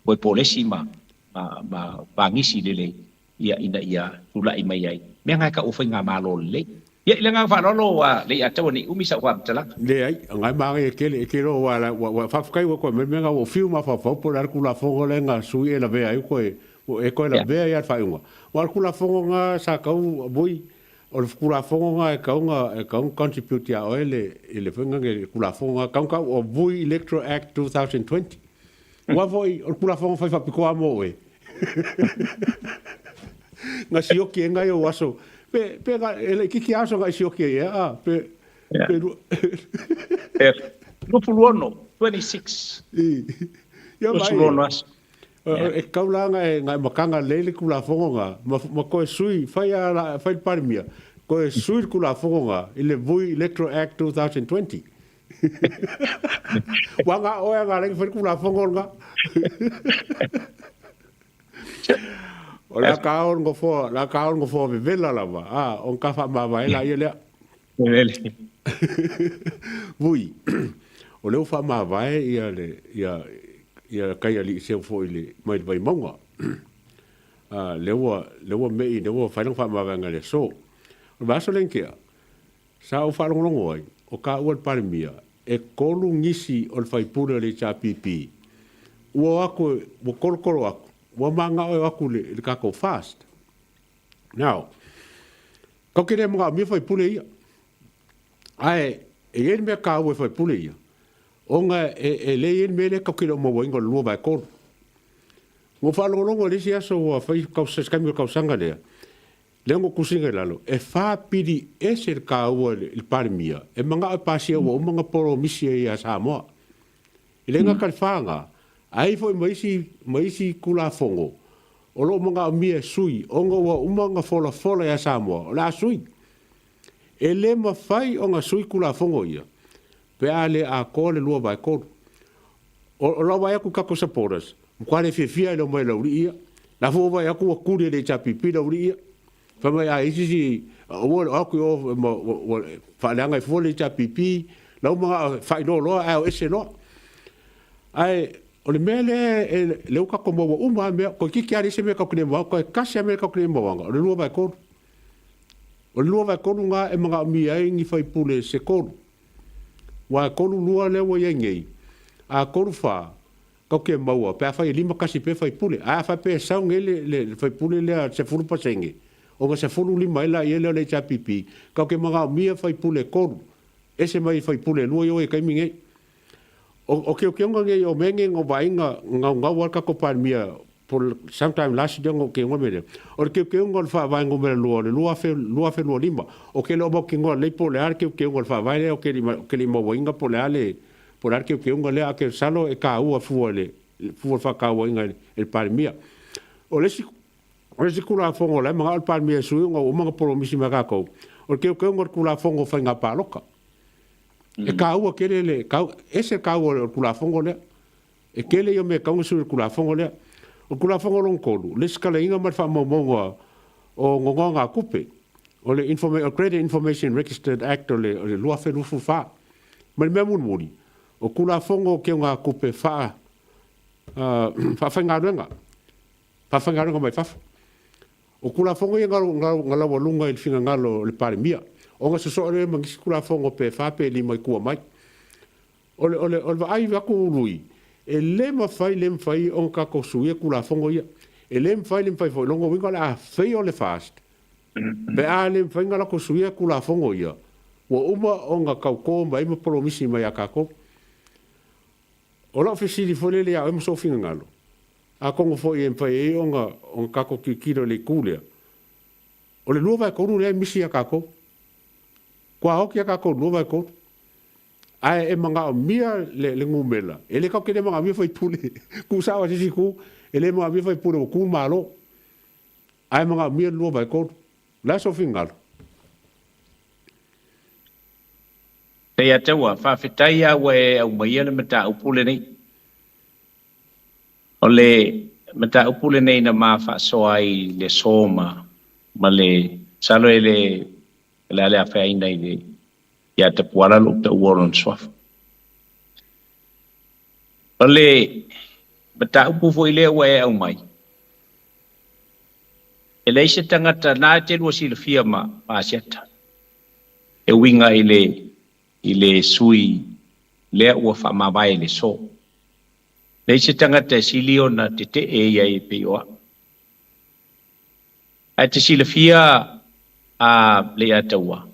toe polesi ma, ma, ma vagisi lelei, ia, ina ia tulai mai ai mea na e tau o faigamalo lelei. Ia, i le agaga faaaloalo, ua Leiataua ne i umi sau faamatalaga. Leai, o ngai manaia tele e te iloa ua la ua ua faafetai ua toe mai mea na ua fiu mafaufau po o le a le Tulafono lea na sui e lavea ai toe e toe lavea ai lava le faaiuga. Aua o le Tulafono na sa tau moi o le Tulafono na e tau na e tau na contribute ia oe le i le foi na le Tulafono na tau na tau o Vui Electoral Act 2020. Aua foi o le Tulafono fai faapitoa lava mo oe. Na sioki ai nai ou aso. Pe, pe na, e laitiiti lava aso na e sioki ai ea, a, pe, pe lua. E 26, 26. I, ia mai. 26 aso. E kau la na e, na e makanga lelei le Tulafono na, ma, ma koe sui, fai a la, fai le Palemia, koe sui le Tulafono na i le Vui Electoral Act 2020. Ua ngā oe a ngā lengi whai Tulafono na. O le aka o ngofoa, la ka o ngofoa vevela lava, a, o ka whaamavae la ia lea. Vevele. Vui, o lea ua faamavae ia le, ia, ia Kaialii seu foi le, mai le Vaimauga. A, lea ua, lea ua mei, lea ua fai lana faamavaega i le aso. O le vaiaso lea na tea, sa ou faalogologo ai, o taua le Palemia, e tolu nisi o le faipule o le HRPP, ua o atu, ua tolotolo atu, ua manao e o atu i le, i le tatou FAST. Now, Kau ke le manaomia faipule ia. Ae e i ai le mea taua i faipule ia, ona e, e le i ai le mea lea kau ke le o mauaina o le 2/3. Ua faalogologo i le isi aso ua fai kau, se taimi o le kausaga lea, lea na ou tusiga i lalo, e fa pili ese le taua i le, i le Palemia, e manao e pasia ua uma ona polomisi ai ia Samoa. E le gata i le fa na, ae i ai foi ma isi, ma isi Tulafono o lo o manaomia e sui ona ua uma ona folafola ia Samoa o le a sui. E le mafai ona sui Tulafono ia pe a le atoa le 2/3. O, o lau vaai atu i tatou supporters, matua le fiafia i le omai a le aualii ia. La foi ua vaai atu ua tuli e le HRPP le aualii ia. Fai mai a i ai se isi, aua le o atu i o ma ua, ua faaleaga ai fua le HRPP, la ua manao e faailoa loa ae o ese loa. Ae o le mea lea e, lea ua tatou maua uma lava mea, toeitiiti lava leai se mea tatou te le maua, toe tasi lava mea tatou te le mauaina, o le 2/3. O le 2/3 lena e manaomia ai ni sui usufono se tolu. Aua e tolu lua lea ua i ai nei, a tolu fa, tatou te maua pe afai e lima tasi pea sui usufono. Ae a faapea e sau nei le, le, le sui usufono lea 10% ona 15 ai laia lea o le HRPP, tatou te manaomia sui usufono e tolu, ese mai sui usufono e lua ia ua i ai i le taimi nei. O keokeoga nei, o mea nei na vaai na naunau lava le tatou Palemia po sometime last year na keoga mea lea. O le keokeoga o le Faavae numera lua o le 2025. Ou te le o mautinoa lelei po o le a le keokeoga o le Faavae lea, ou te le i mauaina po o le a le po o le a le keokeoga lea, ae ou te masalo e taua fua i le fua i le faatauaina e le Palemia. O le isi o le isi Tulafono o la e manao le Palemia e sui ona ua uma ona polomisi mai ia tatou, o le keokeoga o le Tulafono o Faiga Palota. E taua tele le, tau, ese le taua o le Tulafono lea. E tele ia mea e tatau ona sui i le Tulafono lea. O le Tulafono lona tolu, lesitalaina ma le faamaumauga o nonogatupe, o le o Credit Information Registered Act o le, o le 2024. Ma le mea mulimuli, o Tulafono o keugatupe faa, faafaigaluega, faafaigaluega mai fafo. O Tulafono ia na laualuga i le finagalo o le Palemia, ona sosoo lea ma nisi Tulafono pe fa pe lima i tua mai. O le, o le, o le vaai atu Lui, e le mafai, le mafai ona tatou suia Tulafono ia. E le mafai, le mafai foi. Lona uiga o le a fail le FAST pe a le mafai ona latou suia Tulafono ia, ua uma ona tauto mai ma polomisi mai ia tatou. O lau fesili foi lele ia oe ma sou finagalo, atonu foi e mafai ai ona tatou tilotilo i le itu lea, o le 2/3 lea e misi ia tatou. Kua oti ia tatou i le 2/3. Ae e manaomia le numera, e le tatou te le manaomia faipule, tuu sao lava i se isi itu. E le manaomia faipule ua tu le Malo, ae manaomia le 2/3. O le a sou finagalo? Leiataua, faafetai a ua e aumaia le mataupu lenei. O le mataupu lenei na ma faasoa ai i le aso ma ma le masalo e le o le a le afeaina i le ia Tapuala lou taua o lona suafa. O le mataupu foi lea ua e aumai, e leai se tagata na e te lua silafia ma Asiata e uiga i le i le sui lea ua faamavae i le aso. Leai se tagata e sili ona tetee ia e pei o au. Ae te silafia a Leiataua,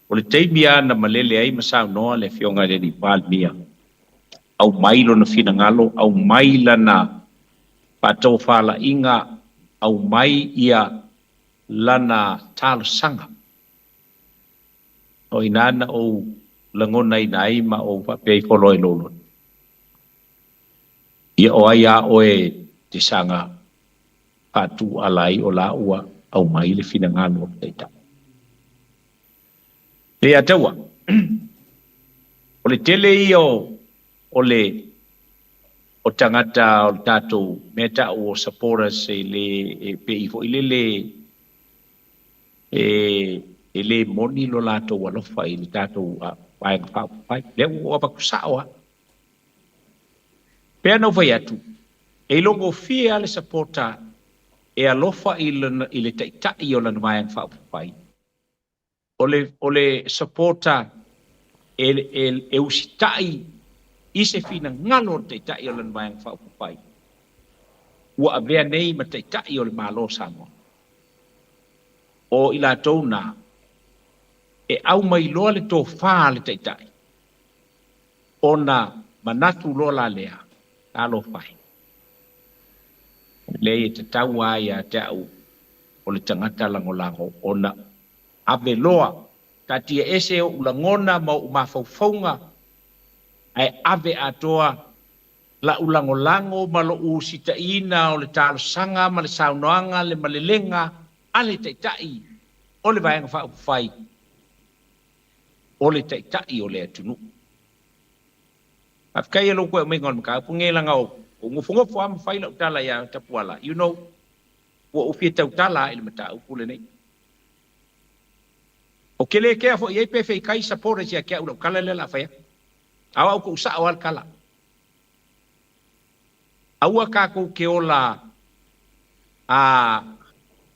o le taimi lava na malele ai ma saunoa le Afioga i le Alii Palemia, aumai lona finagalo, aumai lana faatofalaiga, aumai ia lana talosaga. O i ina na ou lagonaina ai ma ou faapea ifo loa i lou loto, Ia o ai a oe e te saga faatūala ai o la ua aumai le finagalo o le Taitai? Leiataua, o le tele ia o le o tagata o le tatou mea ta'u o supporters e le e pei foi lele e le moni lo latou alofa i le tatou Vaega Faaupufai. Lea ua ou avatu sao lava. Pei ona ou fai atu, e ilogofie lava le supporter e alofa i le Taitai o lana Vaega Faaupufai, o le supporter e usitai i se finagalo o le Taitai o lana Vaega Faaupufai ua avea nei ma Taitai o le Malo o Samoa. O i latou na e aumai loa le tofa a le Taitai, ona manatu loa la lea, talofa e, leai e tatau lava ia te au o le tagata lagolago ona ave loa, taatia ese ou lagona ma ou mafaufauga, ae ave atoa la'u lagolago ma lo'u usitaina o le talosaga ma le saunoaga le malelega a le Taitai o le Vaega Faaupufai o le Taitai o le atunuu. Faafetai e lou toe aumaiga o le mataupu lenei leaga o ou nofonofo lava ma fai lau tala ia Tapuala, you know, ua ou fia tautala lava i le mataupu lenei. Ou te le kea foi i ai pe feitai supporters ia te au i lau tala lea o le a fai atu. A o au tou sao lava le tala. Aua tatou te ola a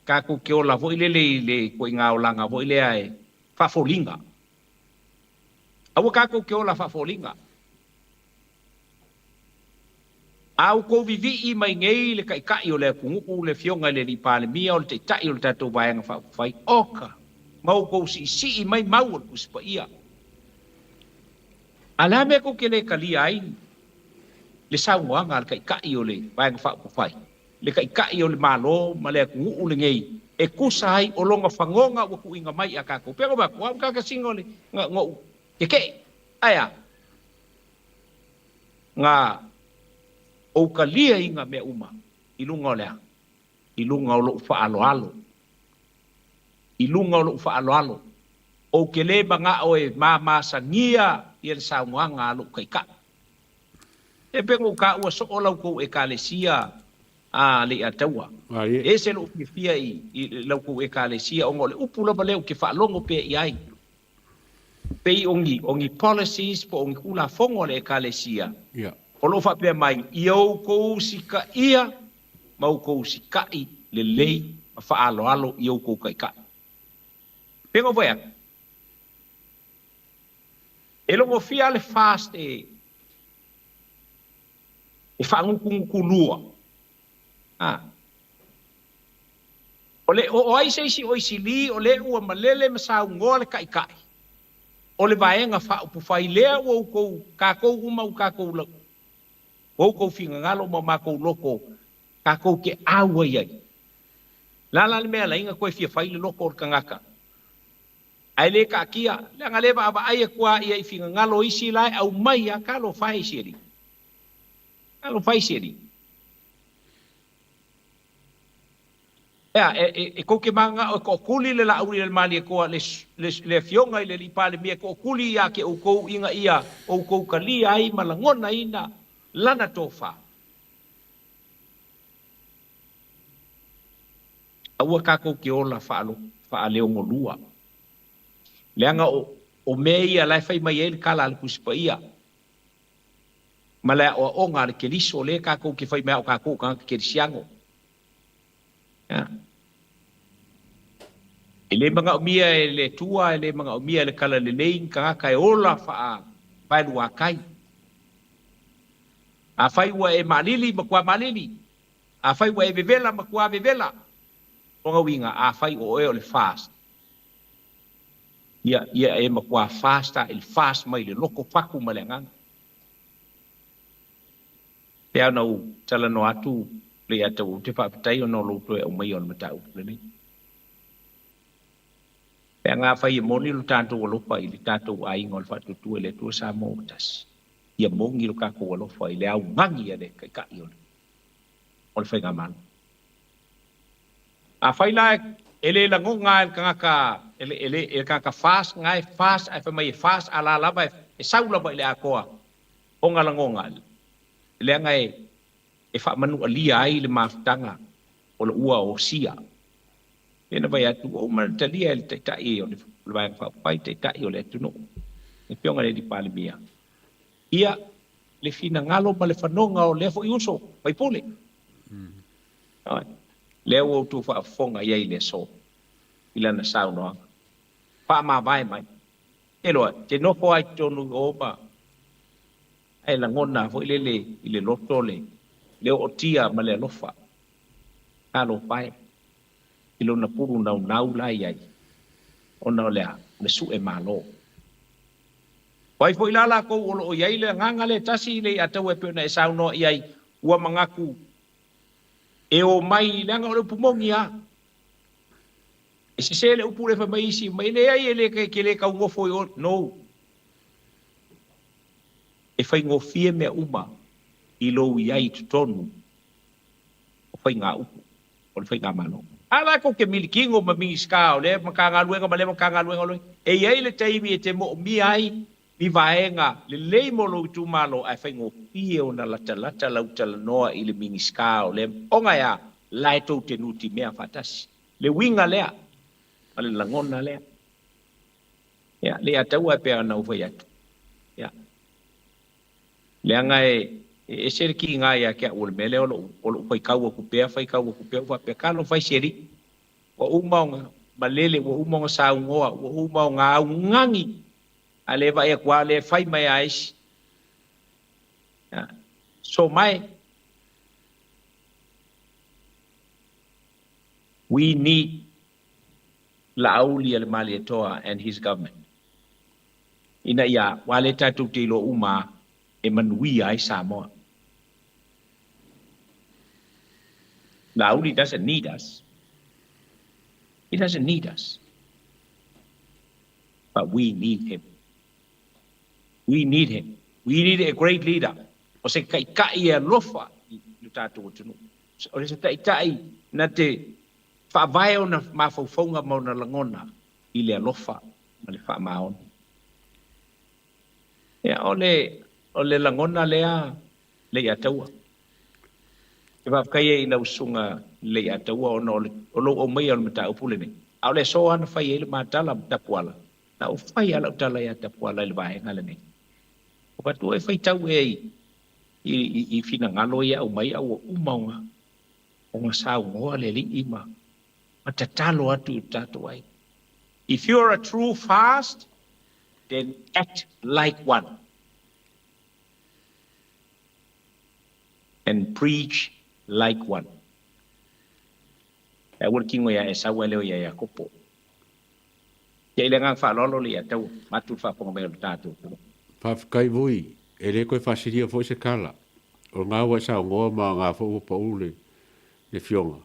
tatou te ola foi lele i le ituaiga olaga foi lea e faafoliga. Aua tatou te ola faafoliga. A outou vivii mai nei le Taitai o le atunuu, le Afioga i le Alii Palemia, o le Taitai o le tatou Vaega Faaupufai, oka, ma outou siisii mai mau o le Tusi Paia. A le a mea tou te le talia ai le saunoaga a le Taitai o le Vaega Faaupufai, le Taitai o le Malo ma le atunuu lenei e tusa ai o lona fagoga ua tuuina mai ia tatou? Pei ona ou fai atu, o au le tagata sina o le, na, na ou tetee. Ae a? Na ou talia i na mea uma i luga o le a? I luga o lou faaaloalo. I luga o lou faaaloalo. Ou te le manao e mamasagia ia le saunoaga a lou taitai. E pei ona ou taua soo la outou Ekalesia a Leiataua. E ese lou fiafia i la outou Ekalesia ona o le upu lava lea ou te faalogo pea i ai. Pei o ni, o ni policies po o ni Tulafono a le Ekalesia o lo o faapea mai, ia outou usitaia ma outou usitai lelei ma faaaloalo i outou taitai. Pei ona ou fai atu, e logofia lava le fast e faagutugutu lua. A. O le, o ai se isi oisili o lea ua malele ma saunoa le Taitai o le Vaega Faaupufai lea ua outou, tatou uma ua tatou, ua outou finagalo ma o matou loto tatou te auai ai. O le a la le mea e ala ai ona toe fia fai le loto o le tagata ae le taatia, leaga le vaavaai atu lava ia i finagalo o isi la e aumai lava, talofa e i si alii, talofa e i si alii. Ea, e, e, e kou te mananao e toʻatuli le Laauli a le Malietoa, le, le, le Afioga i le Alii Palemia e toʻatuli ia te outou ina ia outou talia ai ma lagonaina lana tofa. Aua tatou te ola faalo, faaleogolua. Leaga o, o mea ia la e fai mai ai le tala a le Tusi Paia ma le aoaoga a le Keriso lea tatou te fai mai a o tatou o tagata kerisiano. E le manaomia e le Atua, e le manaomia e le Talalelei ni tagata e ola faa-vaeluakai. Afai ua e maalili, matua maalili. Afai ua e vevela, matua vevela. Lona uiga, afai o oe o le fast, ia, ia e matua fast a i le fast mai le loto fatu ma le agaga. Pei ona ou talanoa atu Leiataua, ou te faafetai ona o lou toe aumaia o le mataupu lenei. Leaga afai e moni lo tatou alofa i le tatou aiga o le Faatuatua i le Atua Samoa ua tasi, ia moni lo tatou alofa i le augani a le Taitai o le o le Faigamalo. Afai la e le lagona e le tagata e le, e le, e le tagata FAST na e FAST ae fai mai e FAST a la lava e sau lava i le atoa ona lagona, leaga e faamanualia ai le mafutaga o le ua osia. Lea na fai atu, ua uma ona talia e le Taitai o le Vaega Faaupufai, Taitai o le atunuu, le Afioga i le Alii Palemia, ia le finagalo ma le fanoga o lea foi uso faipule. Lea ua outou faafofoga i ai i le aso i lana saunoaga. Faamavae mai. E loa, e te nofo lava i totonu i o ma ae lagona foi lele i le loto le le ootia ma le alofa. Talofa e, i lona pulu naunau la i ai, ona o le a? O le sue malo. O ai foi la lakou o lo o i ai le agaga lea tasi i le iataua e pei ona e saunoa i ai, ua manatu e omai, leaga o le upu moni lava. E sese le upu lea fai mai isi, mai leai e le e le taugofo i o, no. E faigofie mea uma i lou i ai i totonu o faigaupu o le faigamalo. A la tou te milikino ma Minisita o lea Matagaluega ma lea Matagaluega o lea, e i ai le taimi e te moomia ai ni vaega lelei mo lou itumalo ae faigofie ona latalata lau talanoa i le Minisita o lea ona e a? La e tou te nutimea faatasi. Le uiga lea ma le lagona lea. Ia, le ataua e pei ona ou fai atu. Ia, leaga e, e ese le kiga ia te au o le mea lea o lou, o lou faitau atu pea, faitau atu pea, ou faapea, talofa e si alii. Ua uma ona malele, ua uma ona saunoa, ua uma ona augani, a le vaai atu lava o lea e fai mai lava isi. Ia, so mai. We need Laauli a le Malietoa and his government. Ina ia, ua le tatou te iloa uma e manuia ai Samoa. Laauli doesn't need us. He doesn't need us. But we need him. We need him. We need a great leader. O se taitai e alofa i lo tatou atunuu. O se taitai na te faavae ona mafaufauga ma ona lagona i le alofa ma le faamaoni. Ia, o le, o le lagona lea Leiataua. E faafetai ai i lau susuga Leiataua ona o, le, o lou aumaia o le mataupu lenei. A o le aso lava na fai ai le ma tala ma Tapuala, na ou fai lava lau tala ia Tapuala i le vaega lenei. Ua avatu e faitau ea i, i, i, i finagalo ia aumai a ua uma ona, ona saunoa le alii ma, ma tatalo atu i lo tatou aiga. If you are a true fast, then act like one and preach like one. E aua le tino ia Esau ae leo ia Iakopo. Ia i le agaga faaaloalo le ia taua, matu le faafofoga mai o le tatou atunuu. Faafetai voi, e le toe faasilia foi se tala. O lena ua e saunoa ma o lena foi ua pau le Afioga.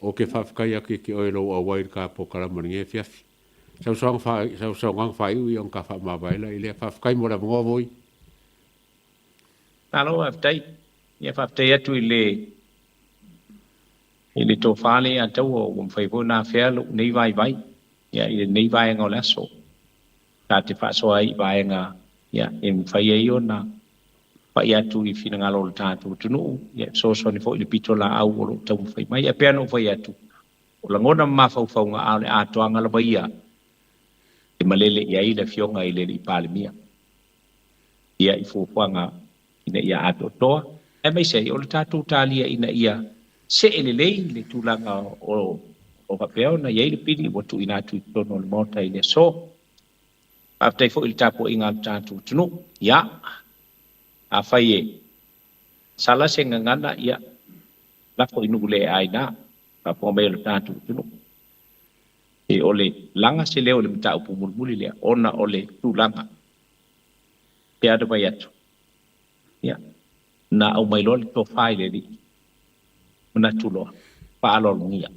Ou te faafetai atu ia te oe i lou auai i le ta polokalama i lenei afiafi. Sausaunoaga faaiu ia ona ta faamavae laia lea. Faafetai mo le avanoa voi. Malo faafetai. Ia faafetai atu i le. I le tofa lea ia Taua ua mafai foi ona afea lou nei vaivai ia i lenei vaega o le aso. Ta te faasoa ai i vaega ia e mafai ai ona pai atu i finagalo o le tatou atunuu, ia e fesoasoani foi i le pitolaau o lo o taumafai mai. Ae pei ona ou fai atu, o lagona ma mafaufauga a o le atoaga lava ia e malele i ai le Afioga i le Alii Palemia ia i fuafuaga ina ia atoatoa, aemaise ai o le tatou talia ina ia see lelei le tulaga o o faapea ona i ai le pili ua tuuina atu i totonu o le Maota i le aso. Faafetai foi i le tapuaiga a le tatou atunuu. Ia, afai e sala se gagana, ia, lafo i nuu le aina, faafofoga mai o le tatou atunuu. E o le laga se leo i le mataupu mulimuli lea ona o le tulaga pe a na fai atu, ia, na aumai loa le tofa i le Alii, manatu loa, faaaloalogia,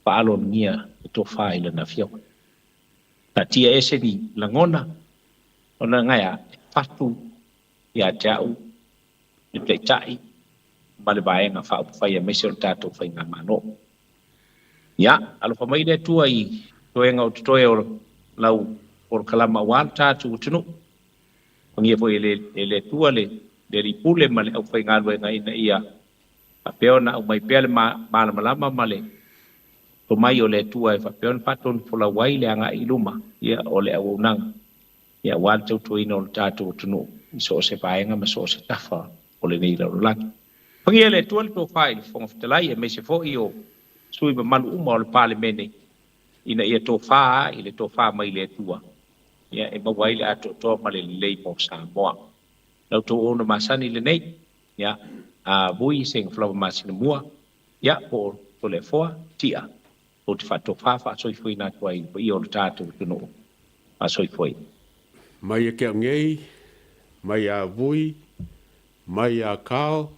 faaaloalogia le tofa i Lana Afioga. Taatia ese ni lagona, ona gaea e fatu ia te au le Taitai ma le Vaega Faaupufai aemaise o le tatou Faigamalo. Ia, alofa mai le Atua i toega o totoe o lau polokalama aua lo tatou atunuu. Pagia foi e le, e le Atua le, le Alii Pule ma le aufaigaluega ina ia faapea ona aumai pea le malamalama ma le tomai o le Atua e faapea ona faatonufolau ai le agai i luma ia, o le auaunaga ia, aua le tautuaina o le tatou atunuu i so o se vaega ma so o se tafa o lenei lalolagi. Pagia e le Atua le tofa i le Fofoga Fetalai aemaise foi o sui mamalu uma o le Palemene ina ia tofa i le tofa mai le Atua ia e maua ai le atoatoa ma le lelei mo Samoa. La outou auauna masani lenei, ia, a vui se gafalava masina mua, ia, po o Toleafoa, Tia, ou te faatofa faasoifuaina atu ai i le paia o le tatou atunuu. Faasoifua ia. Mai e Keaungei, mai ia Vui, mai ia Kao,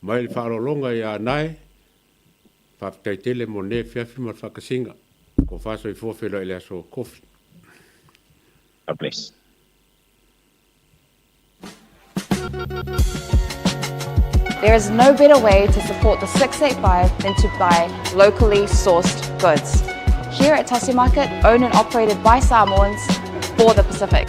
mai le faaaloaloga ia Nae, faafetai tele mo lenei afiafi ma le faakasiga. Tofa soifua feiloai i le aso kofi. God bless. There is no better way to support the 685 than to buy locally sourced goods. Here at Tasi Market, owned and operated by Samoans for the Pacific.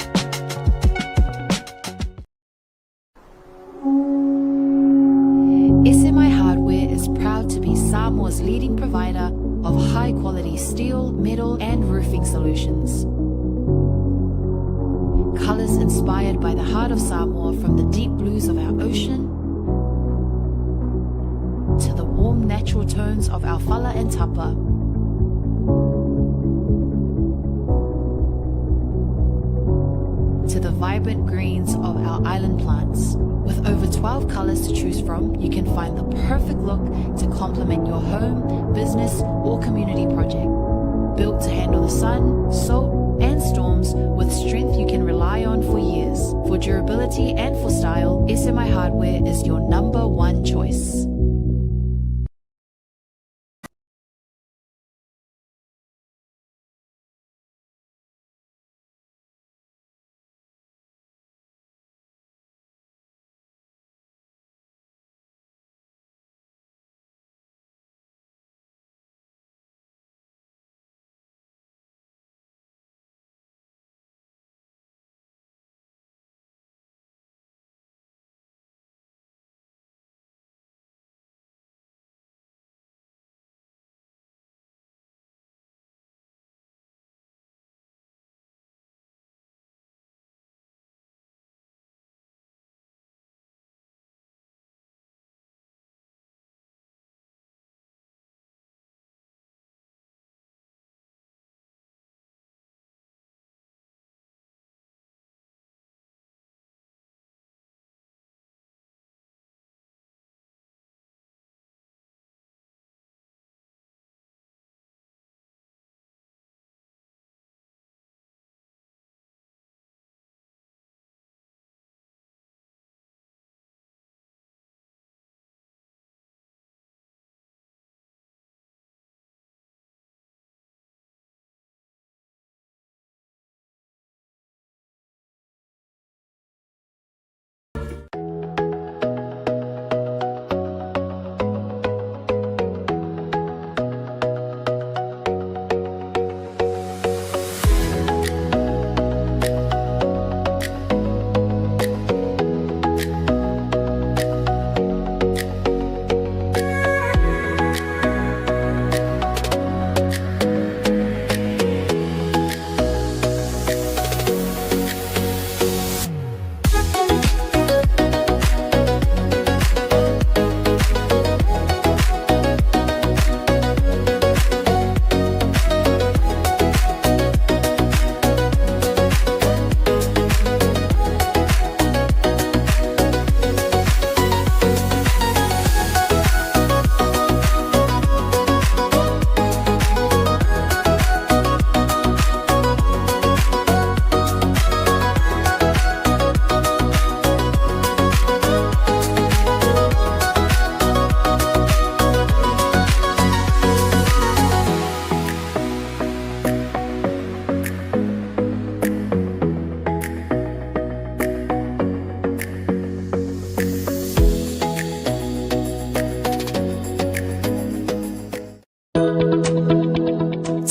SMI Hardware is proud to be Samoa's leading provider of high quality steel, metal, and roofing solutions. Colors inspired by the heart of Samoa from the deep blues of our ocean to the warm natural tones of our fala and tapa. To the vibrant greens of our island plants. With over 12 colors to choose from, you can find the perfect look to complement your home, business, or community project. Built to handle the sun, salt, and storms with strength you can rely on for years. For durability and for style, SMI Hardware is your number one choice.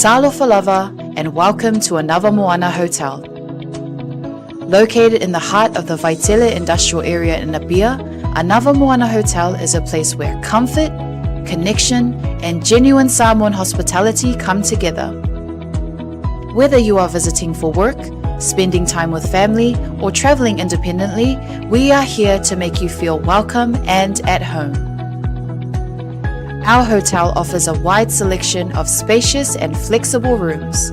Talofa lava and welcome to Anava Moana Hotel. Located in the heart of the Vaitele industrial area in Apia, Anava Moana Hotel is a place where comfort, connection, and genuine Samoan hospitality come together. Whether you are visiting for work, spending time with family, or traveling independently, we are here to make you feel welcome and at home. Our hotel offers a wide selection of spacious and flexible rooms,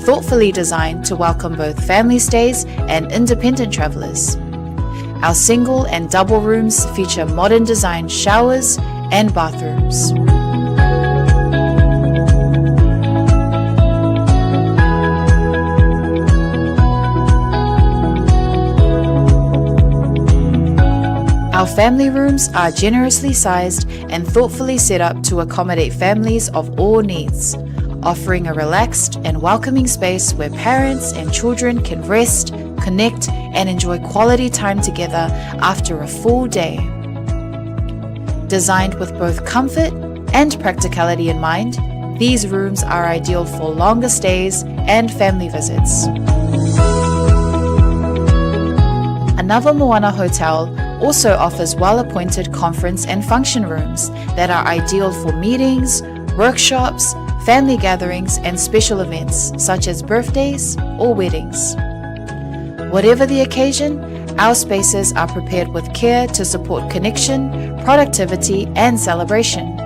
thoughtfully designed to welcome both family stays and independent travelers. Our single and double rooms feature modern design showers and bathrooms. Our family rooms are generously sized and thoughtfully set up to accommodate families of all needs, offering a relaxed and welcoming space where parents and children can rest, connect, and enjoy quality time together after a full day. Designed with both comfort and practicality in mind, these rooms are ideal for longer stays and family visits. Anava Moana Hotel also offers well appointed conference and function rooms that are ideal for meetings, workshops, family gatherings, and special events such as birthdays or weddings. Whatever the occasion, our spaces are prepared with care to support connection, productivity, and celebration.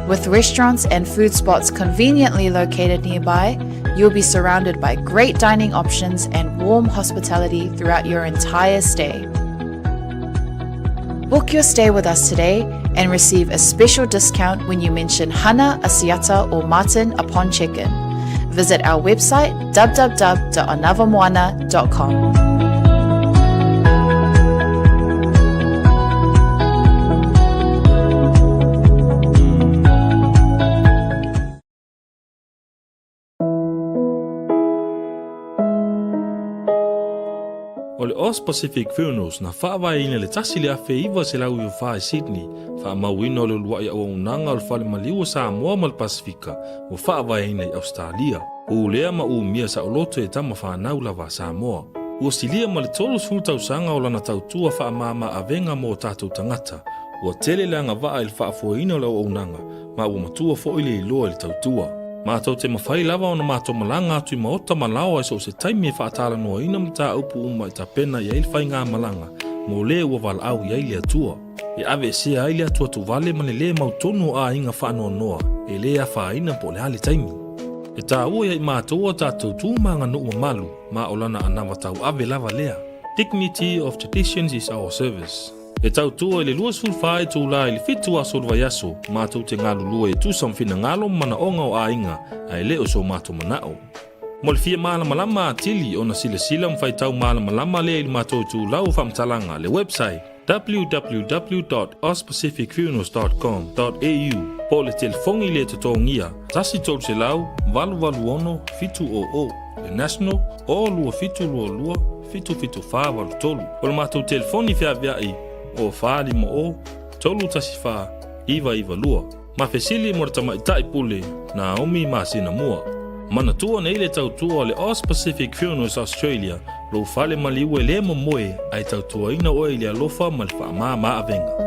With restaurants and food spots conveniently located nearby, you'll be surrounded by great dining options and warm hospitality throughout your entire stay. Book your stay with us today and receive a special discount when you mention Hana, Asiata, or Martin upon check-in. Visit our website www.anavamoana.com. O le Aus Pacific Funerals na faavaeina i le 1994 i Sydney, faamauina o le uluai auaunaga o le Fale Maliu o Samoa ma le Pasefika ua faavaeina i Ausetalia. Ulea ma umia saoloto e tama fanau lava a Samoa. Ua silia ma le 30 tausaga o lana tautua faamama avega mo o tatou tagata. Ua tele le agavaa i le faafoeina o le auaunaga ma ua matua foi le iloa i le tautua. Matou te mafai lava ona matou malaga atu i maota ma laoa i so o se taimi e faatalanoaina mataupu uma e tapena i ai le faigamalaga mo le ua valaau i ai le Atua. E aveesea ai le atuatuvale ma le lē mautonu o aiga faanoanoa e lē afaina po o le a le taimi. E taua ia i matou a tatou tu ma aganuu mamalu ma o lana anava tauave lava lea. Dignity of traditions is our service. E tautua i le 24 itula i le 7 aso o le vaiaso, matou te galulue e tusa ma finagalo ma manaoga o aiga, ae le o so matou manao. Mo le fia malamalama atili ona silasila ma faitau malamalama lea i le matou itulau o faamatalaga, le website, www.auspacificfunerals.com.au po o le telefoni le totogia, 1 300 886 700, le national, o 2722 77483. O le matou telefoni feaveai, o 450 314 992. Ma fesili mo le tamaitai pule Naomi masina mua. Manatua nei le tautua o le Aus Pacific Funerals Australia, lou fale maliu e le momoe ae tautuaina oe i le alofa ma le faamama avega.